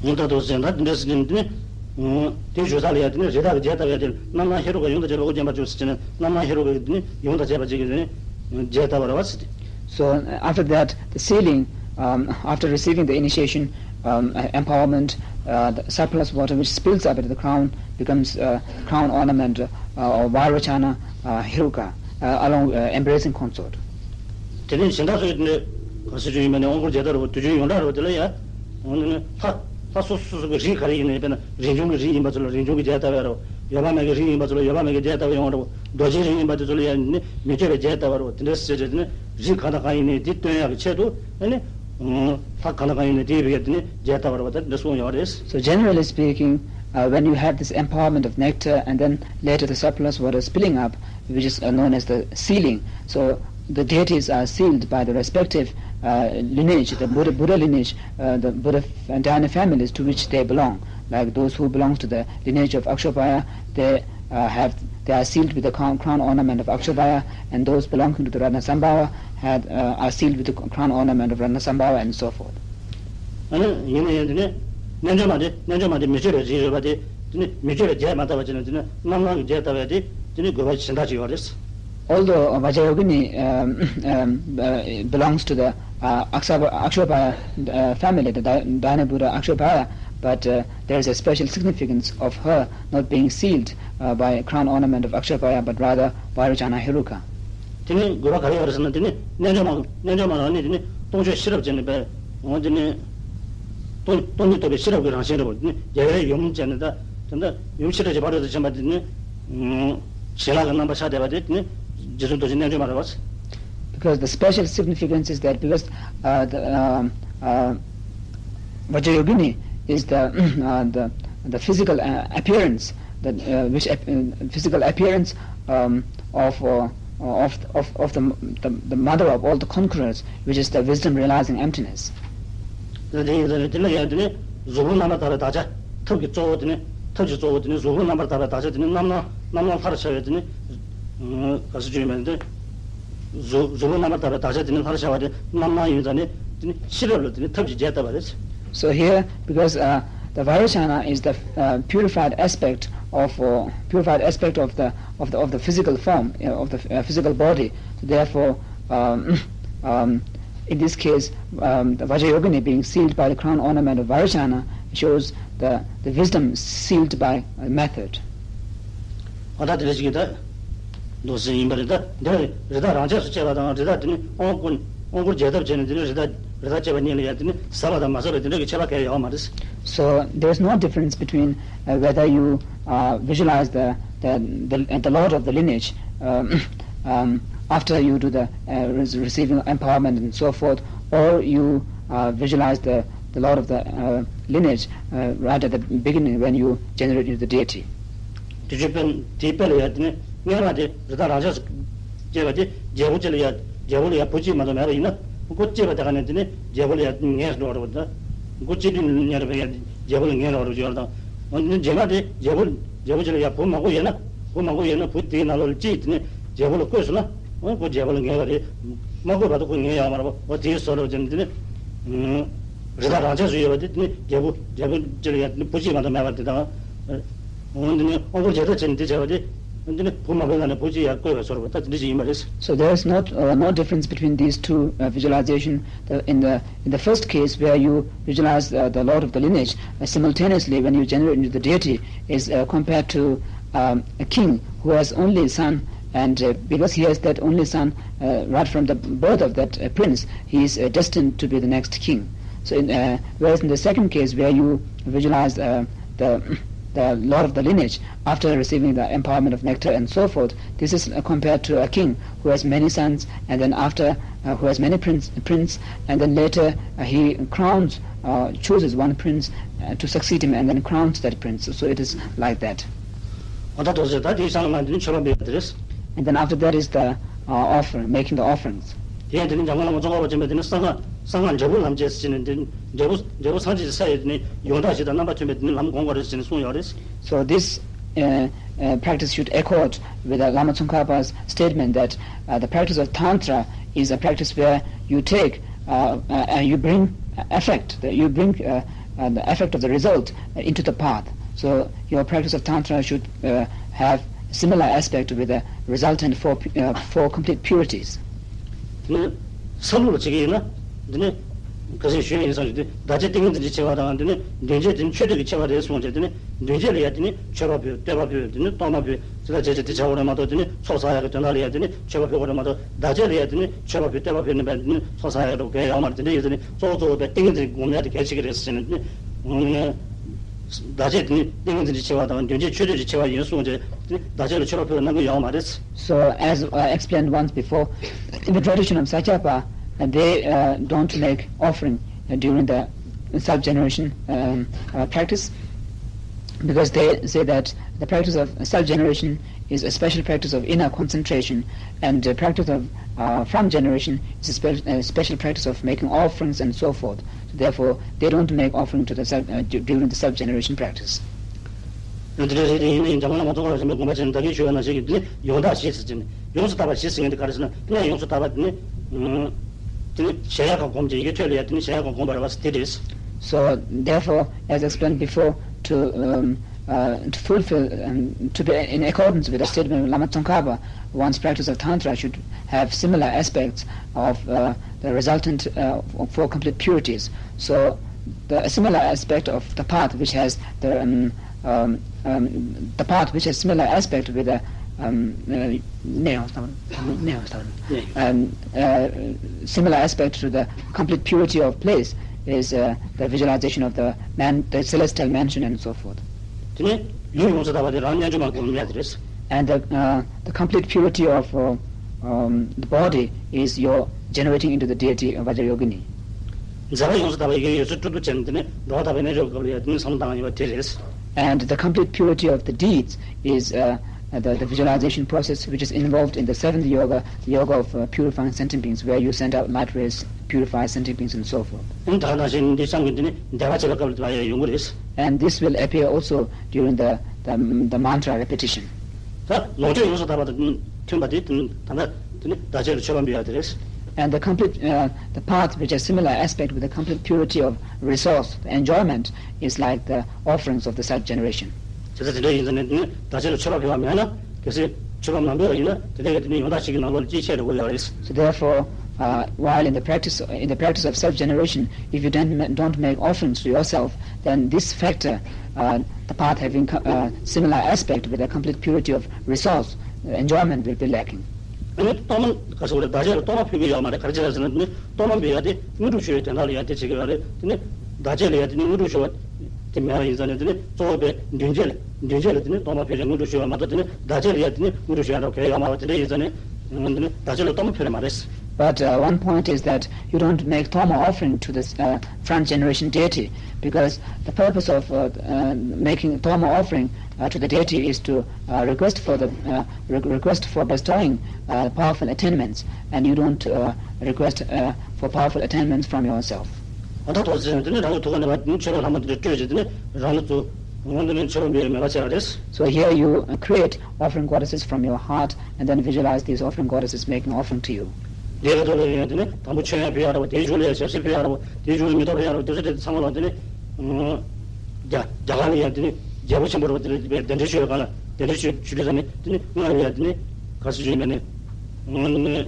ཡོངས་དག་ཏུ་ཟེར་ན་འདི་འདྲ་ཟེར་ནས་འདི་ནི། དེའི་ཞུ་ས་ལ་ཡ་དེ་ནི་རི་དྭགས་ཀྱི་རྒྱས་བཏབ་ཡ་དེ་རྣམ་སྣང་ཧེ་རུ་ཀ་ཡོངས་དང་བཅས་པའི་དབུ་རྒྱན་པ་བཅུ་ཟེར་ནས་རྣམ་སྣང་ཧེ་རུ་ཀ་གི་དེ་ནི་ཡོངས་དང་བཅས་པ་བཅས་ཀྱི་དེ་ནི་རྒྱས་བཏབ་པ་རེད་བ་ཟེར་ཏེ། So uh, after that, the sealing, um, after receiving the initiation, um, uh, empowerment, uh, the surplus water which spills up at the crown becomes uh, crown ornament uh, or Vairocana uh, Heruka uh, along uh, embracing consort. དེ་ནས་གཞན་དག་སོགས་ཀྱི་དེ་འདྲའི་གང་ཟེར་རྒྱུ་ཡིན་པ་ནས་དབང་བསྐུར་རྒྱས་བཏབ་རེད་བ། དུས་རྒྱུན་ཡོངས་གྲགས་རེད་བ། དེ་ལ་ཡ་འོང་དེ་ནས་ལྷ། ད་སོ་སོ་སོ་གི་རིགས་ག་རེ་ཡིན་ནའི་དཔེར་ན་རིགས་ཆུང་གི་རིགས་ཡིན་པ་ཚོ་ལ་རིགས་ཆུང་གི་རྒྱས་བཏབ་ཡ་རེད། ཡོད་པ་མེད་ཀྱི་རིགས་ཡིན་པ་ཚོ་ལ་ཡོད་པ་མེད་ཀྱི་རྒྱས་བཏབ་ཡ་ཡོང་བ་རེད། རྡོ་རྗེའི་རིགས་ཡིན་པ་དེ་ཚོ་ལ་ཡང་ནི་མི་བསྐྱོད་པའི་རྒྱས་བཏབ་པ་རེད། དེ་འདྲ་ཟེར་བྱས་ནི་རིགས་གང་དང་གང་ཡིན་ནའི་དེ་སྟོན་ཡག་གི་ཆེད་དུ་ཨ་ནི་ལྷ་གང་དང་གང་ཡིན་ནའི་དེའི་བེད་དེ་ནི་རྒྱས་བཏབ་པ་རེད་པ། ད་འདི་གསུངས་ཡོད་རེད། So generally speaking, uh, when you have this empowerment of nectar and then later the surplus water spilling up, which is uh, known as the sealing. So the deities are sealed by the respective uh, lineage, the Buddha, Buddha lineage, uh, the Buddha and Dhyana families to which they belong. Like those who belong to the lineage of Akshobhya, they uh, have they are sealed with the crown, crown ornament of Akshobhya, and those belonging to the Ratnasambhava had, uh, are sealed with the crown ornament of Ratnasambhava, and so forth. ཨ་ནི་ཡིན་ན་ཡང་དེ་ནི་རྣལ་འབྱོར་མ་དེ་རྣལ་འབྱོར་མ་དེ་མི་བསྐྱོད་པའི་རིགས་རེད་པ། དེ་དེ་ནི་མི་བསྐྱོད་པའི་རྒྱས་མ་བཏབ་པ་བྱས་ན་དེ་ནི་རྣམ་སྣང་གི་རྒྱས་བཏབ་པ་དེ་དེ་ནི་དགོས་པ་གཞན་དག་ཅིག་ཡོད་རེད། Although uh, Vajrayogini um, um, uh, belongs to the uh, Akshobhya, uh, family, the Dhyana Buddha Akshobhya, but uh, there is a special significance of her not being sealed uh, by crown ornament of Akshobhya, but rather Vairocana Heruka. དེ་ནི་དགོས་པ་ག་རེ་ཡོད་རེད་ཟེར་ན། དེ་ནི་རྣལ་འབྱོར་མ་རྣལ་འབྱོར་མ་རང་ནི་དེ་ནི་སྟོང་ཆོས་ཤེས་རབ་ཅན་ནི་པས། འོ་དེ་ནི་སྟོང་སྟོང་ཉིད་རྟོགས་པའི་ཤེས་རབ་ཀྱི་རང་བཞིན་རེད་པ། དེ་ནི་རྒྱལ་བའི་ཡུམ་ཅན་ནི་ད་དེ་འདྲ་ཡུམ་ཤེས་རབ་ཀྱི་ཕ་རོལ་ཏུ་ཕྱིན་པ་དེ་ནི་བྱིན་རླབས་ཀྱི་རྣམ་པ་ཤར་བསྡད་པ་དེ་དེ་ནི་རྗེ་བཙུན་རྡོ་རྗེ་རྣལ་འབྱོར་མ་རེད་པ། Because the special significance is that because uh, the um, uh, Vajrayogini is the uh, the the physical uh, appearance, the uh, which ap- uh, physical appearance um, of uh, of of of the, the the mother of all the conquerors, which is the wisdom realizing emptiness. དེ་ཡིན་ཙང་དེ་ལ་ཡང་དེ་ནི་གཟུགས་ཕུང་རྣམ་པར་དག་པའི་དག་བྱ། ཐབས་ཀྱི་གཙོ་བོ་དེ་ནི་ཐབས་ཀྱི་གཙོ་བོ་དེ་ནི་གཟུགས་ཕུང་རྣམ་པར་དག་པའི་དག་བྱ་དེ་ནི་རྣམ་སྣང་རྣམ་སྣང་ལྷར་ཤར་བའི་དེ་ནི་ག་ཟེར་རྒྱུ་ཡིན་མིན་དེ། གཟུགས་གཟུགས་ཕུང་རྣམ་པར་དག་པའི་དག་བྱ་དེ་ནི་ལྷར་ཤར་བ་དེ་རྣམ་སྣང་ཡིན་ཙང་ནི་དེ་ནི་ཤེས་རབ་ལ་དེ་ནི་ཐབས་ཀྱི་རྒྱས་བཏབ་པ་རེད། So here, because uh, the Vairocana is the uh, purified aspect of uh, purified aspect of the of the of the physical form, uh, of the uh, physical body. So therefore, um, um, in this case, um, the Vajrayogini being sealed by the crown ornament of Vairocana shows the, the wisdom sealed by a method. ཨ་ད་དེ་རེ་ཞིག་གི་ད་འདུག་སེ་ཡིན་པ་རེད། ད་འདི་རི་དྭགས་རང་ཆས་སུ་སྐྱེས་པ་དང་རི་དྭགས་དེ་ནི་དབང་བསྐུར་དབང་བསྐུར་རྒྱས་བཏབ་བྱས་ནས་དེ་ནི་རི་དྭགས་རི་དྭགས་སྐྱེས་པ་གཉིས་ལ་ཡང་དེ་ནི་ཟ་བ་དང་མ་ཟ་བའི་དེ་འདྲ་གི་ཁྱད་པར་གང་ཡང་ཡོད་མ་རེད། So there is no difference between uh, whether you uh, visualize the, the, the, the Lord of the lineage um, um, after you do the uh, re- receiving empowerment and so forth, or you uh, visualize the, the Lord of the uh, lineage uh, right at the beginning when you generate into the deity. དེ་ཆོས་དཔེ་དེའི་དཔེ་ལ་ཡང་དེ་ནི་སྔོན་མ་དེ་རི་དྭགས་རང་ཆས་སུ་སྐྱེས་པ་དེ་རྒྱལ་པོ་གཅིག་ལ་ཡང་རྒྱལ་པོ་ལ་ཡང་བུ་གཅིག་མ་གཏོགས་མེད་པ་ཡིན་ན། ཁོ་སྐྱེས་པ་དེ་ག་ནས་དེ་ནི་རྒྱལ་པོ་ལ་ཡང་ངན་འགྲོ་བ་རེད་པ། ད་ཁོ་སྐྱེ་དུས་ནས་རེད་པ། ཡང་རྒྱལ་པོ་ལ་ངན་འགྲོ་བ་རེད་ཅེས་པ་དང་། འོ་ནི་རྗེས་མ་དེ་རྒྱལ་པོ་རྒྱལ་པོ་གཅིག་ལ་ཡང་བུ་མང་པོ་ཡོད་ན། བུ་མང་པོ་ཡོད་ན་བུ་དེའི་ནང་ལོགས་ལ་གཅིག་དེ་ནི་རྒྱལ་པོ་ལ་བསྐོས་སོང་ན། འོ་ཁོ་རྒྱལ་པོ་ལ་ངན་པ་རེད། མ་བསྐོས་བར་དུ་ཁོ་ངན་ཡོད་མ་རེད་པ། འོ་དེའི་བཟོ་འདྲ་བྱས་ནས་དེ་ནི། རི་དྭགས་རང་ཆས་སུ་ཡོད་པ་དེ་དེ་ནི་རྒྱལ་པོ་རྒྱལ་པོ་གཅིག་ལ་ཡང་བུ་གཅིག་མ་གཏོགས་མེད་པ་དེ་དང་། འོ་འདི་ནི་དབང་བསྐུར་རྒྱས་བཏབ་བྱས་ནས་དེ་བྱས་པ་དེ། འདི་ནི་བུ་མང་པོའི་ནང་ནས་བུ་གཅིག་ཡང་བསྐོས་པའི་བཟོ་འདྲ་ད་དེ་འདྲ་ཞིག་ཡིན་པ་རེད། So there is not uh, no difference between these two uh, visualization. The, in the in the first case where you visualize uh, the Lord of the lineage uh, simultaneously when you generate into the deity is uh, compared to um, a king who has only son, and uh, because he has that only son uh, right from the birth of that uh, prince, he is uh, destined to be the next king. So in, uh, whereas in the second case where you visualize uh, the the Lord of the lineage after receiving the empowerment of nectar and so forth. This is uh, compared to a king who has many sons and then after uh, who has many prince, prince and then later uh, he crowns, uh, chooses one prince uh, to succeed him and then crowns that prince. So it is like that. འོ་ད་དོ་ཟེར་ད་དེའི་སང་ལ་ང་འདི་ནི་མཆོད་པ་འབུལ་བ་དེ་རེད། And then after that is the uh, offering, making the offerings. དེ་ཡང་དེ་ནི་འཇམ་མགོན་བླ་མ་ཙོང་ཁ་པ་ཆེན་པོས་དེ་ནི་གསང་སྔགས་གསང་སྔགས་འབྲས་བུ་ལམ་བཅས་ཟེར་ནས་དེ་འབྲས་བུ་འབྲས་བུ་སངས་རྒྱས་ཀྱི་ས་ཡི་དེ་ནི་ཡོངས་གྲགས་ཤིག་དང་རྣམ་པ་མཐུན་པའི་དེ་ནི་ལམ་དགོངས་པ་རེད་ཟེར་ནས་གསུངས་ཡོད་རེད། So this uh, uh, practice should accord with the Lama Tsongkhapa's statement that uh, the practice of Tantra is a practice where you take, uh, uh, uh, you bring effect, that you bring uh, uh, the effect of the result uh, into the path. So your practice of Tantra should uh, have similar aspect with the resultant four, pu- uh, four complete purities. དེ་ནི་ས་ལུགས་ལ་བྱེད་ཀྱི་ཡིན་ན། དེ་ནི་ག་ཚོད་ཞུས་ཡིན་ཙང་ཞུ་དེ་བདག་བསྐྱེད་ཏིང་ངེ་འཛིན་གྱི་ཆེ་བ་དང་། དེ་ནི་འདུས་བྱས་དེ་ནི་མཆོད་བསྟོད་ཀྱི་ཆེ་བ་རེད་གསུངས་བྱས། དེ་ནི་འདུས་བྱས་ལ་ཡང་དེ་ནི་མཆོད་པ་ཕུལ། བསྟོད་པ་ཕུལ། དེ་ནི་གཏོར་མ་ཕུལ། དེ་ལ་བྱས་བྱས་དེ་བྱ་དགོས་རེད་མ་གཏོགས། དེ་ནི་ཚོགས་བསགས་ཡག་གི་དོན་དག་ལ་ཡང་དེ་ནི་མཆོད་པ་ཕུལ་དགོས་རེད་མ་གཏོགས། བདག་བསྐྱེད་ལ་ཡང་དེ་ནི་མཆོད་པ་ཕུལ། བསྟོད་པ་ཕུལ་ནས་པས་དེ་ནི་ཚོགས་བསགས་ཡག་འགྲོ་གལ་ཡོད་མ་རེད། དེ་འདྲ་ཡོད་ཙང་ནི་གཙོ་བོ་གཙོ་བོ་དཔེ་ཏིང་ངེ་འཛིན་སྒོམ་ཡག་དེ་གལ་ཆེ་གི་རེད་ཟེར་ནས་དེ་ནི། བདག་བསྐྱེད་དེ་ནི་ཏིང་ངེ་འཛིན་གྱི་ཆེ་བ་དང་མདུན་བསྐྱེད་མཆོད་བསྟོད་ཀྱི་ཆེ་བ་ཡིན་གསུངས་ཏེ། དེ་ནི་བདག་བསྐྱེད་ལ་མཆོད་པ་ཕུལ་བ་གནང་གི་ཡོད་མ་རེད། So, as I explained once before, in the tradition of Sakyapa, uh, they uh, don't make offering uh, during the self-generation um, uh, practice, because they say that the practice of self-generation is a special practice of inner concentration, and the practice of uh, from generation is a spe- a special practice of making offerings and so forth. So therefore, they don't make offering to the self, uh, du- during the self-generation practice. ཡང་དེ་འདྲ་རེད། དེ་ཡིན་ན་ཡང་འཇམ་དཔལ་ལྷ་མོ་ཙོང་ཁ་པ་ཆེན་པོའི་དགོངས་པ་ཆེ་ན་བདག་བསྐྱེད་མཆོད་པ་ནང་བཞིན་གྱི་དེ་ནི་ཡོངས་དག་བཞི་ཟེར་གྱི་ནི། ཡོངས་སུ་དག་པ་བཞི་ཟེར་མཁན་དེ་ག་རེ་ཟེར་ན། དེ་ནི་ཡོངས་སུ་དག་པ་དེ་ནི། ཨུམ། དེ་ནི་གཞལ་ཡས་ཁང་བསྒོམ་བྱས། ཡི་གེ་ཐོས་ལ་ཡང་དེ་ནི་གཞལ་ཡས་ཁང་བསྒོམ་པ་རེད་བ་ཟེར་དེ་རེད། So therefore, as explained before, to um, uh, to fulfill and to be in accordance with the statement of Lama Tsongkhapa, one's practice of Tantra should have similar aspects of uh, the resultant uh, four complete purities. So the similar aspect of the path which has the um, um, um, the path which has similar aspect with the um, uh, nails, nails, um, uh, similar aspect to the complete purity of place is uh, the visualization of the man, the celestial mansion and so forth. དེ་ནི་ལུས་ཡོངས་སུ་དག་པ་དེ་རང་བསྙེན་སྒྲོལ་མ་སྒོམ་ཡ་དེ་རེད། And the, uh, the complete purity of uh, um, the body is your generating into the deity of Vajrayogini. མཛད་པ་ཡོངས་སུ་དག་པ་ཡི་གེ་ཡོད་ཚད་སྤྲོ་བསྡུ་བྱས་ནས། དེ་ནི་འགྲོ་བ་དག་པའི་རྣལ་འབྱོར་སྐབས་ལ་ཡང་དེ་ནི་བསམ་བློ་བཏང་ཡོད་པ་དེ་རེད། And the complete purity of the deeds is uh, the, the visualization process which is involved in the seventh yoga, the yoga of uh, purifying sentient beings, where you send out light rays, purify sentient beings, and so forth. ཨང་། ད་ག་ནང་བཞིན་འདི་ཚང་གི་འདི་ནི་བཟླས་པ་བྱེད་པའི་སྐབས་ལ་ཡང་ཡོང་གི་རེད། And this will appear also during the, the, the mantra repetition. ད་ལོངས་སྤྱོད་ཡོངས་སུ་དག་པ་དང་མཐུན་པ་དེ་དེ་ད་ལྟ་དེ་ནི་བདག་བསྐྱེད་ལ་མཆོད་པ་འབུལ་ཡ་དེ་རེད། And the complete, uh, the path which has similar aspect with the complete purity of resource, the enjoyment, is like the offerings of the self generation. བྱས་ཙང་དེ་འདྲ་ཡིན་ཙང་ནས་དེ་ནི་བདག་བསྐྱེད་ལ་མཆོད་པ་འབུལ་བ་མེད་ན། གལ་སྲིད་མཆོད་པ་མ་འབུལ་བ་ཡིན་ན། དེ་འདྲ་གི་དེ་ནི་ཡོངས་དག་ཞིག་གི་ནང་ལོགས་ལ་ཅིའི་ཕྱིར་འགྲོ་དགོས་ཡོད་རེད། So therefore, uh, while in the practice in the practice of self-generation, if you don't ma- don't make offerings to yourself, then this factor, uh, the path having co- uh, similar aspect with a complete purity of resource, uh, enjoyment will be lacking. ཨ་ནི་གཏོར་མ་ག་ཟེར་བ་རེད། བདག་བསྐྱེད་ལ་གཏོར་མ་ཕུལ་གྱི་ཡོད་མ་རེད། ག་རེ་བྱས་ན་ཟེར་ན། དེ་ནི་གཏོར་མ་འབུལ་ཡ་དེ་དངོས་གྲུབ་ཞུ་བའི་དོན་དག་ལ་ཡ་དེ་བྱེད་ཀྱི་ཡོད་རེད། དེ་ནི་བདག་བསྐྱེད་ལ་ཡ་དེ་ནི་དངོས་གྲུབ་ཞུ་བ་དེ་མེད་པ་ཡིན་ཙང་ནས། དེ་ནི་གཙོ་བོ་དཔེ་མདུན་བསྐྱེད་ལ་མདུན་བསྐྱེད་ལ་དེ་ནི་གཏོར་མ་ཕུལ་རེད། དངོས་གྲུབ་ཞུ་བ་མ་གཏོགས། དེ་ནི་བདག་བསྐྱེད་ལ་ཡ་དེ་ནི་དངོས་གྲུབ་ཞུ་ཡ་འདྲ་བོ་གང་ཡང་ཡོད་མ་རེད་པ། དེ་འདྲ་ཡིན་ཙང་ནས་དེ་ནི་བདག་བསྐྱེད་ལ་གཏོར་མ་ཕུལ་རེད་མ་རེད། But uh, one point is that you don't make Torma offering to the uh, front generation deity, because the purpose of uh, uh, making Torma offering uh, to the deity is to uh, request for the uh, re- request for bestowing uh, powerful attainments, and you don't uh, request uh, for powerful attainments from yourself. ཨ། ད་ཐོག་ཟེར་ན་དེ་ནི་རང་གི་ཐུགས་ཀ་ནས་བ་དེ་ནི་མཆོད་པའི་ལྷ་མོ་དེ་འདྲ་སྤྲོས་བྱས། དེ་ནི་རང་ལ་ཚུར་འོང་། དེ་ནི་མཆོད་པ་འབུལ་བའི་མོས་པ་བྱས་པ་རེད། So here you uh, create offering goddesses from your heart and then visualize these offering goddesses making offering to you. འདི་ག་ཐོག་ལ་ཡིན་ན་དེ་ནི་དང་པོ་མཆོད་ཡ་ཕུལ་ཡ་རེད་པ། དེའི་མཇུག་ལ་ཡ་ཞབས་བསིལ་ཕུལ་ཡ་རེད་པ། དེའི་མཇུག་ལ་མེ་ཏོག་ཕུལ་ཡ་རེད་པ། དེ་ཚོ་དེ་ཚང་མ་ལ་དེ་ནི་རྒྱ་རྒྱ་གར་ལ་ཡ་དེ་ནི་རྒྱལ་པོ་ཆེན་པོ་རེད་པ། དེ་ལ་གདན་འདྲེན་ཞུ་བའི་སྒང་ལ། གདན་འདྲེན་ཞུ་ཞུ་དུས་ཙམ་ནས་དེ་ནི་སྔར་ལ་ཡ་དེ་ནི་ག་རེ་ཞུ་ཡིན་པ་ནི། ཨང་།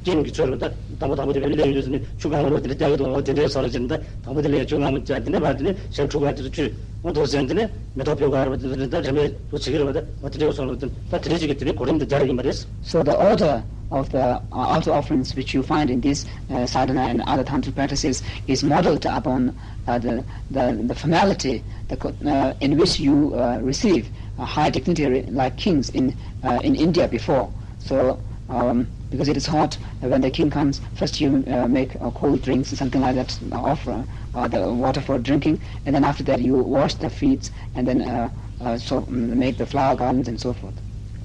ཀེམ་གྱི་ཚོད་ལ་ད་དང་པོ་དང་པོ་དེ་བས་སླེབས་ཡོང་དུས་ཙམ་ནས་ཆུ་གང་ལ་དེ་འདྲ་རྒྱག་གི་འདུག་དེ་འདྲའི་བཟོ་ལ་བྱས་ནས། ད་དང་པོ་དེ་ལ་ཡ་ཆུ་གང་མ་རྒྱག་དེ་འདྲ་བར་དེ་ནས་ཞབས་བྲོ་ག་དེ་ཚོ་ཆུ་འོ་དོ་ཟེར་དེ་ནས་མེ་ཏོག་ཕུལ་ག་རེད་པ། དེ་ཚོ་ད་རིམ་པས་དུ་བྱེད་ཀྱི་རེད་པ། ད་འོ་དེ་འདྲའི་བཟོ་ལ་དེ་ད་དེ་འདྲའི་ཅིག་གི་དེ་ནས་གོ་རིམ་དེ་སྦྱར་ཡིན་པ་རེད། So the order of the uh, outer offerings which you find in this uh, sadhana and other tantric practices is modeled upon uh, the, the, the formality the, co- uh, in which you uh, receive a high dignitary like kings in, uh, in India before. So, um, because it is hot, when the king comes, first you uh, make uh, cold drinks, something like that, uh, offer uh, the water for drinking, and then after that you wash the feet, and then uh, uh, so mm, make the flower gardens and so forth.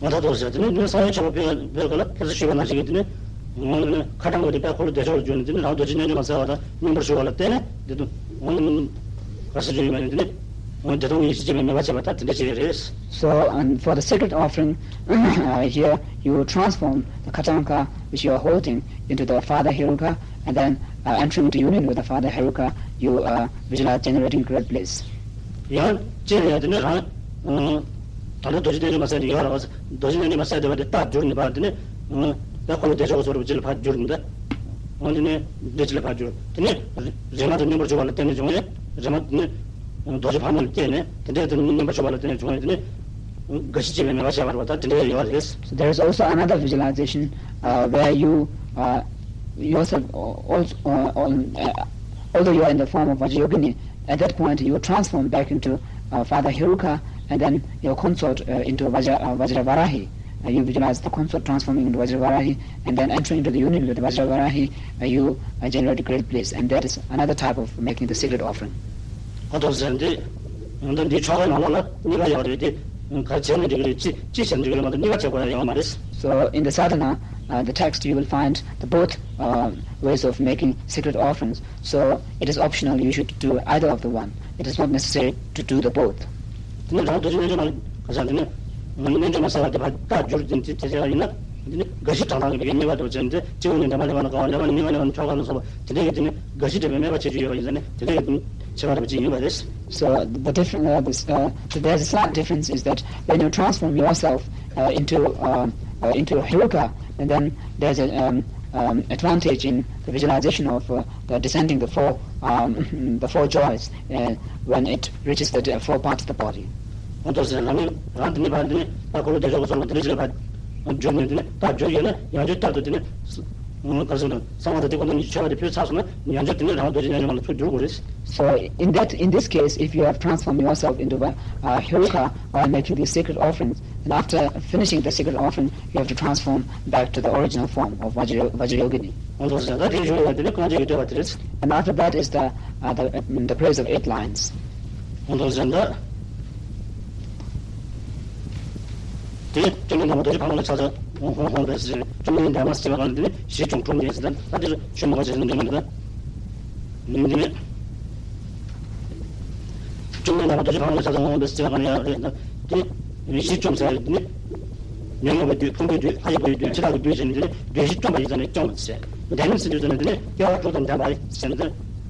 ང་ད་དོ་ཟེར་དེ་ནི་ནི་ས་ཡ་ཆེན་པོ་ཕེབས་ཕེབས་ག་ལ་ཕེབས་ས་ཞུས་པ་ནང་བཞིན་གྱི་དེ་ནི་ང་ནི་ནི་ཁ་གྲངས་ཀྱི་དེ་དཔལ་འཁོར་ལོ་བདེ་མཆོག་ལ་བརྒྱུད་ནས་དེ་ནི་རང་རྡོ་རྗེ་རྣལ་འབྱོར་མ་གསལ་བ་དང་སྙིང་པོར་ཞུ་བ་ལ་བརྟེན་ནས་དེ་དུ་ང་ནི་ག་ས་ཞུ་ཡོད་མ་ཡིན། དེ་ནི་བདེ་སྟོང་ཡེ་ཤེས་སྐྱེ་བའི་མོས་པ་བྱས་པ་ད་དེ་འདྲ་ཞིག་རེད། So, and for the sacred offering, uh, here you transform the khatanka which you are holding into the Father Heruka, and then uh, entering into union with the Father Heruka, you uh, visualize generating great bliss. ཡང་གཅིག་ཡང་དེ་ནི་རང་ད་ལྟ་རྡོ་རྗེ་རྣལ་འབྱོར་མ་གསལ་དེ་ཡོད་ར་བ། རྡོ་རྗེ་རྣལ་འབྱོར་མ་གསལ་དེ་བ་དེ་རྟག་གྱུར་ནས་བ་དེ་ནི་ད་འཁོར་ལོ་བདེ་མཆོག་གི་ཚོགས་རབ་ཅིག་ལ་ཕར་གྱུར་ནས་ད། འོ་དེ་ནས་འདི་ཅི་ལ་ཕར་གྱུར། དེ་ནས་རེ་མ་དང་སྙོམས་པར་འཇུག་པ་ལ་བརྟེན་ནས་བྱུང་བས། རེ་མ་དེ་ནས་རྡོ་རྗེ་ཕག་མོ་ལ་བརྟེན་ནས། དེ་འདྲའི་དེ་ནས་སྙོམས་པར་འཇུག་པ་ལ་བརྟེན་ནས་བྱུང་བས། དེ་ནས་རྒ་ཤི་ཆེ་བའི་མོས་པ་བྱས་པ་རེད་པ། ད་དེ་འདྲའི་ཡོད་རེད། So there is also another visualization uh, where you uh, yourself also, uh, uh, although you are in the form of Vajrayogini, At that point, you transform back into uh, Father Heruka and then your consort uh, into Vajra, uh, Vajravarahi. Uh, you visualize the consort transforming into Vajravarahi and then entering into the union with Vajravarahi, uh, you uh, generate great bliss. And that is another type of making the secret offering. ཁོ་ཐོག་ཟེར་འདི་འདི་འདི་ཆོ་གའི་ནང་ལོགས་ལ་གཉིས་ཀ་ཡོད་རེད་དེ། ག་རེ་བྱས་ན་འགྲིག་གི་རེད། ཅི་ཅི་བྱས་ན་འགྲིག་གི་རེད་མ་གཏོགས་གཉིས་ཀ་བྱེད་དགོས་ཡ་ཡོད་མ་རེད། So in the sadhana, uh, the text, you will find the both uh, ways of making secret offerings. So it is optional. You should do either of the one. It is not necessary to do the both. དེ་ནས་རང་རྡོ་རྗེ་རྣལ་འབྱོར་མ་ག་ས་དེ་ནས་རྣལ་འབྱོར་མ་གསལ་བ་དེ་ཕར་བརྟག་སྒྱུར་དེ་དེ་བྱས་པ་ཡིན་ན། དེ་ནི་དགའ་བཞི་གྲངས་ལྡན་གྱི་གཉིས་པ་དེ་བྱས་ནས་སྤྱི་བོ་ནས་འདྲེན་པ་ལེགས་པ་ན་དགའ་བ། འདྲེན་པ་ནས་མི་དགའ་ལེགས་པ་ན་ཆོ་ག་ལ་སོགས་པ་དེ་འདྲའི་གི་དེ་ནི་དགའ་བཞི་འདྲེན་པའི་དམིགས་པ་བྱེད་རྒྱུ་ཡོད་པ་ཡིན་ཙང་ནི་དེ་འདྲའི་གི་དེ་ནི་བྱེད་པ་འདྲ་པོ་ཅིག་ཡིན་པ་རེད། So the different, uh, this, uh, there's a slight difference is that when you transform yourself uh, into uh, uh, into a Heruka, and then there's an um, um, advantage in the visualization of uh, the descending the four um, the four joys uh, when it reaches the uh, four parts of the body. ཁོང་ཚོ་ཟེར་ལ་ནི་རང་དེ་ནི་ཕར་དེ་ནི་ད་འཁོར་ལོ་བདེ་མཆོག་གི་ཚོགས་ལ་དེ་ནི་ཕར་འཇུག་ནས་དེ་ནི་ད་འཇུག་ཡོད་ན་ཡང་འཇུག་ལྟར་དུ་དེ་ནི་ག་རེ་ཟེར་ན་གསང་བ་དང་དེ་ཁོ་ན་ཉིད་ཆོས་པ་དེ་ཕུལ་ཚར་སོང་ན་ཡང་འཇུག་དེ་ནི་རང་རྡོ་རྗེ་རྣལ་འབྱོར་མ་ལ་ཚུར་འགྱུར་དགོས་རེད། So in that, in this case, if you have transformed yourself into a uh, Heruka while making these sacred offerings, and after finishing the sacred offering, you have to transform back to the original form of Vajra- Vajrayogini. ཁོང་ཚོ་ཟེར་ད་དེ་ཞུ་ཡ་དེ་ནི་གང་ཅིག་གི་བསྟོད་པ་དེ་རེད། And after that is the uh, the, um, the praise of eight lines. ཁོང་ཚོ་ཟེར་ད། དེ་བཅོམ་ལྡན་འདས་མ་རྡོ་རྗེ་ཕག་མོ་ལ་ཕྱག་འཚལ་ཧོ་ཧོ་ཧོ་ཟེར། བཅོམ་ལྡན་འདས་མ་ཟེར་བ་གང་དེ་ནི་གཞི་བཅོམ་དྲུག་འདས་ཟེར། ད་དེ་ཆོས་མ་ག་བྱས་ཟེར་འདོད་མ་འདུག་ད། ནི་འདི་ནི། བཅོམ་ལྡན་འདས་མ་རྡོ་རྗེ་ཕག་མོ་ལ་ཕྱག་འཚལ་ཧོ་ཧོ་ཟེར་བ་གང་ཡང་རེད་ད། དེ་གཞི་བཅོམ་ཟེར་དེ་ནི། ཉོན་མོངས་པའི་བདུད། ཕུང་པོའི་བདུད། ལྷ་ཡི་སྒོ་ཡི་བདུད། འཆི་བདག་གི་བདུད་ཟེར་ནས་དེ་ནི་བདུད་བཞི་བཅོམ་པ་ཡིན་ཙང་ནི་བཅོམ་པ་ཟེར། འདས་ནི་ཟེར་དུས་ཙམ་ནས་དེ་ནི་སྐྱེ་བ་དྲུག་དང་ལྡན་པ་ཟེར་ནས་དེ་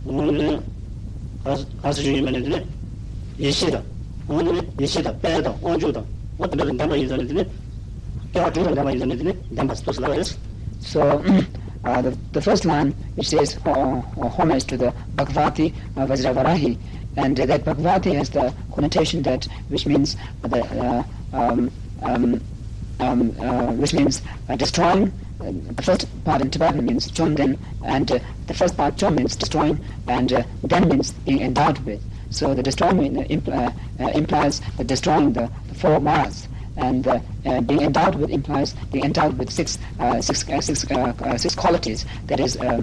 ནི། ག་ག་ཟེར་རྒྱུ་ཡིན་མིན་ནི་དེ་ནི་ཡེ་ཤེས་དང་། འོ་དེ་ནི་ཡེ་ཤེས་དང་དཔལ་དང་དབང་ཕྱུག་དང་འོ་དེ་འདྲ་དང་ལྡན་པ་ཡིན་ཙང་ནི་དེ་ནི་སྐྱེ་བ་དྲུག་དང་ལྡན་པ་ཡིན་ཙང་ནི་དེ་ནི་ལྡན་པ་ཟེར་ལབ་པ་རེད། So uh, the, the first line which says uh, uh, homage to the Bhagavati uh, Vajravarahi, and that Bhagavati has the connotation that which means the uh, um, um, um, uh, which means uh, destroying. Uh, the first part in Tibetan means chomden, and uh, the first part chom means destroying, and uh, den means being endowed with. So the destroying uh, impl- uh, uh, implies the destroying the, the four Maras, and uh, uh, being endowed with implies being endowed with six, uh, six, uh, six, uh, uh, six qualities. That is, uh,